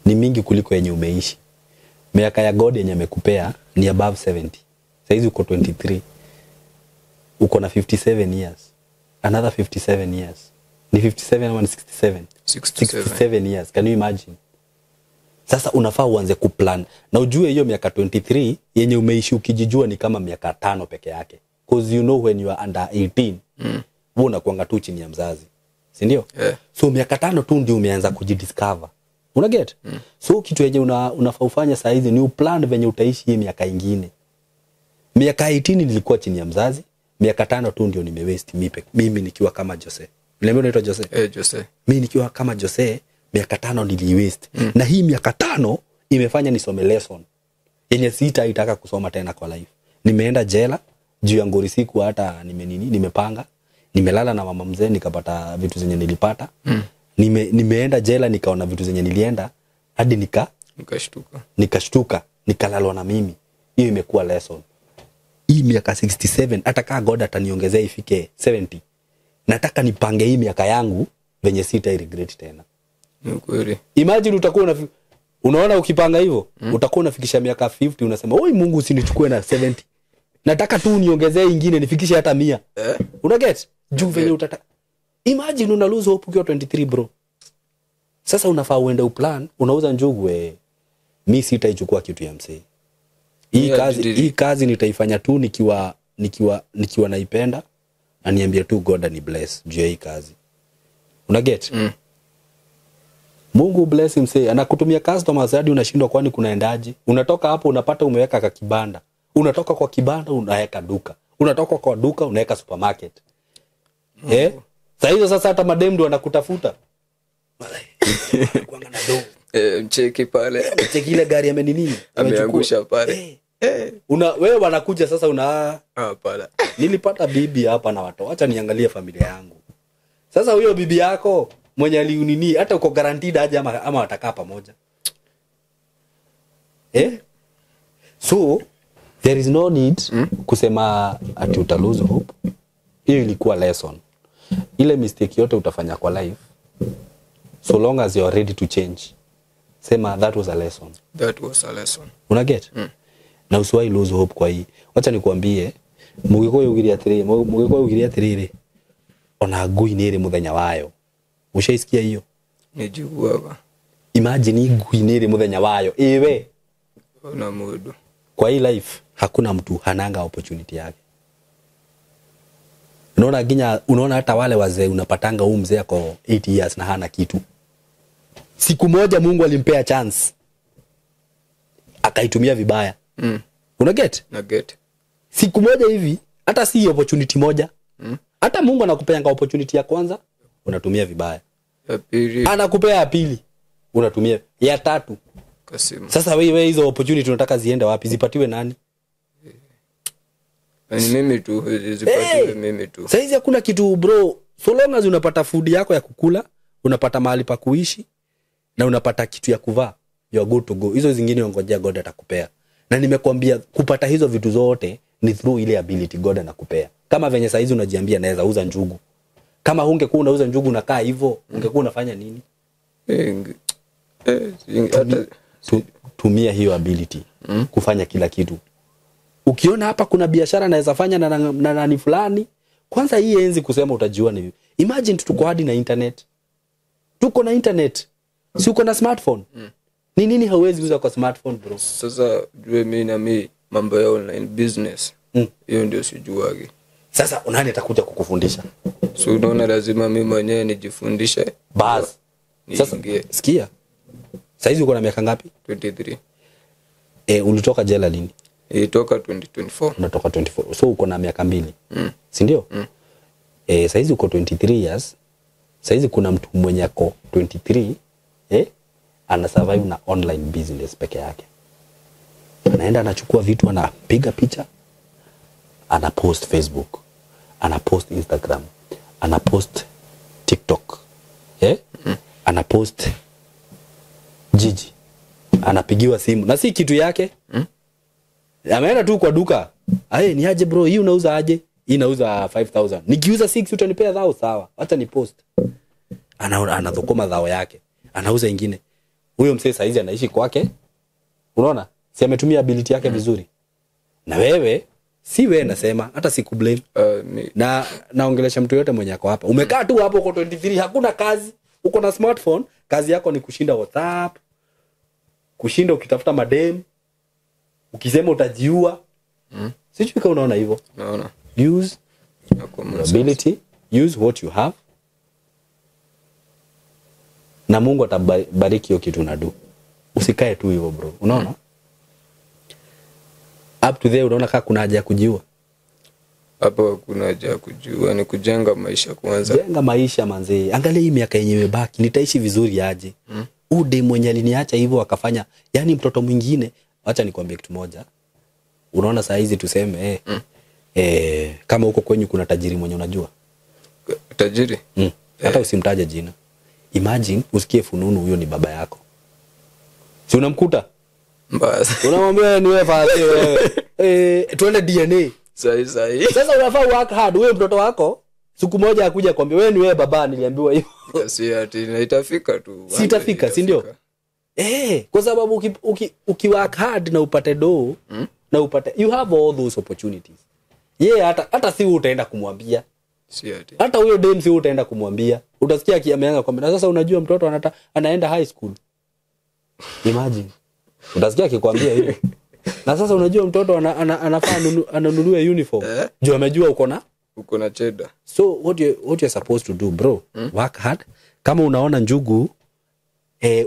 Ni mingi kuliko yenye umeishi. Miaka ya God yenye amekupea ni above 70. Saa hizi uko 23. Uko na 57 years. Another 57 years. Ni 57 ama ni 67? 67. 67 years. Can you imagine? Sasa unafaa uanze kuplan. Na ujue hiyo miaka 23 yenye umeishi ukijijua ni kama miaka 5 peke yake. Because you know when you are under 18, wewe unakuanga tu chini ya mzazi. Si ndio? Yeah. So miaka 5 tu ndio umeanza kujidiscover. Una get? So kitu yenye unafaa ufanye saa hizi ni uplan venye utaishi hii miaka ingine. Miaka 18 nilikuwa chini ya mzazi, miaka 5 tu ndio nimewaste mimi nikiwa kama Jose. Niambia unaitwa Jose? Jose. Mimi nikiwa kama Jose, miaka 5 niliwaste. Na hii miaka 5 imefanya nisome lesson yenye sitaitaka kusoma tena kwa life. Nimeenda jela juu ya ngori siku hata nimepanga. Nimelala na mama mzee nikapata vitu zenye nilipata. Nimeenda jela nikaona vitu zenye nilienda hadi nikashtuka. Nikashtuka, nikalalwa na mimi. Hiyo imekuwa lesson. Hii miaka 67 hata kama God ataniongezea ifike 70. Nataka nipange hii miaka yangu venye sita regret tena. Ni kweli. Imagine utakuwa unaona ukipanga hivyo, utakuwa unafikisha miaka 50 unasema, "Oi Mungu usinichukue na 70. Nataka tu uniongezee ingine nifikishe hata 100." Una get? Juu venye utataka. Imagine una lose hope ukiwa 23 bro. Sasa unafaa uende uplan, unauza njugu Mimi sitaichukua kitu ya msee. Hii kazi nitaifanya tu nikiwa naipenda na niambie tu God ani bless juu ya hii kazi. Una get? Mungu bless msee, anakutumia customers hadi unashindwa kwani kunaendaje? Unatoka hapo unapata umeweka ka kibanda. Unatoka kwa kibanda unaweka duka. Unatoka kwa duka unaweka supermarket. Sasa hizo sasa hata madem ndio wanakutafuta. Kuanga na do. Mcheki pale. Mcheki ile gari ameninini. Ameangusha pale. Wewe wanakuja sasa una pale. Nilipata bibi hapa na watu. Acha niangalie familia yangu. Sasa huyo bibi yako mwenye aliunini hata uko guaranteed aje ama watakaa pamoja. So there is no need kusema ati uta lose hope. Hiyo ilikuwa lesson. Ile mistake yote utafanya kwa life, so long as you are ready to change, sema that was a lesson. That was a lesson. Una get? Na usiwahi lose hope kwa hii. Wacha nikuambie, mugikuyu ugiria atiri, mugikuyu ugiria atiriri, ona ngui ni iri muthenya wayo. Ushaisikia hiyo? Nijiguaga. Imagine ngui ni iri muthenya wayo. Ewe. Ona mundu. Kwa hii life hakuna mtu hananga opportunity yake. Unaona ginya, unaona hata wale wazee unapatanga huu mzee ako 80 years na hana kitu. Siku moja Mungu alimpea chance. Akaitumia vibaya. Una get? Na get. Siku moja hivi, hata si opportunity moja. Hata Mungu anakupea opportunity ya kwanza, unatumia vibaya. Ya pili. Anakupea ya pili, unatumia ya tatu. Kasimu. Sasa wewe hizo opportunity unataka ziende wapi? Zipatiwe nani? Ni mimi tu, zipatiwe mimi tu. Saizi hakuna kitu bro. So long as unapata food yako ya kukula, unapata mahali pa kuishi na unapata kitu ya kuvaa, you are good to go. Hizo zingine ungojea God atakupea. Na nimekuambia kupata hizo vitu zote ni through ile ability God anakupea. Kama venye saizi unajiambia naweza uza njugu. Kama ungekuwa unauza njugu unakaa hivyo, ungekuwa unafanya nini? Tumia hiyo ability kufanya kila kitu. Ukiona hapa kuna biashara naweza fanya na nani fulani, kwanza hii enzi kusema utajua ni. Imagine tuko hadi na internet. Tuko na internet. Si uko na smartphone? Ni nini hauwezi uza kwa smartphone bro? Sasa jue mimi na mimi mambo ya online business. Hiyo ndio sijuagi. Sasa nani atakuja kukufundisha? So unaona lazima mimi mwenyewe nijifundishe. Bas. Sasa sikia. Saizi uko na miaka ngapi? 23. Ulitoka jela lini? Ilitoka 2024. Unatoka 24. So uko na miaka 2. Si ndio? Saizi uko 23 years. Saizi kuna mtu mwenye ako 23, ana survive na online business peke yake. Anaenda anachukua vitu, anapiga picha, ana post Facebook, ana post Instagram, ana post TikTok. Anapost jiji, anapigiwa simu na si kitu yake. Ameenda tu kwa duka, aye, ni aje bro, hii unauza aje? Hii nauza 5000, nikiuza 6 utanipea dhao? Sawa, acha ni post. Anadhokoma dhao yake, anauza ingine. Huyo msee saizi anaishi kwake, unaona, si ametumia ability yake vizuri. Na wewe, si wewe nasema, hata sikublame. Na naongelesha mtu yote mwenye ako hapa, umekaa tu hapo uko 23, hakuna kazi, uko na smartphone, kazi yako ni kushinda WhatsApp, kushinda ukitafuta madem, ukisema utajiua. Sijui kama unaona hivyo. Naona. Use your ability, use what you have, na Mungu atabariki hiyo kitu unadu. Usikae tu hivyo bro, unaona? Up to there unaona kama kuna haja ya kujiua? Hapo kuna haja ya kujiua, ni kujenga maisha kwanza. Jenga maisha manze. Angalia hii miaka yenye imebaki, nitaishi vizuri aje? Ude mwenye aliniacha hivyo akafanya, yani mtoto mwingine, acha nikwambie kitu moja. Unaona saa hizi tuseme kama huko kwenyu kuna tajiri mwenye unajua. Tajiri? Hata usimtaje jina. Imagine usikie fununu huyo ni baba yako. Si unamkuta? Mbaya. Unamwambia ni wewe fadhi wewe. Tuende DNA. Sahi sahi. Sasa unafaa work hard wewe mtoto wako siku moja akuja kwambia wewe ni wewe baba niliambiwa hivyo. Si ati na itafika tu. Si itafika, si ndio? Kwa sababu uki work hard na upate do na upate, you have all those opportunities. Yeye hata si utaenda kumwambia. Si ati. Hata huyo dem si utaenda kumwambia. Utasikia akiameanza kwambia na sasa unajua mtoto anaenda high school. Imagine. Utasikia akikwambia hivyo. Na sasa unajua mtoto anafaa anunue uniform. Juu amejua uko na cheda. So what you're supposed to do bro, work hard. Kama unaona njugu,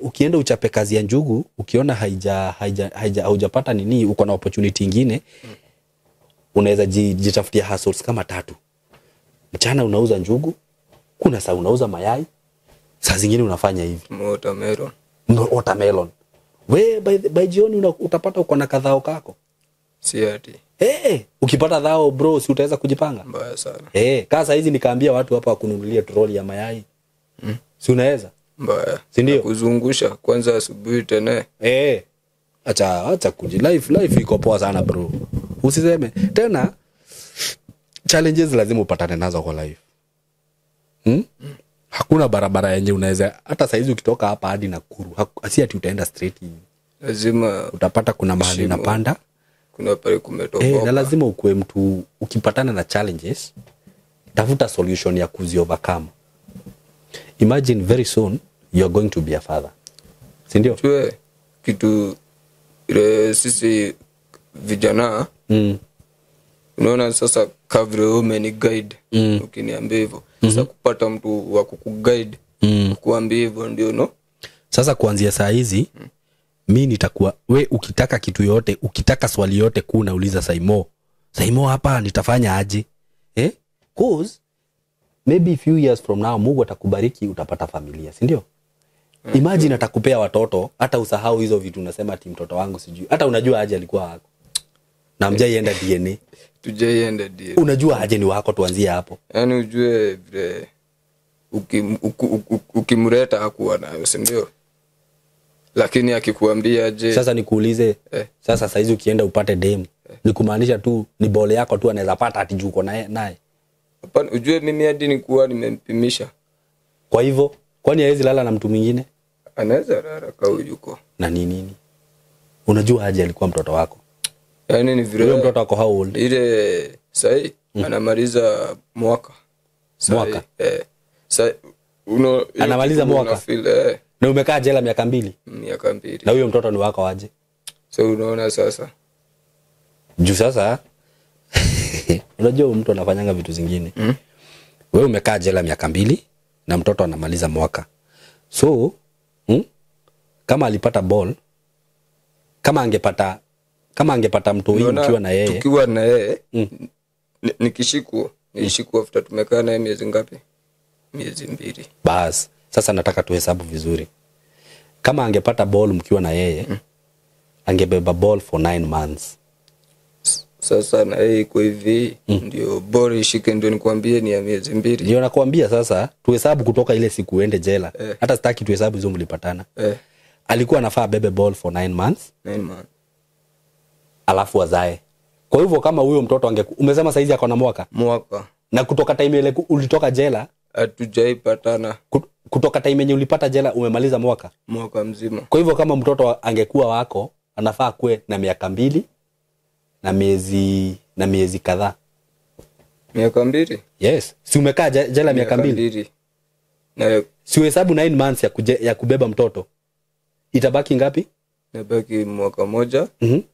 ukienda uchape kazi ya njugu, ukiona haujapata nini, uko na opportunity nyingine, unaweza jitafutia hustles kama 3. Mchana unauza njugu, kuna saa unauza mayai, saa zingine unafanya hivi. Watermelon. We by jioni utapata uko na kadhao kako. Si ati. Ukipata dhao bro, si utaweza kujipanga? Mbaya sana. Kasa hizi nikaambia watu hapa wakununulia troli ya mayai. Si unaweza? Mbaya. Si ndio? Kuzungusha kwanza asubuhi tena. Acha kuji. Life iko poa sana bro. Usiseme tena challenges lazima upatane nazo kwa life. Hakuna barabara yenye unaweza, hata saizi ukitoka hapa hadi Nakuru, si ati utaenda straight hivi. Lazima utapata kuna mahali unapanda, kuna pale kumetoboka. Na lazima ukue mtu ukipatana na challenges, tafuta solution ya kuzi overcome. Imagine very soon you are going to be a father. Si ndio? Tue kitu sisi vijana unaona sasa cover women guide ukiniambia hivyo. Sasa kupata mtu wa kukuguide kukuambia hivyo ndio no. Sasa kuanzia saa hizi mimi nitakuwa we ukitaka kitu yote, ukitaka swali yote kuu nauliza Saimo. Saimo hapa nitafanya aje? Cause maybe few years from now Mungu atakubariki utapata familia, si ndio? Imagine atakupea watoto, hata usahau hizo vitu unasema ati mtoto wangu sijui. Hata unajua aje alikuwa wako. Na mjaienda DNA. Tujaienda DNA. Unajua aje ni wako, tuanzie hapo. Yaani ujue vile ukimleta hakuwa nayo, si ndio? Lakini akikuambia aje. Sasa nikuulize, sasa saizi ukienda upate dem, ni kumaanisha tu ni bole yako tu anaweza pata ati juu uko naye. Hapana, ujue mimi hadi nikuwa nimempimisha. Kwa hivyo, kwani hawezi lala na mtu mwingine? Anaweza lala kama yuko. Na nini? Unajua aje alikuwa mtoto wako? Yaani ni vile huyo mtoto wako how old? Ile sahi anamaliza mwaka. Mwaka. Sai anamaliza mwaka. Na umekaa jela miaka 2. Miaka 2. Na huyo mtoto ni wako aje? So unaona sasa. Juu sasa unajua mtu anafanyanga vitu zingine. Wewe umekaa jela miaka 2 na mtoto anamaliza mwaka. So, kama alipata ball, kama angepata mtu huyu mkiwa na yeye. Tukiwa na yeye, nikishikwa, nilishikwa after tumekaa naye miezi ngapi? Miezi 2. Bas, sasa nataka tuhesabu vizuri. Kama angepata ball mkiwa na yeye, angebeba ball for 9 months. Sasa na yeye iko hivi, ndio bora ishike, ndio nikwambie ni ya miezi 2. Ndio nakwambia sasa tuhesabu kutoka ile siku uende jela. Hata sitaki tuhesabu hizo mlipatana. Alikuwa anafaa bebe ball for 9 months. 9 months. Alafu azae. Kwa hivyo kama huyo mtoto umesema saizi ako na mwaka? Mwaka. Na kutoka time ile ulitoka jela hatujaipatana. Kutoka time yenye ulipata jela umemaliza mwaka? Mwaka mzima. Kwa hivyo kama mtoto angekuwa wako anafaa kuwe na miaka 2 na miezi kadhaa. Miaka 2? Yes. Si umekaa jela miaka 2? Na si uhesabu 9 months ya kubeba mtoto. Itabaki ngapi? Nabaki mwaka 1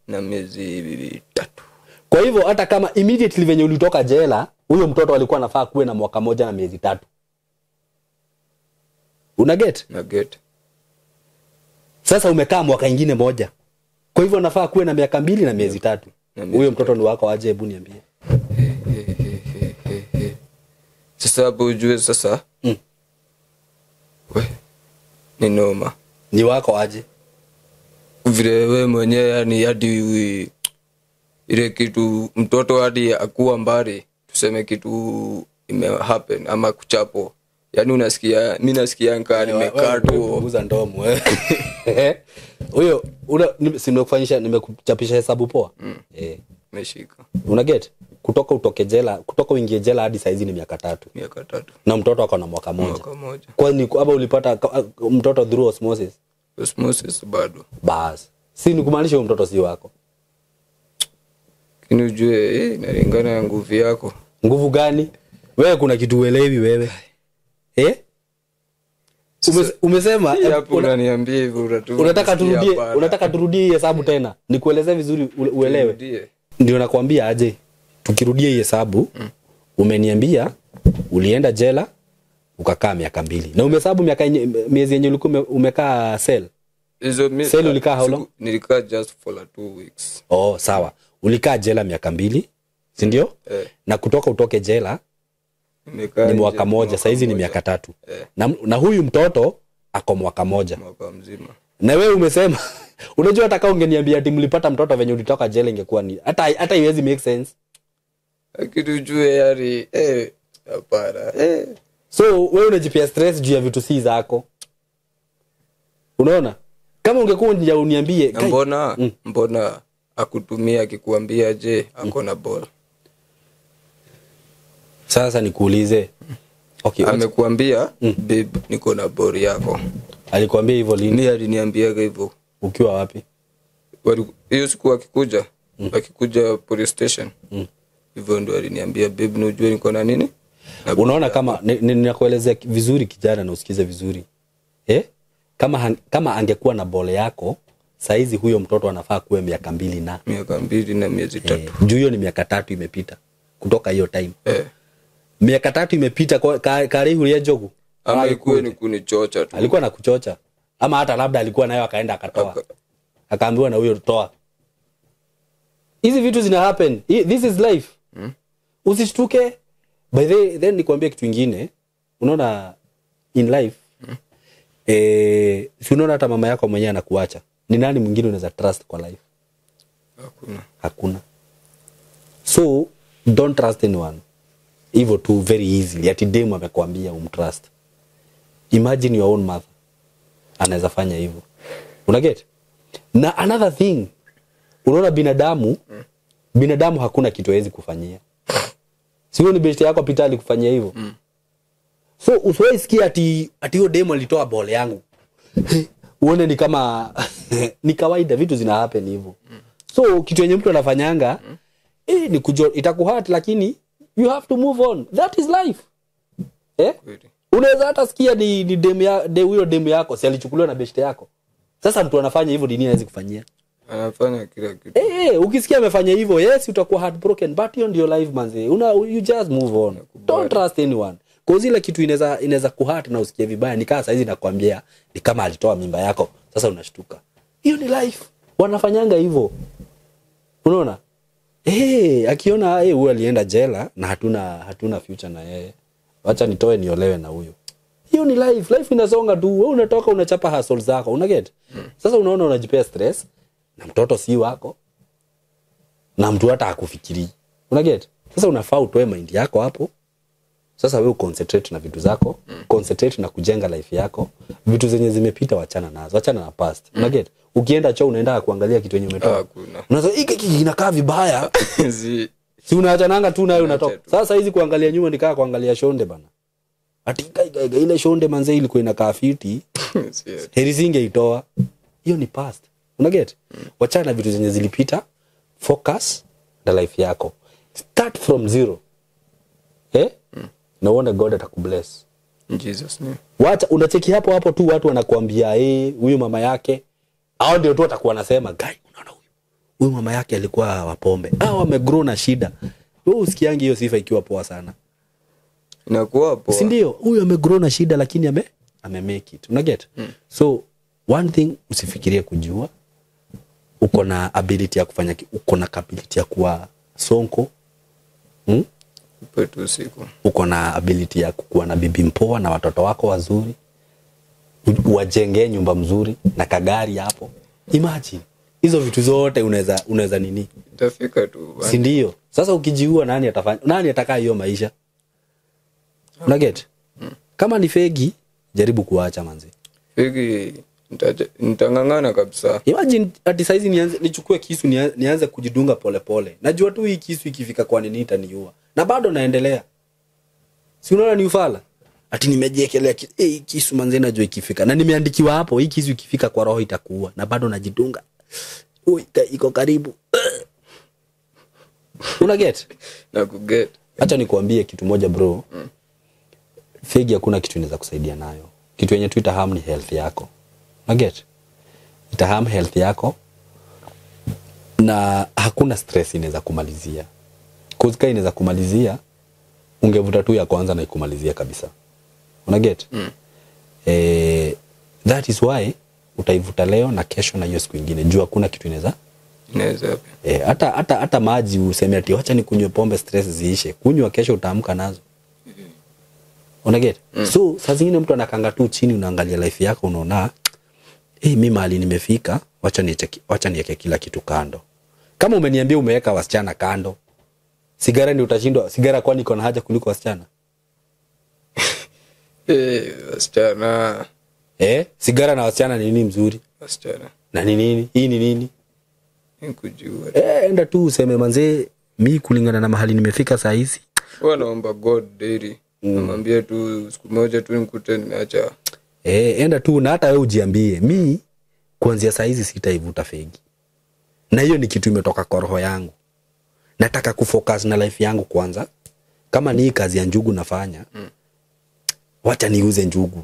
na miezi 3. Kwa hivyo hata kama immediately venye ulitoka jela, huyo mtoto alikuwa anafaa kuwe na mwaka 1 na miezi 3. Una get? Na get. Sasa umekaa mwaka ingine 1. Kwa hivyo anafaa kuwe na miaka 2 na miezi 3. Huyo mtoto ni wako aje? Hebu niambie. Sasa hapo ujue sasa. We. Ni noma. Ni wako aje? Vile wewe mwenyewe yani hadi ile kitu mtoto hadi akuwa mbali, tuseme kitu ime happen ama kuchapo. Yaani unasikia, mimi nasikia nkaa nimekaa tu. Punguza ndomo wewe. Huyo si nimekufanyisha, nimekuchapisha hesabu poa. Nimeshika. Una get? Kutoka utoke jela, kutoka uingie jela hadi saizi ni miaka 3. Miaka 3. Na mtoto ako na mwaka 1. Mwaka 1. Kwani hapa ulipata mtoto through osmosis? Osmosis bado. Bas. Si ni kumaanisha huyo mtoto si wako. Lakini ujue inalingana na nguvu yako. Nguvu gani? Wewe kuna kitu uelewi wewe. Umesema unaniambia hivyo unataka turudie hesabu tena. Nikuelezee vizuri uelewe. Ndio nakwambia aje. Tukirudia hii hesabu, umeniambia ulienda jela ukakaa miaka 2. Na umehesabu miaka miezi yenye ulikuwa umekaa cell. Hizo cell ulikaa how long? Nilikaa just for 2 weeks. Oh, sawa. Ulikaa jela miaka 2, si ndio? Na kutoka utoke jela ni mwaka 1, saizi ni miaka 3. Na huyu mtoto ako mwaka 1. Mwaka mzima. Na wewe umesema unajua hata kama ungeniambia ati mlipata mtoto venye ulitoka jela ingekuwa ni hata haiwezi make sense. Lakini ujue yani hapana. So wewe unajipia stress juu ya vitu si zako. Unaona? Kama ungekuwa uniambie mbona akutumia akikuambia je ako na ball. Sasa nikuulize. Okay, amekuambia babe niko na ball yako. Alikwambia hivyo lini? Mimi aliniambia hivyo. Ukiwa wapi? Hiyo siku akikuja, akikuja police station. Hivyo ndio aliniambia babe unajua niko na nini? Unaona kama ninakuelezea vizuri kijana na usikize vizuri. Kama angekuwa na ball yako, saizi huyo mtoto anafaa kuwe miaka 2 na miaka 2 na miezi 3. Juu hiyo ni miaka 3 imepita kutoka hiyo time. Miaka 3 imepita kwa karibu ya jogu. Ama ilikuwa ni kunichocha tu. Alikuwa anakuchocha. Ama hata labda alikuwa nayo akaenda akatoa. Akaambiwa na huyo toa. Hizi vitu zina happen. This is life. Usishtuke. By the then nikwambie kitu kingine. Unaona in life si unaona hata mama yako mwenyewe anakuacha. Ni nani mwingine unaweza trust kwa life? Hakuna. Hakuna. So don't trust anyone. Hivyo tu very easily. Ati demu amekwambia umtrust. Imagine your own mother anaweza fanya hivyo. Una get? Na another thing, unaona binadamu hakuna kitu hawezi kufanyia. Sio ni best yako Peter alikufanyia hivyo. So usiwahi sikia ati hiyo demu alitoa ball yangu. Uone ni kama ni kawaida, vitu zina happen hivyo. So kitu yenye mtu anafanyanga ni kujua itakuhurt, lakini you have to move on. That is life. Unaweza hata sikia ni demu ya huyo demu yako si alichukuliwa na best yako. Sasa mtu anafanya hivyo dini hawezi kufanyia. Anafanya kila kitu. Ukisikia amefanya hivyo, yes utakuwa heartbroken, but hiyo ndio life manze. You just move on. Don't trust anyone. Kwa zile kitu inaweza kuhurt na usikie vibaya, ni kama saizi nakwambia ni kama alitoa mimba yako. Sasa unashtuka. Hiyo ni life. Wanafanyanga hivyo. Unaona? Akiona huyu alienda jela na hatuna future na yeye. Wacha nitoe niolewe na huyo. Hiyo ni life. Life inasonga tu. Wewe unatoka unachapa hustle zako. Una get? Sasa unaona unajipea stress na mtoto si wako. Na mtu hata hakufikiri. Una get? Sasa unafaa utoe mind yako hapo. Sasa wewe concentrate na vitu zako, concentrate na kujenga life yako. Vitu zenye zimepita wachana nazo, wachana na past. Una get? Ukienda choo unaenda kuangalia kitu yenye umetoka. Hakuna. Unaanza hiki kinakaa vibaya. Si Si unaachananga tu nayo unatoka. Sasa hizi kuangalia nyuma nikaa kuangalia shonde bana. Ati ile shonde manze ilikuwa inakaa fiti. Heri singeitoa. Hiyo ni past. Una get? Wachana na vitu zenye zilipita. Focus na life yako. Start from zero. Na uone God atakubless. In Jesus name. Wacha unacheki hapo hapo tu watu wanakuambia huyu mama yake. Hao ndio tu watakuwa wanasema, "Guy, unaona huyu. Huyu mama yake alikuwa wa pombe." Hao wamegrow na shida. Wewe usikiangi hiyo sifa ikiwa poa sana. Inakuwa poa. Si ndio? Huyu amegrow na shida lakini ame make it. Una get? So one thing, usifikirie kujua. Uko na ability ya kufanya, uko na capability ya kuwa sonko. Upetu usiku. Uko na ability ya kuwa na bibi mpoa na watoto wako wazuri. Uwajengee nyumba mzuri na kagari hapo. Imagine hizo vitu zote unaweza nini? Itafika tu. Si ndio? Sasa ukijiua nani atafanya? Nani atakaa hiyo maisha? Una get? Kama ni fegi, jaribu kuacha manzi. Fegi nitangangana kabisa. Imagine ati saizi nianze nichukue kisu nianze kujidunga pole pole. Najua tu hii kisu ikifika kwa nini itaniua. Na bado naendelea. Si unaona ni ufala? Ati nimejiekelea hii kisu manzi najua ikifika. Na nimeandikiwa hapo hii kisu ikifika kwa roho itakuua. Na bado najidunga. Ui, iko karibu. Una get? Na kuget. Acha nikuambie kitu moja bro. Fegi hakuna kitu inaweza kusaidia nayo. Kitu yenye tu itaharm ni health yako. Una get? Itaharm health yako. Na hakuna stress inaweza kumalizia. Kuzika inaweza kumalizia, ungevuta tu ya kwanza na ikumalizia kabisa. Una get? That is why utaivuta leo na kesho na hiyo siku nyingine. Jua hakuna kitu inaweza. Inaweza. Hata maji useme ati acha nikunywe pombe stress ziishe. Kunywa kesho utaamka nazo. Una get? So saa zingine mtu anakanga tu chini, unaangalia life yako unaona, mimi mahali nimefika, wacha niweke kila kitu kando. Kama umeniambia umeweka wasichana kando, sigara ndio utashindwa. Sigara kwani iko na haja kuliko wasichana? Wasichana. Sigara na wasichana ni nini mzuri? Wasichana. Na ni nini? Hii ni nini? Nikujua. Enda tu useme manze, mimi kulingana na mahali nimefika saa hizi. Wewe naomba God daily. Namwambia tu siku moja tu nikute nimeacha. Enda tu na hata wewe ujiambie, mimi kuanzia saa hizi sitaivuta fegi. Na hiyo ni kitu imetoka kwa roho yangu. Nataka kufocus na life yangu kwanza. Kama ni kazi ya njugu nafanya, wacha niuze njugu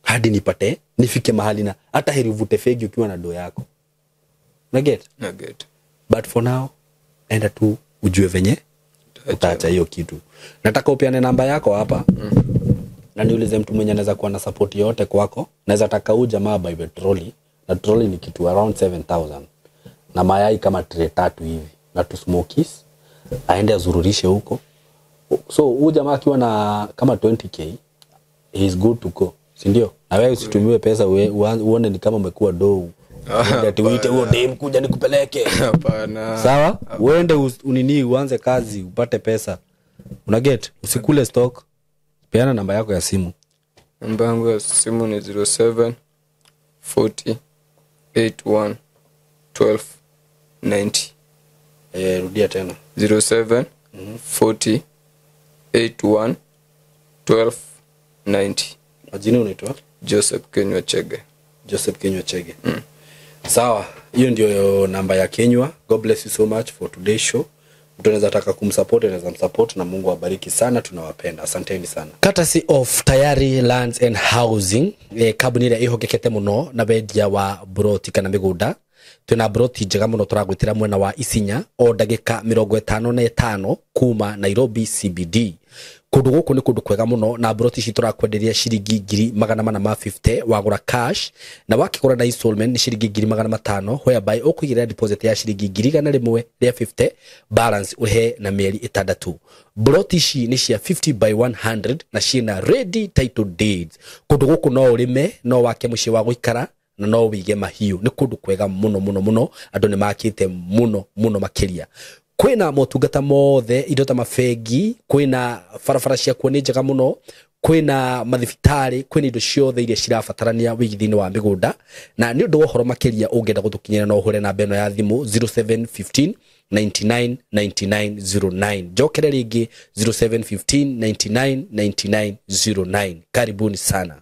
hadi nipate, nifike mahali na hata heri uvute fegi ukiwa na do yako. Na get? Na get. But for now, enda tu ujue venye utaacha hiyo kitu. Nataka upeane namba yako hapa. Na niulize mtu mwenye anaweza kuwa na support yote kwako. Naweza taka huyu jamaa buy petroli, na troli ni kitu around 7,000. Na mayai kama tray 3 hivi na tu smokies aende azururishe huko. So huyu jamaa akiwa na kama 20k he is good to go. Si ndio? Na wewe usitumiwe pesa uone ni kama umekuwa dou. Ati uite huo dem kuja nikupeleke. Hapana. Sawa? Uende unini uanze kazi upate pesa. Una get? Usikule stock. Peana namba yako ya simu. Namba yangu ya simu ni 07 40 81 12 90. Rudia tena. 07 40 81 12 90. Majina unaitwa? Joseph Kenywa Chege. Joseph Kenywa Chege. Sawa, hiyo ndio namba ya Kenywa. God bless you so much for today's show. Mtu anaweza taka kumsupport, anaweza msupport, na Mungu awabariki sana, tunawapenda. Asanteni sana. Courtesy of Tayari Lands and Housing, kambuni ĩrĩa ĩhokekete mũno na wendia wa broti kana mĩgũnda. Twĩna broti njega mũno tũragwĩtĩra mwena wa Isinya o ndagĩka 55 kuma Nairobi CBD. Kũndũ gũkũ nĩ kũndũ kwega mũno na broti ici tũrakwenderia ciringi 450 wagũra cash, na wakĩgũra na installment nĩ ciringi 500, whereby ũkũigĩrĩra deposit ya ciringi 150, balance ũhe na mĩeri 6. Broti ici nĩ cia 50 by 100 na ciĩna ready title deeds. Kũndũ gũkũ no ũrĩme, no wake mũciĩ wa gũikara, na no wige mahiũ. Nĩ kũndũ kwega mũno mũno mũno, andũ nĩ makĩte mũno mũno makĩria. Kwĩna motungata mothe, indo ta mabengi, kwĩna barabara ciakuo nĩ njega mũno, kwĩna mathibitarĩ, kwĩna indo ciothe iria cirabatarania wĩigithia-inĩ wa mĩgũnda. Na nĩ ũndũ wa ũhoro makĩria ũngĩenda gũtũkinyĩra, no ũhũre namba ĩno ya thimũ 0715 99 99 09. Njokere rĩngĩ, 0715 99 99 09. Karibuni sana.